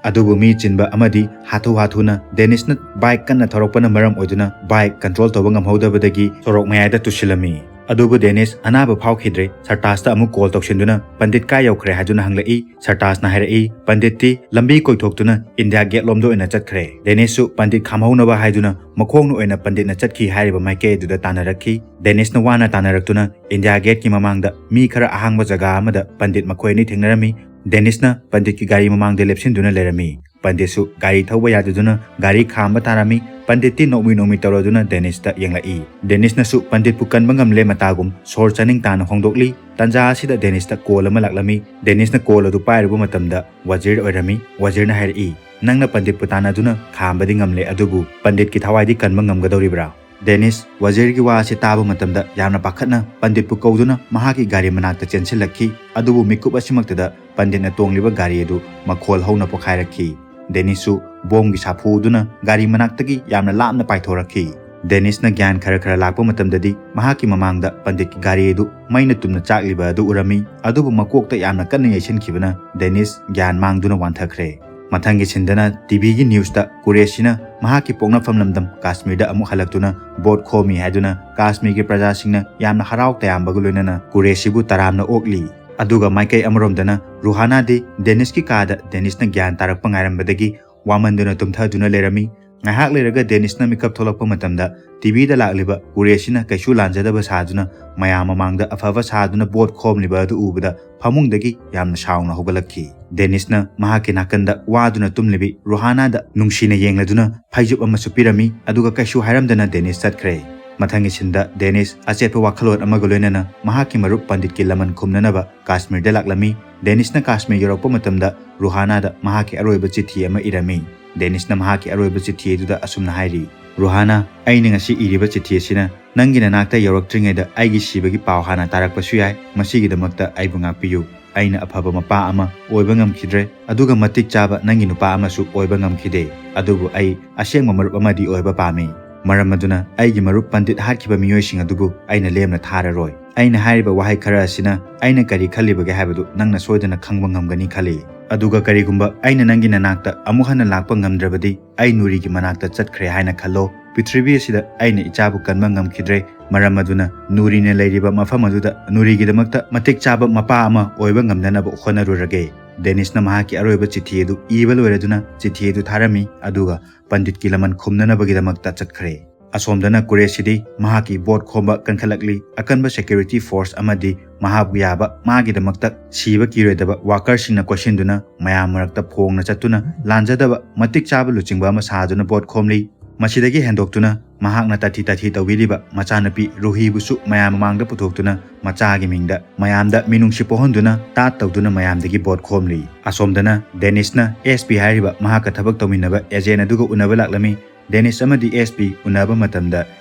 ꯑꯗꯨꯕꯨ ꯃꯤ ꯆꯤꯟꯕ ꯑꯃꯗꯤ ꯍꯥꯊꯨ ꯍꯥꯊꯨꯅ ꯗꯦꯅꯤꯁꯅ ꯕꯥꯏꯛ ꯀꯟꯅ ꯊꯧꯔꯛꯄꯅ ꯃꯔꯝ ꯑꯣꯏꯗꯨꯅ ꯕꯥꯏꯛ ꯀꯟꯇ꯭ꯔꯣꯜ ꯇꯧꯕ ꯉꯝꯍꯧꯗꯕꯗꯒꯤ ꯁꯣꯔꯣꯛ ꯃꯌꯥꯏꯗ ꯇꯨꯁꯤꯜꯂꯝꯃꯤ꯫ ꯑꯗꯨꯕꯨ ꯗꯦꯅꯤꯁ ꯑꯅꯥꯕ ꯐꯥꯎꯈꯤꯗ꯭ꯔꯦ꯫ ꯁꯔꯇꯥꯖꯇ ꯑꯃꯨꯛ ꯀꯣꯜ ꯇꯧꯁꯤꯟꯗꯨꯅ ꯄꯟꯗꯤꯠ ꯀꯥꯏ ꯌꯧꯈ꯭ꯔꯦ ꯍꯥꯏꯗꯨꯅ ꯍꯪꯂꯛꯏ꯫ ꯁꯔꯇꯥꯖꯅ ꯍꯥꯏꯔꯛꯏ, ꯄꯟꯗꯤꯠꯇꯤ ꯂꯝꯕꯤ ꯀꯣꯏꯊꯣꯛꯇꯨꯅ ꯏꯟꯗꯤꯌꯥ ꯒꯦꯠ ꯂꯣꯝꯗ ꯑꯣꯏꯅ ꯆꯠꯈ꯭ꯔꯦ꯫ ꯗꯦꯅꯤꯁꯁꯨ ꯄꯟꯗꯤꯠ ꯈꯥꯝꯍꯧꯅꯕ ꯍꯥꯏꯗꯨꯅ ꯃꯈꯣꯡꯅ ꯑꯣꯏꯅ ꯄꯟꯗꯤꯠꯅ ꯆꯠꯈꯤ ꯍꯥꯏꯔꯤꯕ ꯃꯥꯏꯀꯩ ꯑꯗꯨꯗ ꯇꯥꯟꯅꯔꯛꯈꯤ꯫ ꯗꯦꯅꯤꯁꯅ ꯋꯥꯅ ꯇꯥꯟꯅꯔꯛꯇꯨꯅ ꯏꯟꯗꯤꯌꯥ ꯒꯦꯠꯀꯤ ꯃꯃꯥꯡꯗ ꯃꯤ ꯈꯔ ꯑꯍꯥꯡꯕ ꯖꯒꯥ ꯑꯃꯗ ꯄꯟꯗꯤꯠ ꯃꯈꯣꯏ ꯑꯅꯤ ꯊꯦꯡꯅꯔꯝꯃꯤ꯫ ꯗꯦꯅꯤꯁꯅ ꯄꯟꯗꯤꯠꯀꯤ ꯒꯥꯔꯤ ꯃꯃꯥꯡꯗ ꯂꯦꯞꯁꯤꯟꯗꯨꯅ ꯂꯩꯔꯝꯃꯤ꯫ ꯄꯟꯗꯤꯠꯁꯨ ꯒꯥꯔꯤ ꯊꯧꯕ ꯌꯥꯗꯗꯨꯅ ꯒꯥꯔꯤ ꯈꯥꯝꯕ ꯇꯥꯔꯝꯃꯤ꯫ ꯄꯟꯗꯤꯠꯇꯤ ꯅꯣꯛꯃꯤ ꯅꯣꯛꯃꯤ ꯇꯧꯔꯗꯨꯅ ꯗꯦꯅꯤꯁꯇ ꯌꯦꯡꯂꯛꯏ꯫ ꯗꯦꯅꯤꯁꯅꯁꯨ ꯄꯟꯗꯤꯠꯄꯨ ꯀꯟꯕ ꯉꯝꯂꯦ ꯃꯇꯥꯒꯨꯝ ꯁꯣꯔ ꯆꯥꯅꯤꯡ ꯇꯥꯅ ꯍꯣꯡꯗꯣꯛꯂꯤ꯫ ꯇꯥꯟꯖꯥ ꯑꯁꯤꯗ ꯗꯦꯅꯤꯁꯇ ꯀꯣꯜ ꯑꯃ ꯂꯥꯛꯂꯝꯃꯤ꯫ ꯗꯦꯅꯤꯁꯅ ꯀꯣꯜ ꯑꯗꯨ ꯄꯥꯏꯔꯨꯕ ꯃꯇꯝꯗ ꯋꯥꯖꯤꯔ ꯑꯣꯏꯔꯝꯃꯤ꯫ ꯋꯥꯖꯤꯔꯅ ꯍꯥꯏꯔꯛꯏ, "ꯅꯪꯅ ꯄꯟꯗꯤꯠꯄꯨ ꯇꯥꯟꯅꯗꯨꯅ ꯈꯥꯝꯕꯗꯤ ꯉꯝꯂꯦ, ꯑꯗꯨꯕꯨ ꯄꯟꯗꯤꯠꯀꯤ ꯊꯋꯥꯏꯗꯤ ꯀꯟꯕ ꯉꯝꯒꯗꯧꯔꯤꯕ꯭ꯔꯥ?" ꯗꯦꯅꯤꯁ ꯋꯥꯖꯤꯔꯒꯤ ꯋꯥ ꯑꯁꯤ ꯇꯥꯕ ꯃꯇꯝꯗ ꯌꯥꯝꯅ ꯄꯥꯈꯠꯅ ꯄꯟꯗꯤꯠꯄꯨ ꯀꯧꯗꯨꯅ ꯃꯍꯥꯛꯀꯤ ꯒꯥꯔꯤ ꯃꯅꯥꯛꯇ ꯆꯦꯟꯁꯤꯜꯂꯛꯈꯤ꯫ ꯑꯗꯨꯕꯨ ꯃꯤꯀꯨꯞ ꯑꯁꯤꯃꯛꯇꯗ ꯄꯟꯗꯤꯠꯅ ꯇꯣꯡꯂꯤꯕ ꯒꯥꯔꯤ ꯑꯗꯨ ꯃꯈꯣꯜ ꯍꯧꯅ ꯄꯣꯈꯥꯏꯔꯛꯈꯤ꯫ ꯗꯦꯅꯤꯁꯁꯨ ꯕꯣꯝꯒꯤ ꯁꯥꯐꯨꯗꯨꯅ ꯒꯥꯔꯤ ꯃꯅꯥꯛꯇꯒꯤ ꯌꯥꯝꯅ ꯂꯥꯞꯅ ꯄꯥꯏꯊꯣꯔꯛꯈꯤ꯫ ꯗꯦꯅꯤꯁꯅ ꯒ꯭ꯌꯥꯟ ꯈꯔ ꯈꯔ ꯂꯥꯛꯄ ꯃꯇꯝꯗꯗꯤ ꯃꯍꯥꯛꯀꯤ ꯃꯃꯥꯡꯗ ꯄꯟꯗꯤꯠꯀꯤ ꯒꯥꯔꯤ ꯑꯗꯨ ꯃꯩꯅ ꯇꯨꯝꯅ ꯆꯥꯛꯂꯤꯕ ꯑꯗꯨ ꯎꯔꯝꯃꯤ꯫ ꯑꯗꯨꯕꯨ ꯃꯀꯣꯛꯇ ꯌꯥꯝꯅ ꯀꯟꯅ ꯌꯩꯁꯤꯟꯈꯤꯕꯅ ꯗꯦꯅꯤꯁ ꯒ꯭ꯌꯥꯟ ꯃꯥꯡꯗꯨꯅ ꯋꯥꯟꯊꯈ꯭ꯔꯦ꯫ ꯃꯊꯪꯒꯤ ꯁꯤꯟꯗꯅ ꯇꯤꯚꯤꯒꯤ ꯅ꯭ꯌꯨꯁꯇ ꯀꯨꯔꯦꯁꯤꯅ ꯃꯍꯥꯛꯀꯤ ꯄꯣꯛꯅꯐꯝ ꯂꯝꯗꯝ ꯀꯥꯁꯃꯤꯔꯗ ꯑꯃꯨꯛ ꯍꯜꯂꯛꯇꯨꯅ ꯚꯣꯠ ꯈꯣꯝꯃꯤ ꯍꯥꯏꯗꯨꯅ ꯀꯥꯁꯃꯤꯔꯒꯤ ꯄ꯭ꯔꯖꯥꯁꯤꯡꯅ ꯌꯥꯝꯅ ꯍꯔꯥꯎ ꯇꯌꯥꯝꯕꯒ ꯂꯣꯏꯅꯅ ꯀꯨꯔꯦꯁꯤꯕꯨ ꯇꯔꯥꯝꯅ ꯑꯣꯛꯂꯤ꯫ ꯑꯗꯨꯒ ꯃꯥꯏꯀꯩ ꯑꯃꯔꯣꯝꯗꯅ ꯔꯨꯍꯥꯅꯥꯗꯤ ꯗꯦꯅꯤꯁꯀꯤ ꯀꯥꯗ ꯗꯦꯅꯤꯁꯅ ꯒ꯭ꯌꯥꯟ ꯇꯥꯔꯛꯄ ꯉꯥꯏꯔꯝꯕꯗꯒꯤ ꯋꯥꯃꯟꯗꯨꯅ ꯇꯨꯝꯊꯗꯨꯅ ꯂꯩꯔꯝꯃꯤ꯫ ꯉꯥꯏꯍꯥꯛ ꯂꯩꯔꯒ ꯗꯦꯅꯤꯁꯅ ꯃꯤꯀꯞ ꯊꯣꯛꯂꯛꯄ ꯃꯇꯝꯗ ꯇꯤꯚꯤꯗ ꯂꯥꯛꯂꯤꯕ ꯀꯨꯔꯦꯁꯤꯅ ꯀꯩꯁꯨ ꯂꯥꯟꯖꯗꯕ ꯁꯥꯗꯨꯅ ꯃꯌꯥꯝ ꯃꯃꯥꯡꯗ ꯑꯐꯕ ꯁꯥꯗꯨꯅ ꯚꯣꯠ ꯈꯣꯝꯂꯤꯕ ꯑꯗꯨ ꯎꯕꯗ ꯐꯃꯨꯡꯗꯒꯤ ꯌꯥꯝꯅ ꯁꯥꯎꯅ ꯍꯧꯒꯠꯂꯛꯈꯤ꯫ ꯗꯦꯅꯤꯁꯅ ꯃꯍꯥꯛꯀꯤ ꯅꯥꯀꯟꯗ ꯋꯥꯗꯨꯅ ꯇꯨꯝꯂꯤꯕꯤ ꯔꯨꯍꯥꯅꯥꯗ ꯅꯨꯡꯁꯤꯅ ꯌꯦꯡꯂꯗꯨꯅ ꯐꯩꯖꯨꯞ ꯑꯃꯁꯨ ꯄꯤꯔꯝꯃꯤ, ꯑꯗꯨꯒ ꯀꯩꯁꯨ ꯍꯥꯏꯔꯝꯗꯅ ꯗꯦꯅꯤꯁ ꯆꯠꯈ꯭ꯔꯦ꯫ ꯃꯊꯪꯒꯤ ꯁꯤꯟꯗ ꯗꯦꯅꯤꯁ ꯑꯆꯦꯠꯄ ꯋꯥꯈꯜꯂꯣꯟ ꯑꯃꯒ ꯂꯣꯏꯅꯅ ꯃꯍꯥꯛꯀꯤ ꯃꯔꯨꯞ ꯄꯟꯗꯤꯠꯀꯤ ꯂꯃꯟ ꯈꯨꯝꯅꯅꯕ ꯀꯥꯁꯃꯤꯔꯗ ꯂꯥꯛꯂꯝꯃꯤ꯫ ꯗꯦꯅꯤꯁꯅ ꯀꯥꯁꯃꯤꯔ ꯌꯧꯔꯛꯄ ꯃꯇꯝꯗ ꯔꯨꯍꯥꯅꯥꯗ ꯃꯍꯥꯛꯀꯤ ꯑꯔꯣꯏꯕ ꯆꯤꯊꯤ ꯑꯃ ꯏꯔꯝꯃꯤ꯫ ꯗꯦꯅꯤꯁꯅ ꯃꯍꯥꯛꯀꯤ ꯑꯔꯣꯏꯕ ꯆꯤꯊꯤ ꯑꯗꯨꯗ ꯑꯁꯨꯝꯅ ꯍꯥꯏꯔꯤ, "ꯔꯨꯍꯥꯅꯥ, ꯑꯩꯅ ꯉꯁꯤ ꯏꯔꯤꯕ ꯆꯤꯊꯤ ꯑꯁꯤꯅ ꯅꯪꯒꯤ ꯅꯅꯥꯛꯇ ꯌꯧꯔꯛꯇ꯭ꯔꯤꯉꯩꯗ ꯑꯩꯒꯤ ꯁꯤꯕꯒꯤ ꯄꯥꯎ ꯍꯥꯟꯅ ꯇꯥꯔꯛꯄꯁꯨ ꯌꯥꯏ꯫ ꯃꯁꯤꯒꯤꯗꯃꯛꯇ ꯑꯩꯕꯨ ꯉꯥꯛꯄꯤꯌꯨ꯫ ꯑꯩꯅ ꯑꯐꯕ ꯃꯄꯥ ꯑꯃ ꯑꯣꯏꯕ ꯉꯝꯈꯤꯗ꯭ꯔꯦ, ꯑꯗꯨꯒ ꯃꯇꯤꯛ ꯆꯥꯕ ꯅꯪꯒꯤ ꯅꯨꯄꯥ ꯑꯃꯁꯨ ꯑꯣꯏꯕ ꯉꯝꯈꯤꯗꯦ꯫ ꯑꯗꯨꯕꯨ ꯑꯩ ꯑꯁꯦꯡꯕ ꯃꯔꯨꯞ ꯑꯃꯗꯤ ꯑꯣꯏꯕ ꯄꯥꯝꯃꯤ꯫ ꯃꯔꯝ ꯑꯗꯨꯅ ꯑꯩꯒꯤ ꯃꯔꯨꯞ ꯄꯟꯗꯤꯠ ꯍꯥꯠꯈꯤꯕ ꯃꯤꯑꯣꯏꯁꯤꯡ ꯑꯗꯨꯕꯨ ꯑꯩꯅ ꯂꯦꯝꯅ ꯊꯥꯔꯔꯣꯏ꯫ ꯑꯩꯅ ꯍꯥꯏꯔꯤꯕ ꯋꯥꯍꯩ ꯈꯔ ꯑꯁꯤꯅ ꯑꯩꯅ ꯀꯔꯤ ꯈꯜꯂꯤꯕꯒꯦ ꯍꯥꯏꯕꯗꯨ ꯅꯪꯅ ꯁꯣꯏꯗꯅ ꯈꯪꯕ ꯉꯝꯒꯅꯤ ꯈꯜꯂꯤ꯫ ꯑꯗꯨꯒ ꯀꯔꯤꯒꯨꯝꯕ ꯑꯩꯅ ꯅꯪꯒꯤ ꯅꯅꯥꯛꯇ ꯑꯃꯨꯛ ꯍꯟꯅ ꯂꯥꯛꯄ ꯉꯝꯗ꯭ꯔꯕꯗꯤ ꯑꯩ ꯅꯨꯔꯤꯒꯤ ꯃꯅꯥꯛꯇ ꯆꯠꯈ꯭ꯔꯦ ꯍꯥꯏꯅ ꯈꯜꯂꯣ꯫ ꯄ꯭ꯔꯤꯊꯤꯕꯤ ꯑꯁꯤꯗ ꯑꯩꯅ ꯏꯆꯥꯕꯨ ꯀꯟꯕ ꯉꯝꯈꯤꯗ꯭ꯔꯦ꯫ ꯃꯔꯝ ꯑꯗꯨꯅ ꯅꯨꯔꯤꯅ ꯂꯩꯔꯤꯕ ꯃꯐꯝ ꯑꯗꯨꯗ ꯅꯨꯔꯤꯒꯤꯗꯃꯛꯇ ꯃꯇꯤꯛ ꯆꯥꯕ ꯃꯄꯥ ꯑꯃ ꯑꯣꯏꯕ ꯉꯝꯅꯅꯕ ꯍꯣꯠꯅꯔꯨꯔꯒꯦ꯫" ꯗꯦꯅꯤꯁꯅ ꯃꯍꯥꯛꯀꯤ ꯑꯔꯣꯏꯕ ꯆꯤꯊꯤ ꯑꯗꯨ ꯏꯕ ꯂꯣꯏꯔꯗꯨꯅ ꯆꯤꯊꯤ ꯑꯗꯨ ꯊꯥꯔꯝꯃꯤ, ꯑꯗꯨꯒ ꯄꯟꯗꯤꯠꯀꯤ ꯂꯃꯟ ꯈꯨꯝꯅꯅꯕꯒꯤꯗꯃꯛꯇ ꯆꯠꯈ꯭ꯔꯦ꯫ ꯑꯁꯣꯝꯗꯅ ꯀꯨꯔꯦꯁꯤꯗꯤ ꯃꯍꯥꯛꯀꯤ ꯚꯣꯠ ꯈꯣꯝꯕ ꯀꯟꯈꯠꯂꯛꯂꯤ꯫ ꯑꯀꯟꯕ security force ꯑꯃꯗꯤ ꯃꯍꯥꯛꯄꯨ ꯌꯥꯕ, ꯃꯥꯒꯤꯗꯃꯛꯇ ꯁꯤꯕ ꯀꯤꯔꯣꯏꯗꯕ workerꯁꯤꯡꯅ ꯀꯣꯏꯁꯤꯟꯗꯨꯅ ꯃꯌꯥꯝ ꯃꯔꯛꯇ ꯐꯣꯡꯅ ꯆꯠꯇꯨꯅ ꯂꯥꯟꯖꯗꯕ ꯃꯇꯤꯛ ꯆꯥꯕ ꯂꯨꯆꯤꯡꯕ ꯑꯃ ꯁꯥꯗꯨꯅ ꯚꯣꯠ ꯈꯣꯝꯂꯤ꯫ ꯃꯁꯤꯗꯒꯤ ꯍꯦꯟꯗꯣꯛꯇꯨꯅ ꯃꯍꯥꯛꯅ ꯇꯥꯊꯤ ꯇꯥꯊꯤ ꯇꯧꯕꯤꯔꯤꯕ ꯃꯆꯥꯅꯨꯄꯤ ꯔꯨꯍꯤꯕꯨꯁꯨ ꯃꯌꯥꯝ ꯃꯃꯥꯡꯗ ꯄꯨꯊꯣꯛꯇꯨꯅ ꯃꯆꯥꯒꯤ ꯃꯤꯡꯗ ꯃꯌꯥꯝꯗ ꯃꯤꯅꯨꯡꯁꯤ ꯄꯣꯛꯍꯟꯗꯨꯅ ꯇꯥꯠ ꯇꯧꯗꯨꯅ ꯃꯌꯥꯝꯗꯒꯤ ꯚꯣꯠ ꯈꯣꯝꯂꯤ꯫ ꯑꯁꯣꯝꯗꯅ ꯗꯦꯅꯤꯁꯅ SP ꯍꯥꯏꯔꯤꯕ ꯃꯍꯥꯛꯀ ꯊꯕꯛ ꯇꯧꯃꯤꯟꯅꯕ agent ꯑꯗꯨꯒ ꯎꯅꯕ ꯂꯥꯛꯂꯝꯃꯤ꯫ ꯗꯦꯅꯤꯁ ꯑꯃꯗꯤ SP ꯎꯅꯕ ꯃꯇꯝꯗ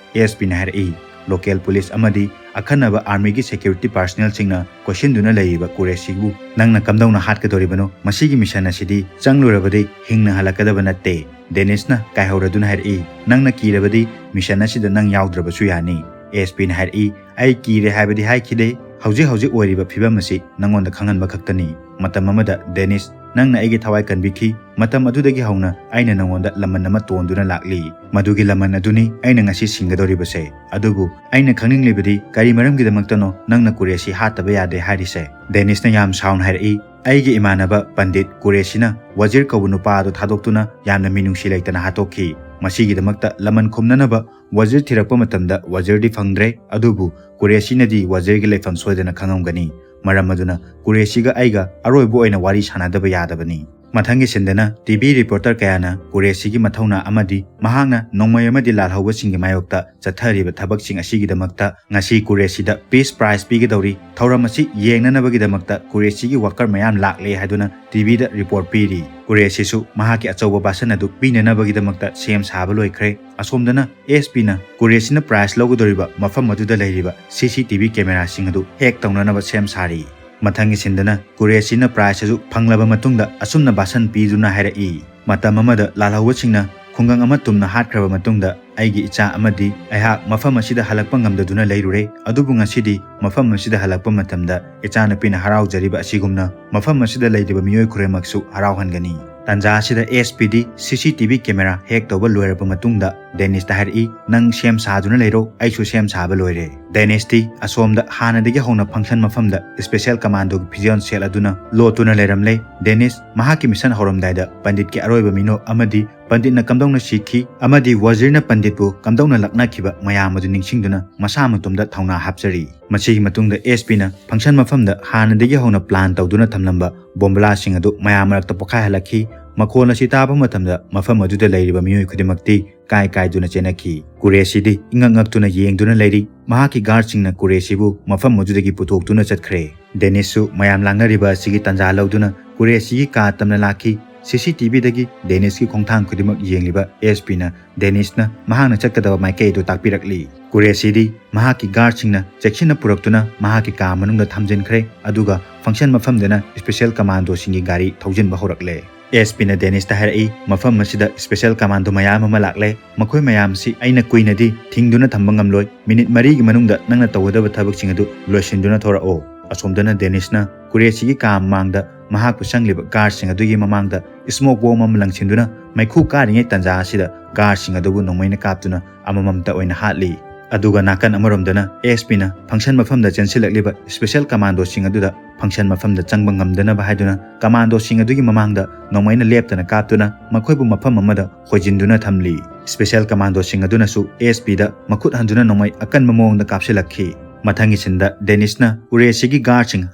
SPꯅ ꯍꯥꯏꯔꯛꯏ, local police ꯑꯃꯗꯤ ꯑꯈꯟꯅꯕ armyꯒꯤ security personnelꯁꯤꯡꯅ ꯀꯣꯏꯁꯤꯟꯗꯨꯅ ꯂꯩꯔꯤꯕ ꯀꯨꯔꯦꯁꯤꯕꯨ ꯅꯪꯅ ꯀꯝꯗꯧꯅ ꯍꯥꯠꯀꯗꯧꯔꯤꯕꯅꯣ? ꯃꯁꯤꯒꯤ mission ꯑꯁꯤꯗꯤ ꯆꯪꯂꯨꯔꯕꯗꯤ ꯍꯤꯡꯅ ꯍꯜꯂꯛꯀꯗꯕ ꯅꯠꯇꯦ꯫ ꯗꯦꯅꯤꯁꯅ ꯀꯥꯏꯍꯧꯔꯗꯨꯅ ꯍꯥꯏꯔꯛꯏ, ꯅꯪꯅ ꯀꯤꯔꯕꯗꯤ mission ꯑꯁꯤꯗ ꯅꯪ ꯌꯥꯎꯗ꯭ꯔꯕꯁꯨ ꯌꯥꯅꯤ꯫ SPꯅ ꯍꯥꯏꯔꯛꯏ, ꯑꯩ ꯀꯤꯔꯦ ꯍꯥꯏꯕꯗꯤ ꯍꯥꯏꯈꯤꯗꯦ꯫ ꯍꯧꯖꯤꯛ ꯍꯧꯖꯤꯛ ꯑꯣꯏꯔꯤꯕ ꯐꯤꯕꯝ ꯑꯁꯤ ꯅꯪꯉꯣꯟꯗ ꯈꯪꯍꯟꯕ ꯈꯛꯇꯅꯤ꯫ ꯃꯇꯝ ꯑꯃꯗ ꯗꯦꯅꯤꯁ, ꯅꯪꯅ ꯑꯩꯒꯤ ꯊꯋꯥꯏ ꯀꯟꯕꯤꯈꯤ꯫ ꯃꯇꯝ ꯑꯗꯨꯗꯒꯤ ꯍꯧꯅ ꯑꯩꯅ ꯅꯪꯉꯣꯟꯗ ꯂꯃꯟ ꯑꯃ ꯇꯣꯟꯗꯨꯅ ꯂꯥꯛꯂꯤ꯫ ꯃꯗꯨꯒꯤ ꯂꯃꯟ ꯑꯗꯨꯅꯤ ꯑꯩꯅ ꯉꯁꯤ ꯁꯤꯡꯒꯗꯧꯔꯤꯕꯁꯦ꯫ ꯑꯗꯨꯕꯨ ꯑꯩꯅ ꯈꯪꯅꯤꯡꯂꯤꯕꯗꯤ ꯀꯔꯤ ꯃꯔꯝꯒꯤꯗꯃꯛꯇꯅꯣ ꯅꯪꯅ ꯀꯨꯔꯦꯁꯤ ꯍꯥꯠꯇꯕ ꯌꯥꯗꯦ ꯍꯥꯏꯔꯤꯁꯦ? ꯗꯦꯅꯤꯁꯅ ꯌꯥꯝ ꯁꯥꯎꯅ ꯍꯥꯏꯔꯛꯏ, ꯑꯩꯒꯤ ꯏꯃꯥꯟꯅꯕ ꯄꯟꯗꯤꯠ ꯀꯨꯔꯦꯁꯤꯅ ꯋꯖꯤꯔ ꯀꯧꯕ ꯅꯨꯄꯥ ꯑꯗꯨ ꯊꯥꯗꯣꯛꯇꯨꯅ ꯌꯥꯝꯅ ꯃꯤꯅꯨꯡꯁꯤ ꯂꯩꯇꯅ ꯍꯥꯠꯇꯣꯛꯈꯤ꯫ ꯃꯁꯤꯒꯤꯗꯃꯛꯇ ꯂꯃꯟ ꯈꯨꯝꯅꯅꯕ ꯋꯖꯤꯔ ꯊꯤꯔꯛꯄ ꯃꯇꯝꯗ ꯋꯖꯤꯔꯗꯤ ꯐꯪꯗ꯭ꯔꯦ, ꯑꯗꯨꯕꯨ ꯀꯨꯔꯦꯁꯤꯅꯗꯤ ꯋꯖꯤꯔꯒꯤ ꯂꯩꯐꯝ ꯁꯣꯏꯗꯅ ꯈꯪꯉꯝꯒꯅꯤ꯫ ꯃꯔꯝ ꯑꯗꯨꯅ ꯀꯨꯔꯦꯁꯤꯒ ꯑꯩꯒ ꯑꯔꯣꯏꯕ ꯑꯣꯏꯅ ꯋꯥꯔꯤ ꯁꯥꯟꯅꯗꯕ ꯌꯥꯗꯕꯅꯤ꯫ ꯃꯊꯪꯒꯤ ꯁꯤꯟꯗꯅ TV reporter ꯀꯌꯥꯅ ꯀꯨꯔꯦꯁꯤꯒꯤ ꯃꯊꯧꯅꯥ ꯑꯃꯗꯤ ꯃꯍꯥꯛꯅ ꯅꯣꯡꯃꯩ ꯑꯃꯗꯤ ꯂꯥꯜꯍꯧꯕꯁꯤꯡꯒꯤ ꯃꯥꯌꯣꯛꯇ ꯆꯠꯊꯔꯤꯕ ꯊꯕꯛꯁꯤꯡ ꯑꯁꯤꯒꯤꯗꯃꯛꯇ ꯉꯁꯤ ꯀꯨꯔꯦꯁꯤꯗ peace prize ꯄꯤꯒꯗꯧꯔꯤ꯫ ꯊꯧꯔꯝ ꯑꯁꯤ ꯌꯦꯡꯅꯅꯕꯒꯤꯗꯃꯛꯇ ꯀꯨꯔꯦꯁꯤꯒꯤ worker ꯃꯌꯥꯝ ꯂꯥꯛꯂꯦ ꯍꯥꯏꯗꯨꯅ TVꯗ report ꯄꯤꯔꯤ꯫ ꯀꯨꯔꯦꯁꯤꯁꯨ ꯃꯍꯥꯛꯀꯤ ꯑꯆꯧꯕ ꯚꯥꯁꯟ ꯑꯗꯨ ꯄꯤꯅꯅꯕꯒꯤꯗꯃꯛꯇ ꯁꯦꯝ ꯁꯥꯕ ꯂꯣꯏꯈ꯭ꯔꯦ꯫ ꯑꯁꯣꯝꯗꯅ SPꯅ ꯀꯨꯔꯦꯁꯤꯅ prize ꯂꯧꯒꯗꯧꯔꯤꯕ ꯃꯐꯝ ꯑꯗꯨꯗ ꯂꯩꯔꯤꯕ CCTV cameraꯁꯤꯡ ꯑꯗꯨ hack ꯇꯧꯅꯅꯕ ꯁꯦꯝ ꯁꯥꯔꯤ꯫ ꯃꯊꯪꯒꯤ ꯁꯤꯟꯗꯅ ꯀꯨꯔꯦꯁꯤꯅ prize ꯑꯗꯨ ꯐꯪꯂꯕ ꯃꯇꯨꯡꯗ ꯑꯁꯨꯝꯅ ꯚꯥꯁꯟ ꯄꯤꯗꯨꯅ ꯍꯥꯏꯔꯛꯏ, ꯃꯇꯝ ꯑꯃꯗ ꯂꯥꯜꯍꯧꯕꯁꯤꯡꯅ ꯈꯨꯡꯒꯪ ꯑꯃ ꯇꯨꯝꯅ ꯍꯥꯠꯈ꯭ꯔꯕ ꯃꯇꯨꯡꯗ ꯑꯩꯒꯤ ꯏꯆꯥ ꯑꯃꯗꯤ ꯑꯩꯍꯥꯛ ꯃꯐꯝ ꯑꯁꯤꯗ ꯍꯜꯂꯛꯄ ꯉꯝꯗꯗꯨꯅ ꯂꯩꯔꯨꯔꯦ꯫ ꯑꯗꯨꯕꯨ ꯉꯁꯤꯗꯤ ꯃꯐꯝ ꯑꯁꯤꯗ ꯍꯜꯂꯛꯄ ꯃꯇꯝꯗ ꯏꯆꯥꯅꯨꯄꯤꯅ ꯍꯔꯥꯎꯖꯔꯤꯕ ꯑꯁꯤꯒꯨꯝꯅ ꯃꯐꯝ ꯑꯁꯤꯗ ꯂꯩꯔꯤꯕ ꯃꯤꯑꯣꯏ ꯈꯨꯗꯤꯡꯃꯛꯁꯨ ꯍꯔꯥꯎꯍꯟꯒꯅꯤ꯫ ꯇꯥꯟꯖꯥ ꯑꯁꯤꯗ SPꯗꯤ CCTV camera hack ꯇꯧꯕ ꯂꯣꯏꯔꯕ ꯃꯇꯨꯡꯗ ꯗꯦꯅꯤꯁꯇ ꯍꯥꯏꯔꯛꯏ, ꯅꯪ ꯁꯦꯝ ꯁꯥꯗꯨꯅ ꯂꯩꯔꯣ, ꯑꯩꯁꯨ ꯁꯦꯝ ꯁꯥꯕ ꯂꯣꯏꯔꯦ꯫ ꯗꯦꯅꯤꯁꯇꯤ ꯑꯁꯣꯝꯗ ꯍꯥꯟꯅꯗꯒꯤ ꯍꯧꯅ function ꯃꯐꯝꯗ special commandoꯒꯤ ꯐꯤꯖꯣꯜ ꯁꯦꯠꯂꯗꯨꯅ ꯂꯣꯠꯇꯨꯅ ꯂꯩꯔꯝꯂꯦ꯫ ꯗꯦꯅꯤꯁ ꯃꯍꯥꯛꯀꯤ mission ꯍꯧꯔꯝꯗꯥꯏꯗ ꯄꯟꯗꯤꯠꯀꯤ ꯑꯔꯣꯏꯕ ꯃꯤꯅꯣꯛ ꯑꯃꯗꯤ ꯄꯟꯗꯤꯠꯅ ꯀꯝꯗꯧꯅ ꯁꯤꯈꯤ ꯑꯃꯗꯤ ꯋꯥꯖꯤꯔꯅ ꯄꯟꯗꯤꯠꯄꯨ ꯀꯝꯗꯧꯅ ꯂꯛꯅꯈꯤꯕ ꯃꯌꯥꯝ ꯑꯗꯨ ꯅꯤꯡꯁꯤꯡꯗꯨꯅ ꯃꯁꯥ ꯃꯇꯣꯝꯗ ꯊꯧꯅꯥ ꯍꯥꯞꯆꯔꯤ꯫ ꯃꯁꯤꯒꯤ ꯃꯇꯨꯡꯗ ꯑꯦꯁ ꯄꯤꯅ function ꯃꯐꯝꯗ ꯍꯥꯟꯅꯗꯒꯤ ꯍꯧꯅ plan ꯇꯧꯗꯨꯅ ꯊꯝꯂꯝꯕ ꯕꯣꯝꯕꯂꯥꯁꯤꯡ ꯑꯗꯨ ꯃꯌꯥꯝ ꯃꯔꯛꯇ ꯄꯣꯈꯥꯏꯍꯜꯂꯛꯈꯤ꯫ ꯃꯈꯣꯜ ꯑꯁꯤ ꯇꯥꯕ ꯃꯇꯝꯗ ꯃꯐꯝ ꯑꯗꯨꯗ ꯂꯩꯔꯤꯕ ꯃꯤꯑꯣꯏ ꯈꯨꯗꯤꯡꯃꯛꯇꯤ ꯀꯥꯏ ꯀꯥꯏꯗꯨꯅ ꯆꯦꯟꯅꯈꯤ꯫ ꯀꯨꯔꯦꯁꯤꯗꯤ ꯏꯉꯛ ꯉꯛꯇꯨꯅ ꯌꯦꯡꯗꯨꯅ ꯂꯩꯔꯤ꯫ ꯃꯍꯥꯛꯀꯤ guardꯁꯤꯡꯅ ꯀꯨꯔꯦꯁꯤꯕꯨ ꯃꯐꯝ ꯑꯗꯨꯗꯒꯤ ꯄꯨꯊꯣꯛꯇꯨꯅ ꯆꯠꯈ꯭ꯔꯦ꯫ ꯗꯦꯅꯤꯁꯁꯨ ꯃꯌꯥꯝ ꯂꯥꯡꯅꯔꯤꯕ ꯑꯁꯤꯒꯤ ꯇꯥꯟꯖꯥ ꯂꯧꯗꯨꯅ ꯀꯨꯔꯦꯁꯤꯒꯤ ꯀꯥ ꯇꯝꯅ ꯂꯥꯛꯈꯤ꯫ ꯁꯤ ꯁꯤ ꯇꯤ ꯚꯤꯗꯒꯤ ꯗꯦꯅꯤꯁꯀꯤ ꯈꯣꯡꯊꯥꯡ ꯈꯨꯗꯤꯡꯃꯛ ꯌꯦꯡꯂꯤꯕ ꯑꯦꯁ ꯄꯤꯅ ꯗꯦꯅꯤꯁꯅ ꯃꯍꯥꯛꯅ ꯆꯠꯀꯗꯕ ꯃꯥꯏꯀꯩ ꯑꯗꯨ ꯇꯥꯛꯄꯤꯔꯛꯂꯤ꯫ ꯀꯨꯔꯦꯁꯤꯗꯤ ꯃꯍꯥꯛꯀꯤ guardꯁꯤꯡꯅ ꯆꯦꯛꯁꯤꯟꯅ ꯄꯨꯔꯛꯇꯨꯅ ꯃꯍꯥꯛꯀꯤ ꯀꯥ ꯃꯅꯨꯡꯗ ꯊꯝꯖꯤꯟꯈ꯭ꯔꯦ, ꯑꯗꯨꯒ function ꯃꯐꯝꯗꯅ special commandoꯁꯤꯡꯒꯤ ꯒꯥꯔꯤ ꯊꯧꯖꯤꯟꯕ ꯍꯧꯔꯛꯂꯦ꯫ ꯑꯦꯁ ꯄꯤꯅ ꯗꯦꯅꯤꯁꯇ ꯍꯥꯏꯔꯛꯏ, "ꯃꯐꯝ ꯑꯁꯤꯗ special commando ꯃꯌꯥꯝ ꯑꯃ ꯂꯥꯛꯂꯦ꯫ ꯃꯈꯣꯏ ꯃꯌꯥꯝꯁꯤ ꯑꯩꯅ ꯀꯨꯏꯅꯗꯤ ꯊꯤꯡꯗꯨꯅ ꯊꯝꯕ ꯉꯝꯂꯣꯏ꯫ ꯃꯤꯅꯤꯠ ꯃꯔꯤꯒꯤ ꯃꯅꯨꯡꯗ ꯅꯪꯅ ꯇꯧꯒꯗꯕ ꯊꯕꯛꯁꯤꯡ ꯑꯗꯨ ꯂꯣꯏꯁꯤꯟꯗꯨꯅ ꯊꯣꯔꯛꯑꯣ꯫" ꯑꯁꯣꯝꯗꯅ ꯗꯦꯅꯤꯁꯅ ꯀꯨꯔꯦꯁꯤꯒꯤ ꯀꯥ ꯃꯃꯥꯡꯗ ꯃꯍꯥꯛꯄꯨ ꯆꯪꯂꯤꯕ guardꯁꯤꯡ ꯑꯗꯨꯒꯤ ꯃꯃꯥꯡꯗ smoke bomb ꯑꯃ ꯂꯪꯁꯤꯟꯗꯨꯅ ꯃꯩꯈꯨ ꯀꯥꯔꯤꯉꯩ ꯇꯥꯟꯖꯥ ꯑꯁꯤꯗ guardꯁꯤꯡ ꯑꯗꯨꯕꯨ ꯅꯣꯡꯃꯩꯅ ꯀꯥꯞꯇꯨꯅ ꯑꯃꯃꯝꯇ ꯑꯣꯏꯅ ꯍꯥꯠꯂꯤ꯫ ꯑꯗꯨꯒ ꯅꯥꯀꯟ ꯑꯃꯔꯣꯝꯗꯅ ꯑꯦꯁ ꯄꯤꯅ function ꯃꯐꯝꯗ ꯆꯦꯟꯁꯤꯜꯂꯛꯂꯤꯕ special commandoꯁꯤꯡ ꯑꯗꯨꯗ function ꯃꯐꯝꯗ ꯆꯪꯕ ꯉꯝꯗꯅꯕ ꯍꯥꯏꯗꯨꯅ commandoꯁꯤꯡ ꯑꯗꯨꯒꯤ ꯃꯃꯥꯡꯗ ꯅꯣꯡꯃꯩꯅ ꯂꯦꯞꯇꯅ ꯀꯥꯞꯇꯨꯅ ꯃꯈꯣꯏꯕꯨ ꯃꯐꯝ ꯑꯃꯗ ꯍꯣꯏꯖꯤꯟꯗꯨꯅ ꯊꯝꯂꯤ꯫ Special commandoꯁꯤꯡ ꯑꯗꯨꯅꯁꯨ ꯑꯦꯁ ꯄꯤꯗ ꯃꯈꯨꯠ ꯍꯟꯗꯨꯅ ꯅꯣꯡꯃꯩ ꯑꯀꯟꯕ ꯃꯑꯣꯡꯗ ꯀꯥꯞꯁꯤꯜꯂꯛꯈꯤ꯫ ꯃꯊꯪꯒꯤ ꯁꯤꯟꯗ ꯗꯦꯅꯤꯁꯅ ꯀꯨꯔꯦꯁꯤꯒꯤ guardꯁꯤꯡ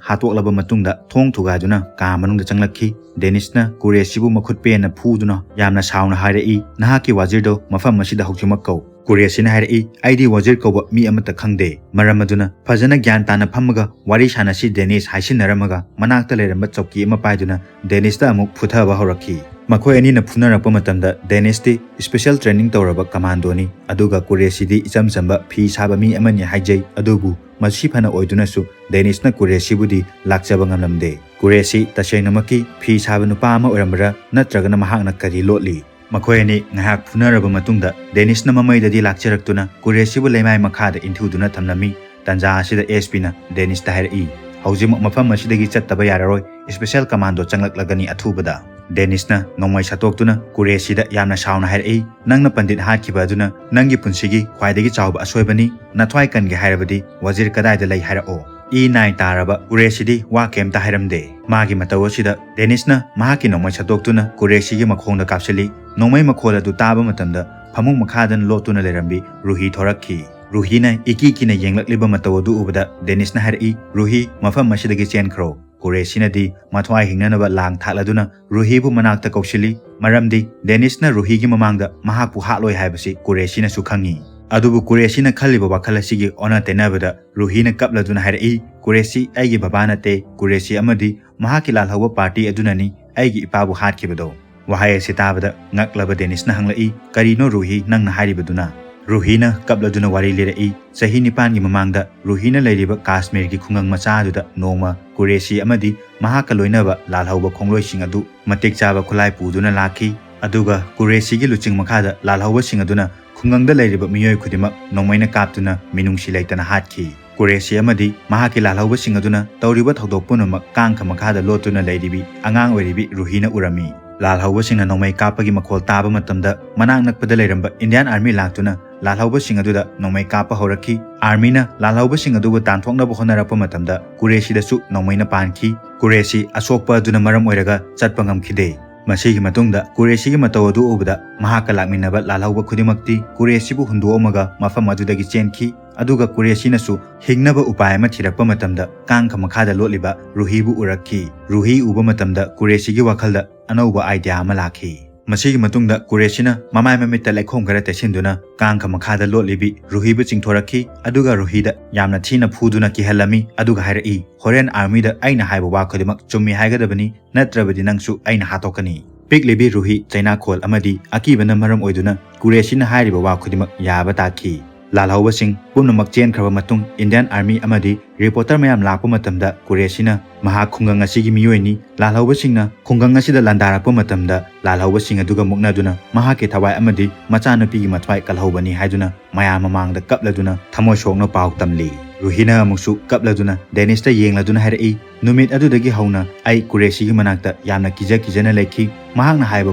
ꯍꯥꯠꯇꯣꯛꯂꯕ ꯃꯇꯨꯡꯗ ꯊꯣꯡ ꯊꯨꯒꯥꯏꯗꯨꯅ ꯀꯥ ꯃꯅꯨꯡꯗ ꯆꯪꯂꯛꯈꯤ꯫ ꯗꯦꯅꯤꯁꯅ ꯀꯨꯔꯦꯁꯤꯕꯨ ꯃꯈꯨꯠ ꯄꯦꯟꯅ ꯐꯨꯗꯨꯅ ꯌꯥꯝꯅ ꯁꯥꯎꯅ ꯍꯥꯏꯔꯛꯏ, "ꯅꯍꯥꯛꯀꯤ ꯋꯥꯖꯤꯔꯗꯣ ꯃꯐꯝ ꯑꯁꯤꯗ ꯍꯧꯖꯤꯛꯃꯛ ꯀꯧ꯫" ꯀꯨꯔꯦꯁꯤꯅ ꯍꯥꯏꯔꯛꯏ, "ꯑꯩꯗꯤ ꯋꯥꯖꯤꯔ ꯀꯧꯕ ꯃꯤ ꯑꯃꯠꯇ ꯈꯪꯗꯦ꯫ ꯃꯔꯝ ꯑꯗꯨꯅ ꯐꯖꯅ ꯒ꯭ꯌꯥꯟ ꯇꯥꯅ ꯐꯝꯃꯒ ꯋꯥꯔꯤ ꯁꯥꯟꯅꯁꯤ ꯗꯦꯅꯤꯁ" ꯍꯥꯏꯁꯤꯟꯅꯔꯝꯃꯒ ꯃꯅꯥꯛꯇ ꯂꯩꯔꯝꯕ ꯆꯧꯀꯤ ꯑꯃ ꯄꯥꯏꯗꯨꯅ ꯗꯦꯅꯤꯁꯇ ꯑꯃꯨꯛ ꯐꯨꯊꯕ ꯍꯧꯔꯛꯈꯤ꯫ ꯃꯈꯣꯏ ꯑꯅꯤꯅ ꯐꯨꯅꯔꯛꯄ ꯃꯇꯝꯗ ꯗꯦꯅꯤꯁꯇꯤ special training ꯇꯧꯔꯕ commandoꯅꯤ, ꯑꯗꯨꯒ ꯀꯨꯔꯦꯁꯤꯗꯤ ꯏꯆꯝ ꯆꯝꯕ ꯐꯤ ꯁꯥꯕ ꯃꯤ ꯑꯃꯅꯤ ꯍꯥꯏꯖꯩ꯫ ꯑꯗꯨꯕꯨ ꯃꯁꯤ ꯐꯅ ꯑꯣꯏꯗꯨꯅꯁꯨ ꯗꯦꯅꯤꯁꯅ ꯀꯨꯔꯦꯁꯤꯕꯨꯗꯤ ꯂꯥꯛꯆꯕ ꯉꯝꯂꯝꯗꯦ꯫ ꯀꯨꯔꯦꯁꯤ ꯇꯁꯦꯡꯅꯃꯛꯀꯤ ꯐꯤ ꯁꯥꯕ ꯅꯨꯄꯥ ꯑꯃ ꯑꯣꯏꯔꯝꯕ꯭ꯔꯥ, ꯅꯠꯇ꯭ꯔꯒꯅ ꯃꯍꯥꯛꯅ ꯀꯔꯤ ꯂꯣꯠꯂꯤ? ꯃꯈꯣꯏ ꯑꯅꯤ ꯉꯥꯏꯍꯥꯛ ꯐꯨꯅꯔꯕ ꯃꯇꯨꯡꯗ ꯗꯦꯅꯤꯁꯅ ꯃꯃꯩꯗꯗꯤ ꯂꯥꯛꯆꯔꯛꯇꯨꯅ ꯀꯨꯔꯦꯁꯤꯕꯨ ꯂꯩꯃꯥꯏ ꯃꯈꯥꯗ ꯏꯟꯊꯨꯗꯨꯅ ꯊꯝꯂꯝꯃꯤ꯫ ꯇꯥꯟꯖꯥ ꯑꯁꯤꯗ ꯑꯦꯁ ꯄꯤꯅ ꯗꯦꯅꯤꯁꯇ ꯍꯥꯏꯔꯛꯏ, "ꯍꯧꯖꯤꯛꯃꯛ ꯃꯐꯝ ꯑꯁꯤꯗꯒꯤ ꯆꯠꯇꯕ ꯌꯥꯔꯔꯣꯏ, special commando ꯆꯪꯂꯛꯂꯒꯅꯤ ꯑꯊꯨꯕꯗ꯫" ꯗꯦꯅꯤꯁꯅ ꯅꯣꯡꯃꯩ ꯁꯠꯇꯣꯛꯇꯨꯅ ꯀꯨꯔꯦꯁꯤꯗ ꯌꯥꯝꯅ ꯁꯥꯎꯅ ꯍꯥꯏꯔꯛꯏ, "ꯅꯪꯅ ꯄꯟꯗꯤꯠ ꯍꯥꯠꯈꯤꯕ ꯑꯗꯨꯅ ꯅꯪꯒꯤ ꯄꯨꯟꯁꯤꯒꯤ ꯈ꯭ꯋꯥꯏꯗꯒꯤ ꯆꯥꯎꯕ ꯑꯁꯣꯏꯕꯅꯤ꯫ ꯅꯊ꯭ꯋꯥꯏ ꯀꯟꯒꯦ ꯍꯥꯏꯔꯕꯗꯤ ꯋꯥꯖꯤꯔ ꯀꯗꯥꯏꯗ ꯂꯩ ꯍꯥꯏꯔꯛꯑꯣ꯫" ꯏ ꯅꯥꯏ ꯇꯥꯔꯕ ꯀꯨꯔꯦꯁꯤꯗꯤ ꯋꯥ ꯀꯩꯝꯇ ꯍꯥꯏꯔꯝꯗꯦ꯫ ꯃꯥꯒꯤ ꯃꯇꯧ ꯑꯁꯤꯗ ꯗꯦꯅꯤꯁꯅ ꯃꯍꯥꯛꯀꯤ ꯅꯣꯡꯃꯩ ꯁꯠꯇꯣꯛꯇꯨꯅ ꯀꯨꯔꯦꯁꯤꯒꯤ ꯃꯈꯣꯡꯗ ꯀꯥꯞꯁꯤꯜꯂꯤ꯫ ꯅꯣꯡꯃꯩ ꯃꯈꯣꯜ ꯑꯗꯨ ꯇꯥꯕ ꯃꯇꯝꯗ ꯐꯃꯨꯡ ꯃꯈꯥꯗ ꯂꯣꯠꯇꯨꯅ ꯂꯩꯔꯝꯕꯤ ꯔꯨꯍꯤ ꯊꯣꯔꯛꯈꯤ꯫ ꯔꯨꯍꯤꯅ ꯏꯀꯤ ꯀꯤꯅ ꯌꯦꯡꯂꯛꯂꯤꯕ ꯃꯇꯧ ꯑꯗꯨ ꯎꯕꯗ ꯗꯦꯅꯤꯁꯅ ꯍꯥꯏꯔꯛꯏ, "ꯔꯨꯍꯤ, ꯃꯐꯝ ꯑꯁꯤꯗꯒꯤ ꯆꯦꯟꯈ꯭ꯔꯣ꯫" ꯀꯨꯔꯦꯁꯤꯅꯗꯤ ꯃꯊ꯭ꯋꯥꯏ ꯍꯤꯡꯅꯅꯕ ꯂꯥꯡ ꯊꯥꯛꯂꯗꯨꯅ ꯔꯨꯍꯤꯕꯨ ꯃꯅꯥꯛꯇ ꯀꯧꯁꯤꯜꯂꯤ, ꯃꯔꯝꯗꯤ ꯗꯦꯅꯤꯁꯅ ꯔꯨꯍꯤꯒꯤ ꯃꯃꯥꯡꯗ ꯃꯍꯥꯛꯄꯨ ꯍꯥꯠꯂꯣꯏ ꯍꯥꯏꯕꯁꯤ ꯀꯨꯔꯦꯁꯤꯅꯁꯨ ꯈꯪꯉꯤ꯫ ꯑꯗꯨꯕꯨ ꯀꯨꯔꯦꯁꯤꯅ ꯈꯜꯂꯤꯕ ꯋꯥꯈꯜ ꯑꯁꯤꯒꯤ ꯑꯣꯟꯅ ꯇꯩꯅꯕꯗ ꯔꯨꯍꯤꯅ ꯀꯞꯂꯗꯨꯅ ꯍꯥꯏꯔꯛꯏ, "ꯀꯨꯔꯦꯁꯤ ꯑꯩꯒꯤ ꯕꯕꯥ ꯅꯠꯇꯦ, ꯀꯨꯔꯦꯁꯤ ꯑꯃꯗꯤ ꯃꯍꯥꯛꯀꯤ ꯂꯥꯜꯍꯧꯕ ꯄꯥꯔꯇꯤ ꯑꯗꯨꯅꯅꯤ ꯑꯩꯒꯤ ꯏꯄꯥꯕꯨ ꯍꯥꯠꯈꯤꯕꯗꯣ꯫" ꯋꯥꯍꯩ ꯑꯁꯤ ꯇꯥꯕꯗ ꯉꯛꯂꯕ ꯗꯦꯅꯤꯁꯅ ꯍꯪꯂꯛꯏ, "ꯀꯔꯤꯅꯣ ꯔꯨꯍꯤ ꯅꯪꯅ ꯍꯥꯏꯔꯤꯕꯗꯨꯅ?" ꯔꯨꯍꯤꯅ ꯀꯞꯂꯗꯨꯅ ꯋꯥꯔꯤ ꯂꯤꯔꯛꯏ, ꯆꯍꯤ ꯅꯤꯄꯥꯟꯒꯤ ꯃꯃꯥꯡꯗ ꯔꯨꯍꯤꯅ ꯂꯩꯔꯤꯕ ꯀꯥꯁꯃꯤꯔꯒꯤ ꯈꯨꯡꯒꯪ ꯃꯆꯥ ꯑꯗꯨꯗ ꯅꯣꯡꯃ ꯀꯨꯔꯦꯁꯤ ꯑꯃꯗꯤ ꯃꯍꯥꯛꯀ ꯂꯣꯏꯅꯕ ꯂꯥꯜꯍꯧꯕ ꯈꯣꯡꯂꯣꯏꯁꯤꯡ ꯑꯗꯨ ꯃꯇꯤꯛ ꯆꯥꯕ ꯈꯨꯠꯂꯥꯏ ꯄꯨꯗꯨꯅ ꯂꯥꯛꯈꯤ꯫ ꯑꯗꯨꯒ ꯀꯨꯔꯦꯁꯤꯒꯤ ꯂꯨꯆꯤꯡ ꯃꯈꯥꯗ ꯂꯥꯜꯍꯧꯕꯁꯤꯡ ꯑꯗꯨꯅ ꯈꯨꯡꯒꯪꯗ ꯂꯩꯔꯤꯕ ꯃꯤꯑꯣꯏ ꯈꯨꯗꯤꯡꯃꯛ ꯅꯣꯡꯃꯩꯅ ꯀꯥꯞꯇꯨꯅ ꯃꯤꯅꯨꯡꯁꯤ ꯂꯩꯇꯅ ꯍꯥꯠꯈꯤ꯫ ꯀꯨꯔꯦꯁꯤ ꯑꯃꯗꯤ ꯃꯍꯥꯛꯀꯤ ꯂꯥꯜꯍꯧꯕꯁꯤꯡ ꯑꯗꯨꯅ ꯇꯧꯔꯤꯕ ꯊꯧꯗꯣꯛ ꯄꯨꯝꯅꯃꯛ ꯀꯥꯡꯈ ꯃꯈꯥꯗ ꯂꯣꯠꯇꯨꯅ ꯂꯩꯔꯤꯕꯤ ꯑꯉꯥꯡ ꯑꯣꯏꯔꯤꯕꯤ ꯔꯨꯍꯤꯅ ꯎꯔꯝꯃꯤ꯫ ꯂꯥꯜꯍꯧꯕꯁꯤꯡꯅ ꯅꯣꯡꯃꯩ ꯀꯥꯞꯄꯒꯤ ꯃꯈꯣꯜ ꯇꯥꯕ ꯃꯇꯝꯗ ꯃꯅꯥꯛ ꯅꯛꯄꯗ ꯂꯩꯔꯝꯕ ꯏꯟꯗꯤꯌꯥꯟ ꯑꯥꯔꯃꯤ ꯂꯥꯛꯇꯨꯅ ꯂꯥꯜꯍꯧꯕꯁꯤꯡ ꯑꯗꯨꯗ ꯅꯣꯡꯃꯩ ꯀꯥꯞꯄ ꯍꯧꯔꯛꯈꯤ꯫ ꯑꯥꯔꯃꯤꯅ ꯂꯥꯜꯍꯧꯕꯁꯤꯡ ꯑꯗꯨꯕꯨ ꯇꯥꯟꯊꯣꯛꯅꯕ ꯍꯣꯠꯅꯔꯛꯄ ꯃꯇꯝꯗ ꯀꯨꯔꯦꯁꯤꯗꯁꯨ ꯅꯣꯡꯃꯩꯅ ꯄꯥꯟꯈꯤ꯫ ꯀꯨꯔꯦꯁꯤ ꯑꯁꯣꯛꯄ ꯑꯗꯨꯅ ꯃꯔꯝ ꯑꯣꯏꯔꯒ ꯆꯠꯄ ꯉꯝꯈꯤꯗꯦ꯫ ꯃꯁꯤꯒꯤ ꯃꯇꯨꯡꯗ ꯀꯨꯔꯦꯁꯤꯒꯤ ꯃꯇꯧ ꯑꯗꯨ ꯎꯕꯗ ꯃꯍꯥꯛꯀ ꯂꯥꯛꯃꯤꯟꯅꯕ ꯂꯥꯜꯍꯧꯕ ꯈꯨꯗꯤꯡꯃꯛꯇꯤ ꯀꯨꯔꯦꯁꯤꯕꯨ ꯍꯨꯟꯗꯣꯛꯑꯝꯃꯒ ꯃꯐꯝ ꯑꯗꯨꯗꯒꯤ ꯆꯦꯟꯈꯤ꯫ ꯑꯗꯨꯒ ꯀꯨꯔꯦꯁꯤꯅꯁꯨ ꯍꯤꯡꯅꯕ ꯎꯄꯥꯏ ꯑꯃ ꯊꯤꯔꯛꯄ ꯃꯇꯝꯗ ꯀꯥꯡꯈ ꯃꯈꯥꯗ ꯂꯣꯠꯂꯤꯕ ꯔꯨꯍꯤꯕꯨ ꯎꯔꯛꯈꯤ꯫ ꯔꯨꯍꯤ ꯎꯕ ꯃꯇꯝꯗ ꯀꯨꯔꯦꯁꯤꯒꯤ ꯋꯥꯈꯜꯗ ꯑꯅꯧꯕ ꯑꯥꯏꯗꯤꯌꯥ ꯑꯃ ꯂꯥꯛꯈꯤ꯫ ꯃꯁꯤꯒꯤ ꯃꯇꯨꯡꯗ ꯀꯨꯔꯦꯁꯤꯅ ꯃꯃꯥꯏ ꯃꯃꯤꯠꯇ ꯂꯩꯈꯣꯝ ꯈꯔ ꯇꯩꯁꯤꯟꯗꯨꯅ ꯀꯥꯡꯈ ꯃꯈꯥꯗ ꯂꯣꯠꯂꯤꯕꯤ ꯔꯨꯍꯤꯕꯨ ꯆꯤꯡꯊꯣꯔꯛꯈꯤ꯫ ꯑꯗꯨꯒ ꯔꯨꯍꯤꯗ ꯌꯥꯝꯅ ꯊꯤꯅ ꯐꯨꯗꯨꯅ ꯀꯤꯍꯜꯂꯝꯃꯤ꯫ ꯑꯗꯨꯒ ꯍꯥꯏꯔꯛꯏ, "ꯍꯣꯔꯦꯟ ꯑꯥꯔꯃꯤꯗ ꯑꯩꯅ ꯍꯥꯏꯕ ꯋꯥ ꯈꯨꯗꯤꯡꯃꯛ ꯆꯨꯝꯃꯤ ꯍꯥꯏꯒꯗꯕꯅꯤ, ꯅꯠꯇ꯭ꯔꯕꯗꯤ ꯅꯪꯁꯨ ꯑꯩꯅ ꯍꯥꯠꯇꯣꯛꯀꯅꯤ꯫" ꯄꯤꯛꯂꯤꯕꯤ ꯔꯨꯍꯤ ꯆꯩꯅꯥꯈꯣꯜ ꯑꯃꯗꯤ ꯑꯀꯤꯕꯅ ꯃꯔꯝ ꯑꯣꯏꯗꯨꯅ ꯀꯨꯔꯦꯁꯤꯅ ꯍꯥꯏꯔꯤꯕ ꯋꯥ ꯈꯨꯗꯤꯡꯃꯛ ꯌꯥꯕ ꯇꯥꯈꯤ꯫ ꯂꯥꯜꯍꯧꯕꯁꯤꯡ ꯄꯨꯝꯅꯃꯛ ꯆꯦꯟꯈ꯭ꯔꯕ ꯃꯇꯨꯡ ꯏꯟꯗꯤꯌꯥꯟ ꯑꯥꯔꯃꯤ ꯑꯃꯗꯤ ꯔꯤꯄꯣꯔꯇꯔ ꯃꯌꯥꯝ ꯂꯥꯛꯄ ꯃꯇꯝꯗ ꯀꯨꯔꯦꯁꯤꯅ ꯃꯍꯥꯛ ꯈꯨꯡꯒꯪ ꯑꯁꯤꯒꯤ ꯃꯤꯑꯣꯏꯅꯤ, ꯂꯥꯜꯍꯧꯕꯁꯤꯡꯅ ꯈꯨꯡꯒꯪ ꯑꯁꯤꯗ ꯂꯥꯟꯗꯥꯔꯛꯄ ꯃꯇꯝꯗ ꯂꯥꯜꯍꯧꯕꯁꯤꯡ ꯑꯗꯨꯒ ꯃꯨꯛꯅꯗꯨꯅ ꯃꯍꯥꯛꯀꯤ ꯊꯋꯥꯏ ꯑꯃꯗꯤ ꯃꯆꯥꯅꯨꯄꯤꯒꯤ ꯃꯊ꯭ꯋꯥꯏ ꯀꯜꯍꯧꯕꯅꯤ ꯍꯥꯏꯗꯨꯅ ꯃꯌꯥꯝ ꯃꯃꯥꯡꯗ ꯀꯞꯂꯗꯨꯅ ꯊꯃꯣꯏ ꯁꯣꯛꯅ ꯄꯥꯎ ꯇꯝꯂꯤ꯫ ꯔꯨꯍꯤꯅ ꯑꯃꯨꯛꯁꯨ ꯀꯞꯂꯗꯨꯅ ꯗꯦꯅꯤꯁꯇ ꯌꯦꯡꯂꯗꯨꯅ ꯍꯥꯏꯔꯛꯏ, "ꯅꯨꯃꯤꯠ ꯑꯗꯨꯗꯒꯤ ꯍꯧꯅ ꯑꯩ ꯀꯨꯔꯦꯁꯤꯒꯤ ꯃꯅꯥꯛꯇ ꯌꯥꯝꯅ ꯀꯤꯖ ꯀꯤꯖꯅ ꯂꯩꯈꯤ꯫ ꯃꯍꯥꯛꯅ ꯍꯥꯏꯕ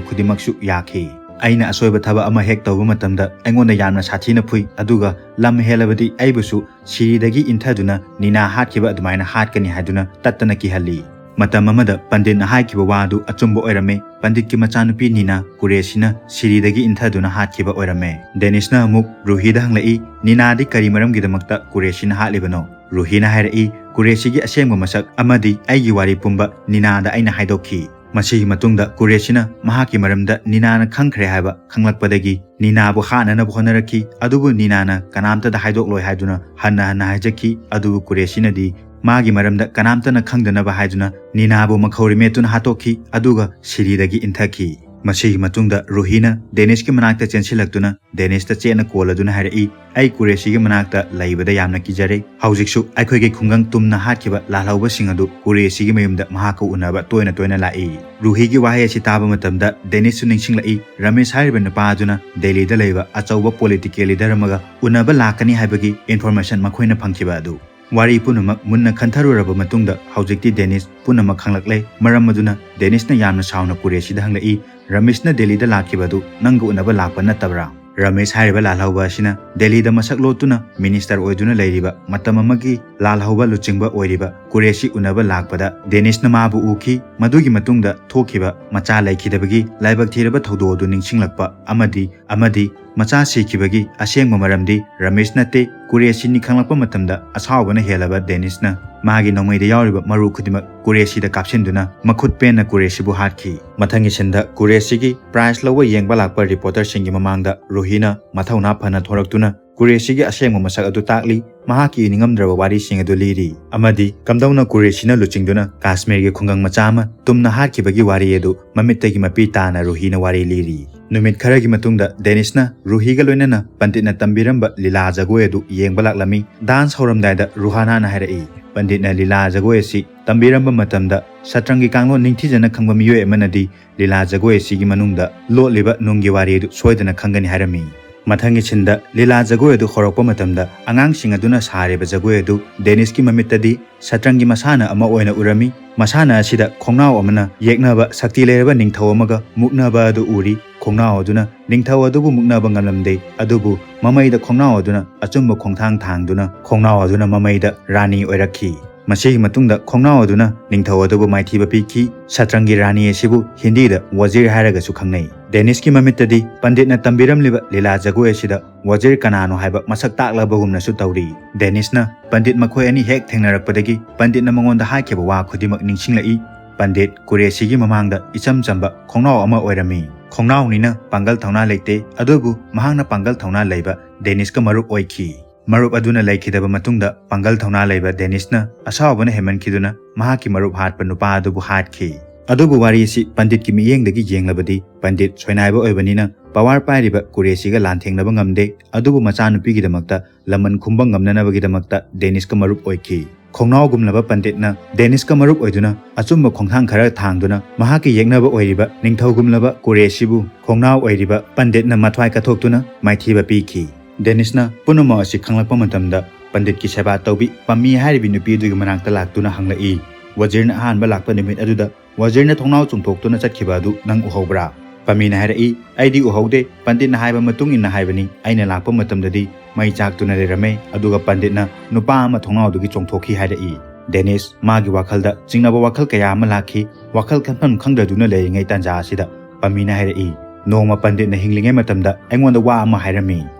ꯈꯨꯗꯤꯡꯃꯛꯁꯨ ꯌꯥꯈꯤ꯫" ꯑꯩꯅ ꯑꯁꯣꯏꯕ ꯊꯕꯛ ꯑꯃ ꯍꯦꯛ ꯇꯧꯕ ꯃꯇꯝꯗ ꯑꯩꯉꯣꯟꯗ ꯌꯥꯝꯅ ꯁꯥꯊꯤꯅ ꯐꯨꯏ, ꯑꯗꯨꯒ ꯂꯝ ꯍꯦꯜꯂꯕꯗꯤ ꯑꯩꯕꯨꯁꯨ ꯁꯤꯔꯤꯗꯒꯤ ꯏꯟꯊꯗꯨꯅ ꯅꯤꯅꯥ ꯍꯥꯠꯈꯤꯕ ꯑꯗꯨꯃꯥꯏꯅ ꯍꯥꯠꯀꯅꯤ ꯍꯥꯏꯗꯨꯅ ꯇꯠꯇꯅ ꯀꯤꯍꯜꯂꯤ꯫ ꯃꯇꯝ ꯑꯃꯗ ꯄꯟꯗꯤꯠꯅ ꯍꯥꯏꯈꯤꯕ ꯋꯥ ꯑꯗꯨ ꯑꯆꯨꯝꯕ ꯑꯣꯏꯔꯝꯃꯤ꯫ ꯄꯟꯗꯤꯠꯀꯤ ꯃꯆꯥꯅꯨꯄꯤ ꯅꯤꯅꯥ ꯀꯨꯔꯦꯁꯤꯅ ꯁꯤꯔꯤꯗꯒꯤ ꯏꯟꯊꯗꯨꯅ ꯍꯥꯠꯈꯤꯕ ꯑꯣꯏꯔꯝꯃꯦ꯫ ꯗꯦꯅꯤꯁꯅ ꯑꯃꯨꯛ ꯔꯨꯍꯤꯗ ꯍꯪꯂꯛꯏ, "ꯅꯤꯅꯥꯗꯤ ꯀꯔꯤ ꯃꯔꯝꯒꯤꯗꯃꯛꯇ ꯀꯨꯔꯦꯁꯤꯅ ꯍꯥꯠꯂꯤꯕꯅꯣ?" ꯔꯨꯍꯤꯅ ꯍꯥꯏꯔꯛꯏ, "ꯀꯨꯔꯦꯁꯤꯒꯤ ꯑꯁꯦꯡꯕ ꯃꯁꯛ ꯑꯃꯗꯤ ꯑꯩꯒꯤ ꯋꯥꯔꯤ ꯄꯨꯝꯕ ꯅꯤꯅꯥꯗ ꯑꯩꯅ ꯍꯥꯏꯗꯣꯛꯈꯤ꯫ ꯃꯁꯤꯒꯤ ꯃꯇꯨꯡꯗ ꯀꯨꯔꯦꯁꯤꯅ ꯃꯍꯥꯛꯀꯤ ꯃꯔꯝꯗ ꯅꯤꯅꯥꯅ ꯈꯪꯈ꯭ꯔꯦ ꯍꯥꯏꯕ ꯈꯪꯂꯛꯄꯗꯒꯤ ꯅꯤꯅꯥꯕꯨ ꯍꯥꯠꯅꯅꯕ ꯍꯣꯠꯅꯔꯛꯈꯤ, ꯑꯗꯨꯕꯨ ꯅꯤꯅꯥꯅ ꯀꯅꯥꯝꯇꯗ ꯍꯥꯏꯗꯣꯛꯂꯣꯏ ꯍꯥꯏꯗꯨꯅ ꯍꯟꯅ ꯍꯟꯅ ꯍꯥꯏꯖꯈꯤ꯫ ꯑꯗꯨꯕꯨ ꯀꯨꯔꯦꯁꯤꯅꯗꯤ ꯃꯥꯒꯤ ꯃꯔꯝꯗ ꯀꯅꯥꯝꯇꯅ ꯈꯪꯗꯅꯕ ꯍꯥꯏꯗꯨꯅ ꯅꯤꯅꯥꯕꯨ ꯃꯈꯧꯔꯤ ꯃꯦꯠꯇꯨꯅ ꯍꯥꯠꯇꯣꯛꯈꯤ, ꯑꯗꯨꯒ ꯁꯤꯔꯤꯗꯒꯤ ꯏꯟꯊꯈꯤ꯫ ꯃꯁꯤꯒꯤ ꯃꯇꯨꯡꯗ ꯔꯨꯍꯤꯅ ꯗꯦꯅꯤꯁꯀꯤ ꯃꯅꯥꯛꯇ ꯆꯦꯟꯁꯤꯜꯂꯛꯇꯨꯅ ꯗꯦꯅꯤꯁꯇ ꯆꯦꯠꯅ ꯀꯣꯜꯂꯗꯨꯅ ꯍꯥꯏꯔꯛꯏ, "ꯑꯩ ꯀꯨꯔꯦꯁꯤꯒꯤ ꯃꯅꯥꯛꯇ ꯂꯩꯕꯗ ꯌꯥꯝꯅ ꯀꯤꯖꯔꯦ꯫ ꯍꯧꯖꯤꯛꯁꯨ ꯑꯩꯈꯣꯏꯒꯤ ꯈꯨꯡꯒꯪ ꯇꯨꯝꯅ ꯍꯥꯠꯈꯤꯕ ꯂꯥꯜꯍꯧꯕꯁꯤꯡ ꯑꯗꯨ ꯀꯨꯔꯦꯁꯤꯒꯤ ꯃꯌꯨꯝꯗ ꯃꯍꯥꯛꯀ ꯎꯅꯕ ꯇꯣꯏꯅ ꯇꯣꯏꯅ ꯂꯥꯛꯏ꯫" ꯔꯨꯍꯤꯒꯤ ꯋꯥꯍꯩ ꯑꯁꯤ ꯇꯥꯕ ꯃꯇꯝꯗ ꯗꯦꯅꯤꯁꯁꯨ ꯅꯤꯡꯁꯤꯡꯂꯛꯏ, ꯔꯃꯦꯁ ꯍꯥꯏꯔꯤꯕ ꯅꯨꯄꯥ ꯑꯗꯨꯅ ꯗꯦꯜꯂꯤꯗ ꯂꯩꯕ ꯑꯆꯧꯕ ꯄꯣꯂꯤꯇꯤꯀꯦꯜ ꯂꯤꯗꯔ ꯑꯃꯒ ꯎꯅꯕ ꯂꯥꯛꯀꯅꯤ ꯍꯥꯏꯕꯒꯤ ꯏꯟꯐꯣꯔꯃꯦꯁꯟ ꯃꯈꯣꯏꯅ ꯐꯪꯈꯤꯕ ꯑꯗꯨ꯫ ꯋꯥꯔꯤ ꯄꯨꯝꯅꯃꯛ ꯃꯨꯟꯅ ꯈꯟꯊꯔꯨꯔꯕ ꯃꯇꯨꯡꯗ ꯍꯧꯖꯤꯛꯇꯤ ꯗꯦꯅꯤꯁ ꯄꯨꯝꯅꯃꯛ ꯈꯪꯂꯛꯂꯦ꯫ ꯃꯔꯝ ꯑꯗꯨꯅ ꯗꯦꯅꯤꯁꯅ ꯌꯥꯝꯅ ꯁꯥꯎꯅ ꯀꯨꯔꯦꯁꯤꯗ ꯍꯪꯂꯛꯏ, "ꯔꯃꯦꯁꯅ ꯗꯦꯜꯂꯤꯗ ꯂꯥꯛꯈꯤꯕ ꯑꯗꯨ ꯅꯪꯒ ꯎꯅꯕ ꯂꯥꯛꯄ ꯅꯠꯇꯕ꯭ꯔꯥ?" ꯔꯃꯦꯁ ꯍꯥꯏꯔꯤꯕ ꯂꯥꯜꯍꯧꯕ ꯑꯁꯤꯅ ꯗꯦꯜꯂꯤꯗ ꯃꯁꯛ ꯂꯣꯠꯇꯨꯅ ꯃꯤꯅꯤꯁꯇꯔ ꯑꯣꯏꯗꯨꯅ ꯂꯩꯔꯤꯕ ꯃꯇꯝ ꯑꯃꯒꯤ ꯂꯥꯜꯍꯧꯕ ꯂꯨꯆꯤꯡꯕ ꯑꯣꯏꯔꯤꯕ ꯀꯨꯔꯦꯁꯤ ꯎꯅꯕ ꯂꯥꯛꯄꯗ ꯗꯦꯅꯤꯁꯅ ꯃꯥꯕꯨ ꯎꯈꯤ꯫ ꯃꯗꯨꯒꯤ ꯃꯇꯨꯡꯗ ꯊꯣꯛꯈꯤꯕ ꯃꯆꯥ ꯂꯩꯈꯤꯗꯕꯒꯤ ꯂꯥꯏꯕꯛ ꯊꯤꯔꯕ ꯊꯧꯗꯣꯛ ꯑꯗꯨ ꯅꯤꯡꯁꯤꯡꯂꯛꯄ ꯑꯃꯗꯤ, ꯑꯃꯗꯤ ꯃꯆꯥ ꯁꯤꯈꯤꯕꯒꯤ ꯑꯁꯦꯡꯕ ꯃꯔꯝꯗꯤ ꯔꯃꯦꯁ ꯅꯠꯇꯦ, ꯀꯨꯔꯦꯁꯤꯅꯤ ꯈꯪꯂꯛꯄ ꯃꯇꯝꯗ ꯑꯁꯥꯎꯕꯅ ꯍꯦꯜꯂꯕ ꯗꯦꯅꯤꯁꯅ ꯃꯥꯒꯤ ꯅꯣꯡꯃꯩꯗ ꯌꯥꯎꯔꯤꯕ ꯃꯔꯨ ꯈꯨꯗꯤꯡꯃꯛ ꯀꯨꯔꯦꯁꯤꯗ ꯀꯥꯞꯁꯤꯟꯗꯨꯅ ꯃꯈꯨꯠ ꯄꯦꯟꯅ ꯀꯨꯔꯦꯁꯤꯕꯨ ꯍꯥꯠꯈꯤ꯫ ꯃꯊꯪꯒꯤ ꯁꯤꯟꯗ ꯀꯨꯔꯦꯁꯤꯒꯤ ꯄ꯭ꯔꯥꯏꯖ ꯂꯧꯕ ꯌꯦꯡꯕ ꯂꯥꯛꯄ ꯔꯤꯄꯣꯔꯇꯔꯁꯤꯡꯒꯤ ꯃꯃꯥꯡꯗ ꯔꯨꯍꯤꯅ ꯃꯊꯧꯅꯥ ꯐꯅ ꯊꯣꯔꯛꯇꯨꯅ ꯀꯨꯔꯦꯁꯤꯒꯤ ꯑꯁꯦꯡꯕ ꯃꯁꯛ ꯑꯗꯨ ꯇꯥꯛꯂꯤ, ꯃꯍꯥꯛꯀꯤ ꯏꯅꯤꯡꯉꯝꯗ꯭ꯔꯕ ꯋꯥꯔꯤꯁꯤꯡ ꯑꯗꯨ ꯂꯤꯔꯤ, ꯑꯃꯗꯤ ꯀꯝꯗꯧꯅ ꯀꯨꯔꯦꯁꯤꯅ ꯂꯨꯆꯤꯡꯗꯨꯅ ꯀꯥꯁꯃꯤꯔꯒꯤ ꯈꯨꯡꯒꯪ ꯃꯆꯥ ꯑꯃ ꯇꯨꯝꯅ ꯍꯥꯠꯈꯤꯕꯒꯤ ꯋꯥꯔꯤ ꯑꯗꯨ ꯃꯃꯤꯠꯇꯒꯤ ꯃꯄꯤ ꯇꯥꯅ ꯔꯨꯍꯤꯅ ꯋꯥꯔꯤ ꯂꯤꯔꯤ꯫ ꯅꯨꯃꯤꯠ ꯈꯔꯒꯤ ꯃꯇꯨꯡꯗ ꯗꯦꯅꯤꯁꯅ ꯔꯨꯍꯤꯒ ꯂꯣꯏꯅꯅ ꯄꯟꯗꯤꯠꯅ ꯇꯝꯕꯤꯔꯝꯕ ꯂꯤꯂꯥ ꯖꯒꯣꯏ ꯑꯗꯨ ꯌꯦꯡꯕ ꯂꯥꯛꯂꯝꯃꯤ꯫ ꯗꯥꯟꯁ ꯍꯧꯔꯝꯗꯥꯏꯗ ꯔꯨꯍꯥꯅꯥꯅ ꯍꯥꯏꯔꯛꯏ, ꯄꯟꯗꯤꯠꯅ ꯂꯤꯂꯥ ꯖꯒꯣꯏ ꯑꯁꯤ ꯇꯝꯕꯤꯔꯝꯕ ꯃꯇꯝꯗ ꯁꯇ꯭ꯔꯪꯒꯤ ꯀꯥꯡꯂꯣꯟ ꯅꯤꯡꯊꯤꯖꯅ ꯈꯪꯕ ꯃꯤꯑꯣꯏ ꯑꯃꯅꯗꯤ ꯂꯤꯂꯥ ꯖꯒꯣꯏ ꯑꯁꯤꯒꯤ ꯃꯅꯨꯡꯗ ꯂꯣꯠꯂꯤꯕ ꯅꯨꯡꯒꯤ ꯋꯥꯔꯤ ꯑꯗꯨ ꯁꯣꯏꯗꯅ ꯈꯪꯒꯅꯤ ꯍꯥꯏꯔꯝꯃꯤ꯫ ꯃꯊꯪꯒꯤ ꯁꯤꯟꯗ ꯂꯤꯂꯥ ꯖꯒꯣꯏ ꯑꯗꯨ ꯍꯧꯔꯛꯄ ꯃꯇꯝꯗ ꯑꯉꯥꯡꯁꯤꯡ ꯑꯗꯨꯅ ꯁꯥꯔꯤꯕ ꯖꯒꯣꯏ ꯑꯗꯨ ꯗꯦꯅꯤꯁꯀꯤ ꯃꯃꯤꯠꯇꯗꯤ ꯁꯇ꯭ꯔꯪꯒꯤ ꯃꯁꯥꯟꯅ ꯑꯃ ꯑꯣꯏꯅ ꯎꯔꯝꯃꯤ꯫ ꯃꯁꯥꯟꯅ ꯑꯁꯤꯗ ꯈꯣꯡꯅꯥꯎ ꯑꯃꯅ ꯌꯦꯛꯅꯕ ꯁꯛꯇꯤ ꯂꯩꯔꯕ ꯅꯤꯡꯊꯧ ꯑꯃꯒ ꯃꯨꯛꯅꯕ ꯑꯗꯨ ꯎꯔꯤ꯫ ꯈꯣꯡꯅꯥꯎ ꯑꯗꯨꯅ ꯅꯤꯡꯊꯧ ꯑꯗꯨꯕꯨ ꯃꯨꯛꯅꯕ ꯉꯝꯂꯝꯗꯦ, ꯑꯗꯨꯕꯨ ꯃꯃꯩꯗ ꯈꯣꯡꯅꯥꯎ ꯑꯗꯨꯅ ꯑꯆꯨꯝꯕ ꯈꯣꯡꯊꯥꯡ ꯊꯥꯡꯗꯨꯅ ꯈꯣꯡꯅꯥꯎ ꯑꯗꯨꯅ ꯃꯃꯩꯗ ꯔꯥꯅꯤ ꯑꯣꯏꯔꯛꯈꯤ꯫ ꯃꯁꯤꯒꯤ ꯃꯇꯨꯡꯗ ꯈꯣꯡꯅꯥꯎ ꯑꯗꯨꯅ ꯅꯤꯡꯊꯧ ꯑꯗꯨꯕꯨ ꯃꯥꯏꯊꯤꯕ ꯄꯤꯈꯤ꯫ ꯁꯇ꯭ꯔꯪꯒꯤ ꯔꯥꯅꯤ ꯑꯁꯤꯕꯨ ꯍꯤꯟꯗꯤꯗ ꯋꯖꯤꯔ ꯍꯥꯏꯔꯒꯁꯨ ꯈꯪꯅꯩ꯫ ꯗꯦꯅꯤꯁꯀꯤ ꯃꯃꯤꯠꯇꯗꯤ ꯄꯟꯗꯤꯠꯅ ꯇꯝꯕꯤꯔꯝꯂꯤꯕ ꯂꯤꯂꯥ ꯖꯒꯣꯏ ꯑꯁꯤꯗ ꯋꯖꯤꯔ ꯀꯅꯥꯅꯣ ꯍꯥꯏꯕ ꯃꯁꯛ ꯇꯥꯛꯂꯕꯒꯨꯝꯅꯁꯨ ꯇꯧꯔꯤ꯫ ꯗꯦꯅꯤꯁꯅ ꯄꯟꯗꯤꯠ ꯃꯈꯣꯏ ꯑꯅꯤ ꯍꯦꯛ ꯊꯦꯡꯅꯔꯛꯄꯗꯒꯤ ꯄꯟꯗꯤꯠꯅ ꯃꯉꯣꯟꯗ ꯍꯥꯏꯈꯤꯕ ꯋꯥ ꯈꯨꯗꯤꯡꯃꯛ ꯅꯤꯡꯁꯤꯡꯂꯛꯏ꯫ ꯄꯟꯗꯤꯠ ꯀꯨꯔꯦꯁꯤꯒꯤ ꯃꯃꯥꯡꯗ ꯏꯆꯝ ꯆꯝꯕ ꯈꯣꯡꯅꯥꯎ ꯑꯃ ꯑꯣꯏꯔꯝꯃꯤ꯫ ꯈꯣꯡꯅꯥꯎꯅꯤꯅ ꯄꯥꯡꯒꯜ ꯊꯧꯅꯥ ꯂꯩꯇꯦ, ꯑꯗꯨꯕꯨ ꯃꯍꯥꯛꯅ ꯄꯥꯡꯒꯜ ꯊꯧꯅꯥ ꯂꯩꯕ ꯗꯦꯅꯤꯁꯀ ꯃꯔꯨꯞ ꯑꯣꯏꯈꯤ꯫ ꯃꯔꯨꯞ ꯑꯗꯨꯅ ꯂꯩꯈꯤꯗꯕ ꯃꯇꯨꯡꯗ ꯄꯥꯡꯒꯜ ꯊꯧꯅꯥ ꯂꯩꯕ ꯗꯦꯅꯤꯁꯅ ꯑꯁꯥꯎꯕꯅ ꯍꯦꯟꯃꯟꯈꯤꯗꯨꯅ ꯃꯍꯥꯛꯀꯤ ꯃꯔꯨꯞ ꯍꯥꯠꯄ ꯅꯨꯄꯥ ꯑꯗꯨꯕꯨ ꯍꯥꯠꯈꯤ꯫ ꯑꯗꯨꯕꯨ ꯋꯥꯔꯤ ꯑꯁꯤ ꯄꯟꯗꯤꯠꯀꯤ ꯃꯤꯠꯌꯦꯡꯗꯒꯤ ꯌꯦꯡꯂꯕꯗꯤ ꯄꯟꯗꯤꯠ ꯁꯣꯏꯅꯥꯏꯕ ꯑꯣꯏꯕꯅꯤꯅ ꯄꯋꯥꯔ ꯄꯥꯏꯔꯤꯕ ꯀꯨꯔꯦꯁꯤꯒ ꯂꯥꯟꯊꯦꯡꯅꯕ ꯉꯝꯗꯦ, ꯑꯗꯨꯕꯨ ꯃꯆꯥꯅꯨꯄꯤꯒꯤꯗꯃꯛꯇ ꯂꯃꯟ ꯈꯨꯝꯕ ꯉꯝꯅꯅꯕꯒꯤꯗꯃꯛꯇ ꯗꯦꯅꯤꯁꯀ ꯃꯔꯨꯞ ꯑꯣꯏꯈꯤ꯫ ꯈꯣꯡꯅꯥꯎꯒꯨꯝꯂꯕ ꯄꯟꯗꯤꯠꯅ ꯗꯦꯅꯤꯁꯀ ꯃꯔꯨꯞ ꯑꯣꯏꯗꯨꯅ ꯑꯆꯨꯝꯕ ꯈꯣꯡꯊꯥꯡ ꯈꯔ ꯊꯥꯡꯗꯨꯅ ꯃꯍꯥꯛꯀꯤ ꯌꯦꯛꯅꯕ ꯑꯣꯏꯔꯤꯕ ꯅꯤꯡꯊꯧꯒꯨꯝꯂꯕ ꯀꯨꯔꯦꯁꯤꯕꯨ ꯈꯣꯡꯅꯥꯎ ꯑꯣꯏꯔꯤꯕ ꯄꯟꯗꯤꯠꯅ ꯃꯊ꯭ꯋꯥꯏ ꯀꯠꯊꯣꯛꯇꯨꯅ ꯃꯥꯏꯊꯤꯕ ꯄꯤꯈꯤ꯫ ꯗꯦꯅꯤꯁꯅ ꯄꯨꯝꯅꯃꯛ ꯑꯁꯤ ꯈꯪꯂꯛꯄ ꯃꯇꯝꯗ ꯄꯟꯗꯤꯠꯀꯤ ꯁꯦꯕꯥ ꯇꯧꯕꯤ ꯄꯝꯃꯤ ꯍꯥꯏꯔꯤꯕꯤ ꯅꯨꯄꯤ ꯑꯗꯨꯒꯤ ꯃꯅꯥꯛꯇ ꯂꯥꯛꯇꯨꯅ ꯍꯪꯂꯛꯏ, "ꯋꯖꯤꯔꯅ ꯑꯍꯥꯟꯕ ꯂꯥꯛꯄ ꯅꯨꯃꯤꯠ ꯑꯗꯨꯗ ꯋꯖꯤꯔꯅ ꯊꯣꯡꯅꯥꯎ ꯆꯨꯝꯊꯣꯛꯇꯨꯅ ꯆꯠꯈꯤꯕ ꯑꯗꯨ ꯅꯪ ꯎꯍꯧꯕ꯭ꯔꯥ?" ꯄꯝꯃꯤꯅ ꯍꯥꯏꯔꯛꯏ, "ꯑꯩꯗꯤ ꯎꯍꯧꯗꯦ, ꯄꯟꯗꯤꯠꯅ ꯍꯥꯏꯕ ꯃꯇꯨꯡ ꯏꯟꯅ ꯍꯥꯏꯕꯅꯤ, ꯑꯩꯅ ꯂꯥꯛꯄ ꯃꯇꯝꯗꯗꯤ ꯃꯩ ꯆꯥꯛꯇꯨꯅ ꯂꯩꯔꯝꯃꯦ, ꯑꯗꯨꯒ ꯄꯟꯗꯤꯠꯅ ꯅꯨꯄꯥ ꯑꯃ ꯊꯣꯡꯅꯥꯎꯗꯒꯤ ꯆꯣꯡꯊꯣꯛꯈꯤ" ꯍꯥꯏꯔꯛꯏ꯫ ꯗꯦꯅꯤꯁ ꯃꯥꯒꯤ ꯋꯥꯈꯜꯗ ꯆꯤꯡꯅꯕ ꯋꯥꯈꯜ ꯀꯌꯥ ꯑꯃ ꯂꯥꯛꯈꯤ꯫ ꯋꯥꯈꯜ ꯈꯟꯐꯝ ꯈꯪꯗꯗꯨꯅ ꯂꯩꯔꯤꯉꯩ ꯇꯥꯟꯖꯥ ꯑꯁꯤꯗ ꯄꯝꯃꯤꯅ ꯍꯥꯏꯔꯛꯏ, "ꯅꯣꯡꯃ ꯄꯟꯗꯤꯠꯅ ꯍꯤꯡꯂꯤꯉꯩ ꯃꯇꯝꯗ ꯑꯩꯉꯣꯟꯗ ꯋꯥ ꯑꯃ ꯍꯥꯏꯔꯝꯃꯤ꯫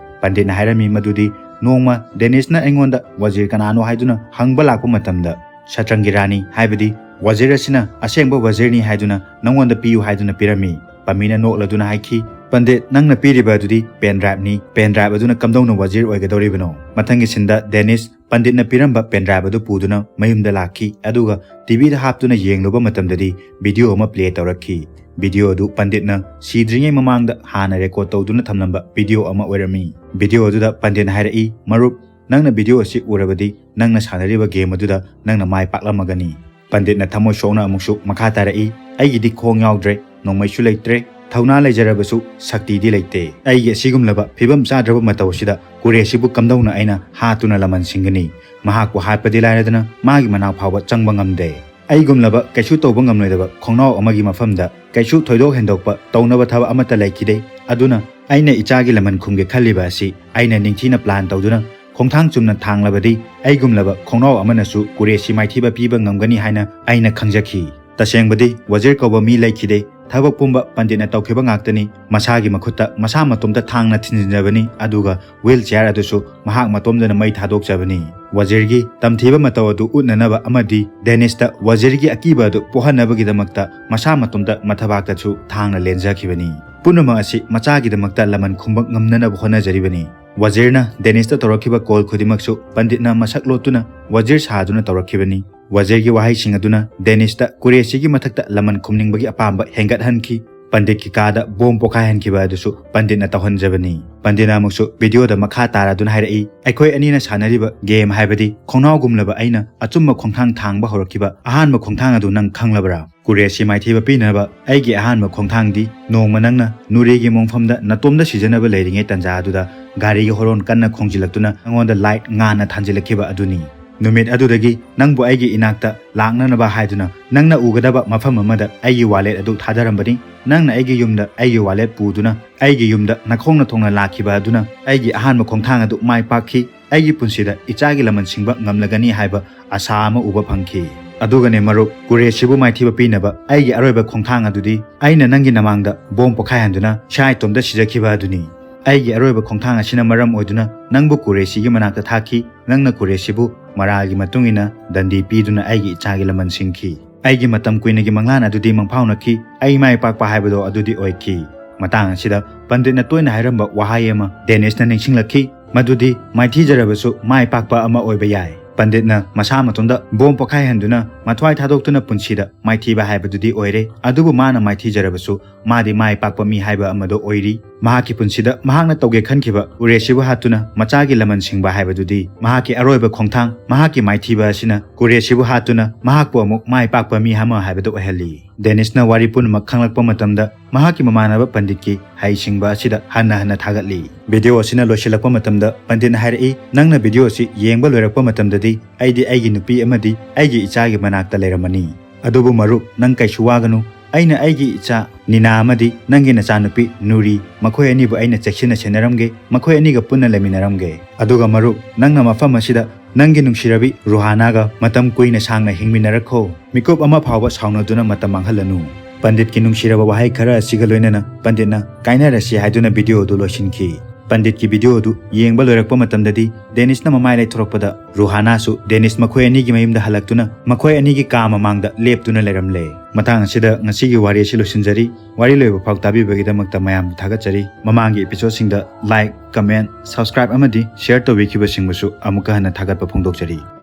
ꯄꯟꯗꯤꯠꯅ ꯍꯥꯏꯔꯝꯃꯤ ꯃꯗꯨꯗꯤ ꯅꯣꯡꯃ ꯗꯦꯅꯤꯁꯅ ꯑꯩꯉꯣꯟꯗ ꯋꯖꯤꯔ ꯀꯅꯥꯅꯣ ꯍꯥꯏꯗꯨꯅ ꯍꯪꯕ ꯂꯥꯛꯄ ꯃꯇꯝꯗ ꯁꯇ꯭ꯔꯪꯒꯤ ꯔꯥꯅꯤ, ꯍꯥꯏꯕꯗꯤ ꯋꯖꯤꯔ ꯑꯁꯤꯅ ꯑꯁꯦꯡꯕ ꯋꯖꯤꯔꯅꯤ ꯍꯥꯏꯗꯨꯅ ꯅꯪꯉꯣꯟꯗ ꯄꯤꯌꯨ ꯍꯥꯏꯗꯨꯅ ꯄꯤꯔꯝꯃꯤ꯫" ꯄꯝꯃꯤꯅ ꯅꯣꯛꯂꯗꯨꯅ ꯍꯥꯏꯈꯤ, "ꯄꯟꯗꯤꯠ, ꯅꯪꯅ ꯄꯤꯔꯤꯕ ꯑꯗꯨꯗꯤ ꯄꯦꯟ ꯗ꯭ꯔꯥꯏꯚꯅꯤ꯫ ꯄꯦꯟ ꯗ꯭ꯔꯥꯏꯚ ꯑꯗꯨꯅ ꯀꯝꯗꯧꯅ ꯋꯖꯤꯔ ꯑꯣꯏꯒꯗꯧꯔꯤꯕꯅꯣ?" ꯃꯊꯪꯒꯤ ꯁꯤꯟꯗ ꯗꯦꯅꯤꯁ ꯄꯟꯗꯤꯠꯅ ꯄꯤꯔꯝꯕ ꯄꯦꯟ ꯗ꯭ꯔꯥꯏꯚ ꯑꯗꯨ ꯄꯨꯗꯨꯅ ꯃꯌꯨꯝꯗ ꯂꯥꯛꯈꯤ, ꯑꯗꯨꯒ ꯇꯤꯚꯤꯗ ꯍꯥꯞꯇꯨꯅ ꯌꯦꯡꯂꯨꯕ ꯃꯇꯝꯗꯗꯤ ꯚꯤꯗꯤꯑꯣ ꯑꯃ ꯄ꯭ꯂꯦ ꯇꯧꯔꯛꯈꯤ꯫ ꯚꯤꯗꯤꯑꯣ ꯑꯗꯨ ꯄꯟꯗꯤꯠꯅ ꯁꯤꯗ꯭ꯔꯤꯉꯩ ꯃꯃꯥꯡꯗ ꯍꯥꯟꯅ ꯔꯦꯀꯣꯔꯗ ꯇꯧꯗꯨꯅ ꯊꯝꯂꯝꯕ ꯚꯤꯗꯤꯑꯣ ꯑꯃ ꯑꯣꯏꯔꯝꯃꯤ꯫ ꯚꯤꯗꯤꯑꯣ ꯑꯗꯨꯗ ꯄꯟꯗꯤꯠꯅ ꯍꯥꯏꯔꯛꯏ, "ꯃꯔꯨꯞ, ꯅꯪꯅ ꯚꯤꯗꯤꯑꯣ ꯑꯁꯤ ꯎꯔꯕꯗꯤ ꯅꯪꯅ ꯁꯥꯟꯅꯔꯤꯕ ꯒꯦꯝ ꯑꯗꯨꯗ ꯅꯪꯅ ꯃꯥꯏ ꯄꯥꯛꯂꯝꯃꯒꯅꯤ꯫" ꯄꯟꯗꯤꯠꯅ ꯊꯃꯣꯏ ꯁꯣꯛꯅ ꯑꯃꯨꯛꯁꯨ ꯃꯈꯥ ꯇꯥꯔꯛꯏ, "ꯑꯩꯒꯤꯗꯤ ꯈꯣꯡ ꯌꯥꯎꯗ꯭ꯔꯦ, ꯅꯣꯡꯃꯩꯁꯨ ꯂꯩꯇ꯭ꯔꯦ, ꯊꯧꯅꯥ ꯂꯩꯖꯔꯕꯁꯨ ꯁꯛꯇꯤꯗꯤ ꯂꯩꯇꯦ꯫ ꯑꯩꯒꯤ ꯑꯁꯤꯒꯨꯝꯂꯕ ꯐꯤꯕꯝ ꯆꯥꯗ꯭ꯔꯕ ꯃꯇꯧ ꯑꯁꯤꯗ ꯀꯨꯔꯦꯁꯤꯕꯨ ꯀꯝꯗꯧꯅ ꯑꯩꯅ ꯍꯥꯠꯇꯨꯅ ꯂꯃꯟ ꯁꯤꯡꯒꯅꯤ? ꯃꯍꯥꯛꯄꯨ ꯍꯥꯠꯄꯗꯤ ꯂꯥꯏꯔꯗꯅ ꯃꯥꯒꯤ ꯃꯅꯥꯛ ꯐꯥꯎꯕ ꯆꯪꯕ ꯉꯝꯗꯦ꯫" ꯑꯩꯒꯨꯝꯂꯕ ꯀꯩꯁꯨ ꯇꯧꯕ ꯉꯝꯂꯣꯏꯗꯕ ꯈꯣꯡꯅꯥꯎ ꯑꯃꯒꯤ ꯃꯐꯝꯗ ꯀꯩꯁꯨ ꯊꯣꯏꯗꯣꯛ ꯍꯦꯟꯗꯣꯛꯄ ꯇꯧꯅꯕ ꯊꯕꯛ ꯑꯃꯠꯇ ꯂꯩꯈꯤꯗꯦ꯫ ꯑꯗꯨꯅ ꯑꯩꯅ ꯏꯆꯥꯒꯤ ꯂꯃꯟ ꯈꯨꯝꯒꯦ ꯈꯜꯂꯤꯕ ꯑꯁꯤ ꯑꯩꯅ ꯅꯤꯡꯊꯤꯅ plan ꯇꯧꯗꯨꯅ ꯈꯣꯡꯊꯥꯡ ꯆꯨꯝꯅ ꯊꯥꯡꯂꯕꯗꯤ ꯑꯩꯒꯨꯝꯂꯕ ꯈꯣꯡꯅꯥꯎ ꯑꯃꯅꯁꯨ ꯀꯨꯔꯦꯁꯤ ꯃꯥꯏꯊꯤꯕ ꯄꯤꯕ ꯉꯝꯒꯅꯤ ꯍꯥꯏꯅ ꯑꯩꯅ ꯈꯪꯖꯈꯤ꯫ ꯇꯁꯦꯡꯕꯗꯤ ꯋꯖꯤꯔ ꯀꯧꯕ ꯃꯤ ꯂꯩꯈꯤꯗꯦ꯫ ꯊꯕꯛ ꯄꯨꯝꯕ ꯄꯟꯗꯤꯠꯅ ꯇꯧꯈꯤꯕ ꯉꯥꯛꯇꯅꯤ꯫ ꯃꯁꯥꯒꯤ ꯃꯈꯨꯠꯇ ꯃꯁꯥ ꯃꯇꯣꯝꯇ ꯊꯥꯡꯅ ꯊꯤꯟꯖꯤꯟꯖꯕꯅꯤ, ꯑꯗꯨꯒ wheelchair ꯑꯗꯨꯁꯨ ꯃꯍꯥꯛ ꯃꯇꯣꯝꯗꯅ ꯃꯩ ꯊꯥꯗꯣꯛꯆꯕꯅꯤ꯫ ꯋꯖꯤꯔꯒꯤ ꯇꯝꯊꯤꯕ ꯃꯇꯧ ꯑꯗꯨ ꯎꯠꯅꯅꯕ ꯑꯃꯗꯤ ꯗꯦꯅꯤꯁꯇ ꯋꯖꯤꯔꯒꯤ ꯑꯀꯤꯕ ꯑꯗꯨ ꯄꯣꯛꯍꯟꯅꯕꯒꯤꯗꯃꯛꯇ ꯃꯁꯥ ꯃꯇꯣꯝꯇ ꯃꯊꯕꯥꯛꯇꯁꯨ ꯊꯥꯡꯅ ꯂꯦꯟꯖꯈꯤꯕꯅꯤ꯫ ꯄꯨꯝꯅꯃꯛ ꯑꯁꯤ ꯃꯆꯥꯒꯤꯗꯃꯛꯇ ꯂꯃꯟ ꯈꯨꯝꯕ ꯉꯝꯅꯅꯕ ꯍꯣꯠꯅꯖꯔꯤꯕꯅꯤ꯫ ꯋꯖꯤꯔꯅ ꯗꯦꯅꯤꯁꯇ ꯇꯧꯔꯛꯈꯤꯕ call ꯈꯨꯗꯤꯡꯃꯛꯁꯨ ꯄꯟꯗꯤꯠꯅ ꯃꯁꯛ ꯂꯣꯠꯇꯨꯅ ꯋꯖꯤꯔ ꯁꯥꯗꯨꯅ ꯇꯧꯔꯛꯈꯤꯕꯅꯤ꯫ ꯋꯖꯤꯔꯒꯤ ꯋꯥꯍꯩꯁꯤꯡ ꯑꯗꯨꯅ ꯗꯦꯅꯤꯁꯇ ꯀꯨꯔꯦꯁꯤꯒꯤ ꯃꯊꯛꯇ ꯂꯃꯟ ꯈꯨꯝꯅꯤꯡꯕꯒꯤ ꯑꯄꯥꯝꯕ ꯍꯦꯟꯒꯠꯍꯟꯈꯤ꯫ ꯄꯟꯗꯤꯠꯀꯤ ꯀꯥꯗ bomb ꯄꯣꯈꯥꯏꯍꯟꯈꯤꯕ ꯑꯗꯨꯁꯨ ꯄꯟꯗꯤꯠꯅ ꯇꯧꯍꯟꯖꯕꯅꯤ꯫ ꯄꯟꯗꯤꯠꯅ ꯑꯃꯨꯛꯁꯨ videoꯗ ꯃꯈꯥ ꯇꯥꯔꯗꯨꯅ ꯍꯥꯏꯔꯛꯏ, "ꯑꯩꯈꯣꯏ ꯑꯅꯤꯅ ꯁꯥꯟꯅꯔꯤꯕ game ꯍꯥꯏꯕꯗꯤ ꯈꯣꯡꯅꯥꯎꯒꯨꯝꯂꯕ ꯑꯩꯅ ꯑꯆꯨꯝꯕ ꯈꯣꯡꯊꯥꯡ ꯊꯥꯡꯕ ꯍꯧꯔꯛꯈꯤꯕ ꯑꯍꯥꯟꯕ ꯈꯣꯡꯊꯥꯡ ꯑꯗꯨ ꯅꯪ ꯈꯪꯂꯕ꯭ꯔꯥ? ꯀꯨꯔꯦꯁꯤ ꯃꯥꯏꯊꯤꯕ ꯄꯤꯅꯕ ꯑꯩꯒꯤ ꯑꯍꯥꯟꯕ ꯈꯣꯡꯊꯥꯡꯗꯤ ꯅꯣꯡꯃ ꯅꯪꯅ ꯅꯨꯔꯤꯒꯤ ꯃꯣꯡꯐꯝꯗ ꯅꯇꯣꯝꯗ ꯁꯤꯖꯅꯕ ꯂꯩꯔꯤꯉꯩ ꯇꯟꯖꯥ ꯑꯗꯨꯗ ꯒꯥꯔꯤꯒꯤ horn ꯀꯟꯅ ꯈꯣꯡꯖꯤꯜꯂꯛꯇꯨꯅ ꯑꯩꯉꯣꯟꯗ light ꯉꯥꯟꯅ ꯊꯥꯟꯖꯤꯜꯂꯛꯈꯤꯕ ꯑꯗꯨꯅꯤ꯫ ꯅꯨꯃꯤꯠ ꯑꯗꯨꯗꯒꯤ ꯅꯪꯕꯨ ꯑꯩꯒꯤ ꯏꯅꯥꯛꯇ ꯂꯥꯛꯅꯅꯕ ꯍꯥꯏꯗꯨꯅ ꯅꯪꯅ ꯎꯒꯗꯕ ꯃꯐꯝ ꯑꯃꯗ ꯑꯩꯒꯤ wallet ꯑꯗꯨ ꯊꯥꯗꯔꯝꯕꯅꯤ꯫ ꯅꯪꯅ ꯑꯩꯒꯤ ꯌꯨꯝꯗ ꯑꯩꯒꯤ wallet ꯄꯨꯗꯨꯅ ꯑꯩꯒꯤ ꯌꯨꯝꯗ ꯅꯈꯣꯡꯅ ꯊꯣꯡꯅ ꯂꯥꯛꯈꯤꯕ ꯑꯗꯨꯅ ꯑꯩꯒꯤ ꯑꯍꯥꯟꯕ ꯈꯣꯡꯊꯥꯡ ꯑꯗꯨ ꯃꯥꯏ ꯄꯥꯛꯈꯤ꯫ ꯑꯩꯒꯤ ꯄꯨꯟꯁꯤꯗ ꯏꯆꯥꯒꯤ ꯂꯃꯟ ꯁꯤꯡꯕ ꯉꯝꯂꯒꯅꯤ ꯍꯥꯏꯕ ꯑꯁꯥ ꯑꯃ ꯎꯕ ꯐꯪꯈꯤ꯫ ꯑꯗꯨꯒꯅꯦ ꯃꯔꯨꯞ, ꯀꯨꯔꯦꯁꯤꯕꯨ ꯃꯥꯏꯊꯤꯕ ꯄꯤꯅꯕ ꯑꯩꯒꯤ ꯑꯔꯣꯏꯕ ꯈꯣꯡꯊꯥꯡ ꯑꯗꯨꯗꯤ ꯑꯩꯅ ꯅꯪꯒꯤ ꯅꯃꯥꯡꯗ bomb ꯄꯣꯈꯥꯏꯍꯟꯗꯨꯅ ꯏꯁꯥ ꯏꯇꯣꯝꯇ ꯁꯤꯖꯈꯤꯕ ꯑꯗꯨꯅꯤ꯫ ꯑꯩꯒꯤ ꯑꯔꯣꯏꯕ ꯈꯣꯡꯊꯥꯡ ꯑꯁꯤꯅ ꯃꯔꯝ ꯑꯣꯏꯗꯨꯅ ꯅꯪꯕꯨ ꯀꯨꯔꯦꯁꯤꯒꯤ ꯃꯅꯥꯛꯇ ꯊꯥꯈꯤ꯫ ꯅꯪꯅ ꯀꯨꯔꯦꯁꯤꯕꯨ ꯃꯔꯥꯜꯒꯤ ꯃꯇꯨꯡ ꯏꯟꯅ ꯗꯟꯗꯤ ꯄꯤꯗꯨꯅ ꯑꯩꯒꯤ ꯏꯆꯥꯒꯤ ꯂꯃꯟ ꯁꯤꯡꯈꯤ꯫ ꯑꯩꯒꯤ ꯃꯇꯝ ꯀꯨꯏꯅꯒꯤ ꯃꯪꯂꯥꯟ ꯑꯗꯨꯗꯤ ꯃꯪꯐꯥꯎꯅꯈꯤ꯫ ꯑꯩ ꯃꯥꯏ ꯄꯥꯛꯄ ꯍꯥꯏꯕꯗꯣ ꯑꯗꯨꯗꯤ ꯑꯣꯏꯈꯤ꯫ ꯃꯇꯥꯡ ꯑꯁꯤꯗ ꯄꯟꯗꯤꯠꯅ ꯇꯣꯏꯅ ꯍꯥꯏꯔꯝꯕ ꯋꯥꯍꯩ ꯑꯃ ꯗꯦꯅꯤꯁꯅ ꯅꯤꯡꯁꯤꯡꯂꯛꯈꯤ, ꯃꯗꯨꯗꯤ ꯃꯥꯏꯊꯤꯖꯔꯕꯁꯨ ꯃꯥꯏ ꯄꯥꯛꯄ ꯑꯃ ꯑꯣꯏꯕ ꯌꯥꯏ꯫ ꯄꯟꯗꯤꯠꯅ ꯃꯁꯥ ꯃꯇꯣꯝꯗ bomb ꯄꯣꯈꯥꯏꯍꯟꯗꯨꯅ ꯃꯊ꯭ꯋꯥꯏ ꯊꯥꯗꯣꯛꯇꯨꯅ ꯄꯨꯟꯁꯤꯗ ꯃꯥꯏꯊꯤꯕ ꯍꯥꯏꯕꯗꯨꯗꯤ ꯑꯣꯏꯔꯦ, ꯑꯗꯨꯕꯨ ꯃꯥꯅ ꯃꯥꯏꯊꯤꯖꯔꯕꯁꯨ ꯃꯥꯗꯤ ꯃꯥꯏ ꯄꯥꯛꯄ ꯃꯤ ꯍꯥꯏꯕ ꯑꯃꯗꯣ ꯑꯣꯏꯔꯤ꯫ ꯃꯍꯥꯛꯀꯤ ꯄꯨꯟꯁꯤꯗ ꯃꯍꯥꯛꯅ ꯇꯧꯒꯦ ꯈꯟꯈꯤꯕ ꯎꯔꯦꯁꯤꯕꯨ ꯍꯥꯠꯇꯨꯅ ꯃꯆꯥꯒꯤ ꯂꯃꯟ ꯁꯤꯡꯕ ꯍꯥꯏꯕꯗꯨꯗꯤ ꯃꯍꯥꯛꯀꯤ ꯑꯔꯣꯏꯕ ꯈꯣꯡꯊꯥꯡ, ꯃꯍꯥꯛꯀꯤ ꯃꯥꯏꯊꯤꯕ ꯑꯁꯤꯅ ꯀꯨꯔꯦꯁꯤꯕꯨ ꯍꯥꯠꯇꯨꯅ ꯃꯍꯥꯛꯄꯨ ꯑꯃꯨꯛ ꯃꯥꯏ ꯄꯥꯛꯄ ꯃꯤ ꯑꯃ ꯍꯥꯏꯕꯗꯨ ꯑꯣꯏꯍꯜꯂꯤ꯫ ꯗꯦꯅꯤꯁꯅ ꯋꯥꯔꯤ ꯄꯨꯝꯅꯃꯛ ꯈꯪꯂꯛꯄ ꯃꯇꯝꯗ ꯃꯍꯥꯛꯀꯤ ꯃꯃꯥꯟꯅꯕ ꯄꯟꯗꯤꯠꯀꯤ ꯍꯩꯁꯤꯡꯕ ꯑꯁꯤꯗ ꯍꯟꯅ ꯍꯟꯅ ꯊꯥꯒꯠꯂꯤ꯫ ꯚꯤꯗꯤꯑꯣ ꯑꯁꯤꯅ ꯂꯣꯏꯁꯤꯜꯂꯛꯄ ꯃꯇꯝꯗ ꯄꯟꯗꯤꯠꯅ ꯍꯥꯏꯔꯛꯏ, "ꯅꯪꯅ ꯚꯤꯗꯤꯑꯣ ꯑꯁꯤ ꯌꯦꯡꯕ ꯂꯣꯏꯔꯛꯄ ꯃꯇꯝꯗꯗꯤ ꯑꯩꯗꯤ ꯑꯩꯒꯤ ꯅꯨꯄꯤ ꯑꯃꯗꯤ ꯑꯩꯒꯤ ꯏꯆꯥꯒꯤ ꯃꯅꯥꯛꯇ ꯂꯩꯔꯝꯃꯅꯤ꯫ ꯑꯗꯨꯕꯨ ꯃꯔꯨꯞ, ꯅꯪ ꯀꯩꯁꯨ ꯋꯥꯒꯅꯨ꯫ ꯑꯩꯅ ꯑꯩꯒꯤ ꯏꯆꯥ ꯅꯤꯅꯥ ꯑꯃꯗꯤ ꯅꯪꯒꯤ ꯅꯆꯥꯅꯨꯄꯤ ꯅꯨꯔꯤ, ꯃꯈꯣꯏ ꯑꯅꯤꯕꯨ ꯑꯩꯅ ꯆꯦꯛꯁꯤꯟꯅ ꯁꯦꯟꯅꯔꯝꯒꯦ, ꯃꯈꯣꯏ ꯑꯅꯤꯒ ꯄꯨꯟꯅ ꯂꯩꯃꯤꯟꯅꯔꯝꯒꯦ꯫ ꯑꯗꯨꯒ ꯃꯔꯨꯞ, ꯅꯪꯅ ꯃꯐꯝ ꯑꯁꯤꯗ ꯅꯪꯒꯤ ꯅꯨꯡꯁꯤꯔꯕꯤ ꯔꯨꯍꯥꯅꯥꯒ ꯃꯇꯝ ꯀꯨꯏꯅ ꯁꯥꯡꯅ ꯍꯤꯡꯃꯤꯟꯅꯔꯛꯈꯣ꯫ ꯃꯤꯀꯨꯞ ꯑꯃ ꯐꯥꯎꯕ ꯁꯥꯎꯅꯗꯨꯅ ꯃꯇꯝ ꯃꯥꯡꯍꯜꯂꯅꯨ꯫" ꯄꯟꯗꯤꯠꯀꯤ ꯅꯨꯡꯁꯤꯔꯕ ꯋꯥꯍꯩ ꯈꯔ ꯑꯁꯤꯒ ꯂꯣꯏꯅꯅ ꯄꯟꯗꯤꯠꯅ "ꯀꯥꯏꯅꯔꯁꯤ" ꯍꯥꯏꯗꯨꯅ ꯚꯤꯗꯤꯑꯣ ꯑꯗꯨ ꯂꯣꯏꯁꯤꯟꯈꯤ꯫ ꯄꯟꯗꯤꯠꯀꯤ ꯚꯤꯗꯤꯑꯣ ꯑꯗꯨ ꯌꯦꯡꯕ ꯂꯣꯏꯔꯛꯄ ꯃꯇꯝꯗꯗꯤ ꯗꯦꯅꯤꯁꯅ ꯃꯃꯥꯏ ꯂꯩꯊꯣꯔꯛꯄꯗ ꯔꯨꯍꯥꯅꯥꯁꯨ ꯗꯦꯅꯤꯁ ꯃꯈꯣꯏ ꯑꯅꯤꯒꯤ ꯃꯌꯨꯝꯗ ꯍꯜꯂꯛꯇꯨꯅ ꯃꯈꯣꯏ ꯑꯅꯤꯒꯤ ꯀꯥ ꯃꯃꯥꯡꯗ ꯂꯦꯞꯇꯨꯅ ꯂꯩꯔꯝꯂꯦ꯫ ꯃꯇꯥꯡ ꯑꯁꯤꯗ ꯉꯁꯤꯒꯤ ꯋꯥꯔꯤ ꯑꯁꯤ ꯂꯣꯏꯁꯤꯟꯖꯔꯤ꯫ ꯋꯥꯔꯤ ꯂꯣꯏꯕ ꯐꯥꯎ ꯇꯥꯕꯤꯕꯒꯤꯗꯃꯛꯇ ꯃꯌꯥꯝꯕꯨ ꯊꯥꯒꯠꯆꯔꯤ꯫ ꯃꯃꯥꯡꯒꯤ episodeꯁꯤꯡꯗ like, comment, subscribe ꯑꯃꯗꯤ share ꯇꯧꯕꯤꯈꯤꯕꯁꯤꯡꯕꯨꯁꯨ ꯑꯃꯨꯛꯀ ꯍꯟꯅ ꯊꯥꯒꯠꯄ ꯐꯣꯡꯗꯣꯛꯆꯔꯤ꯫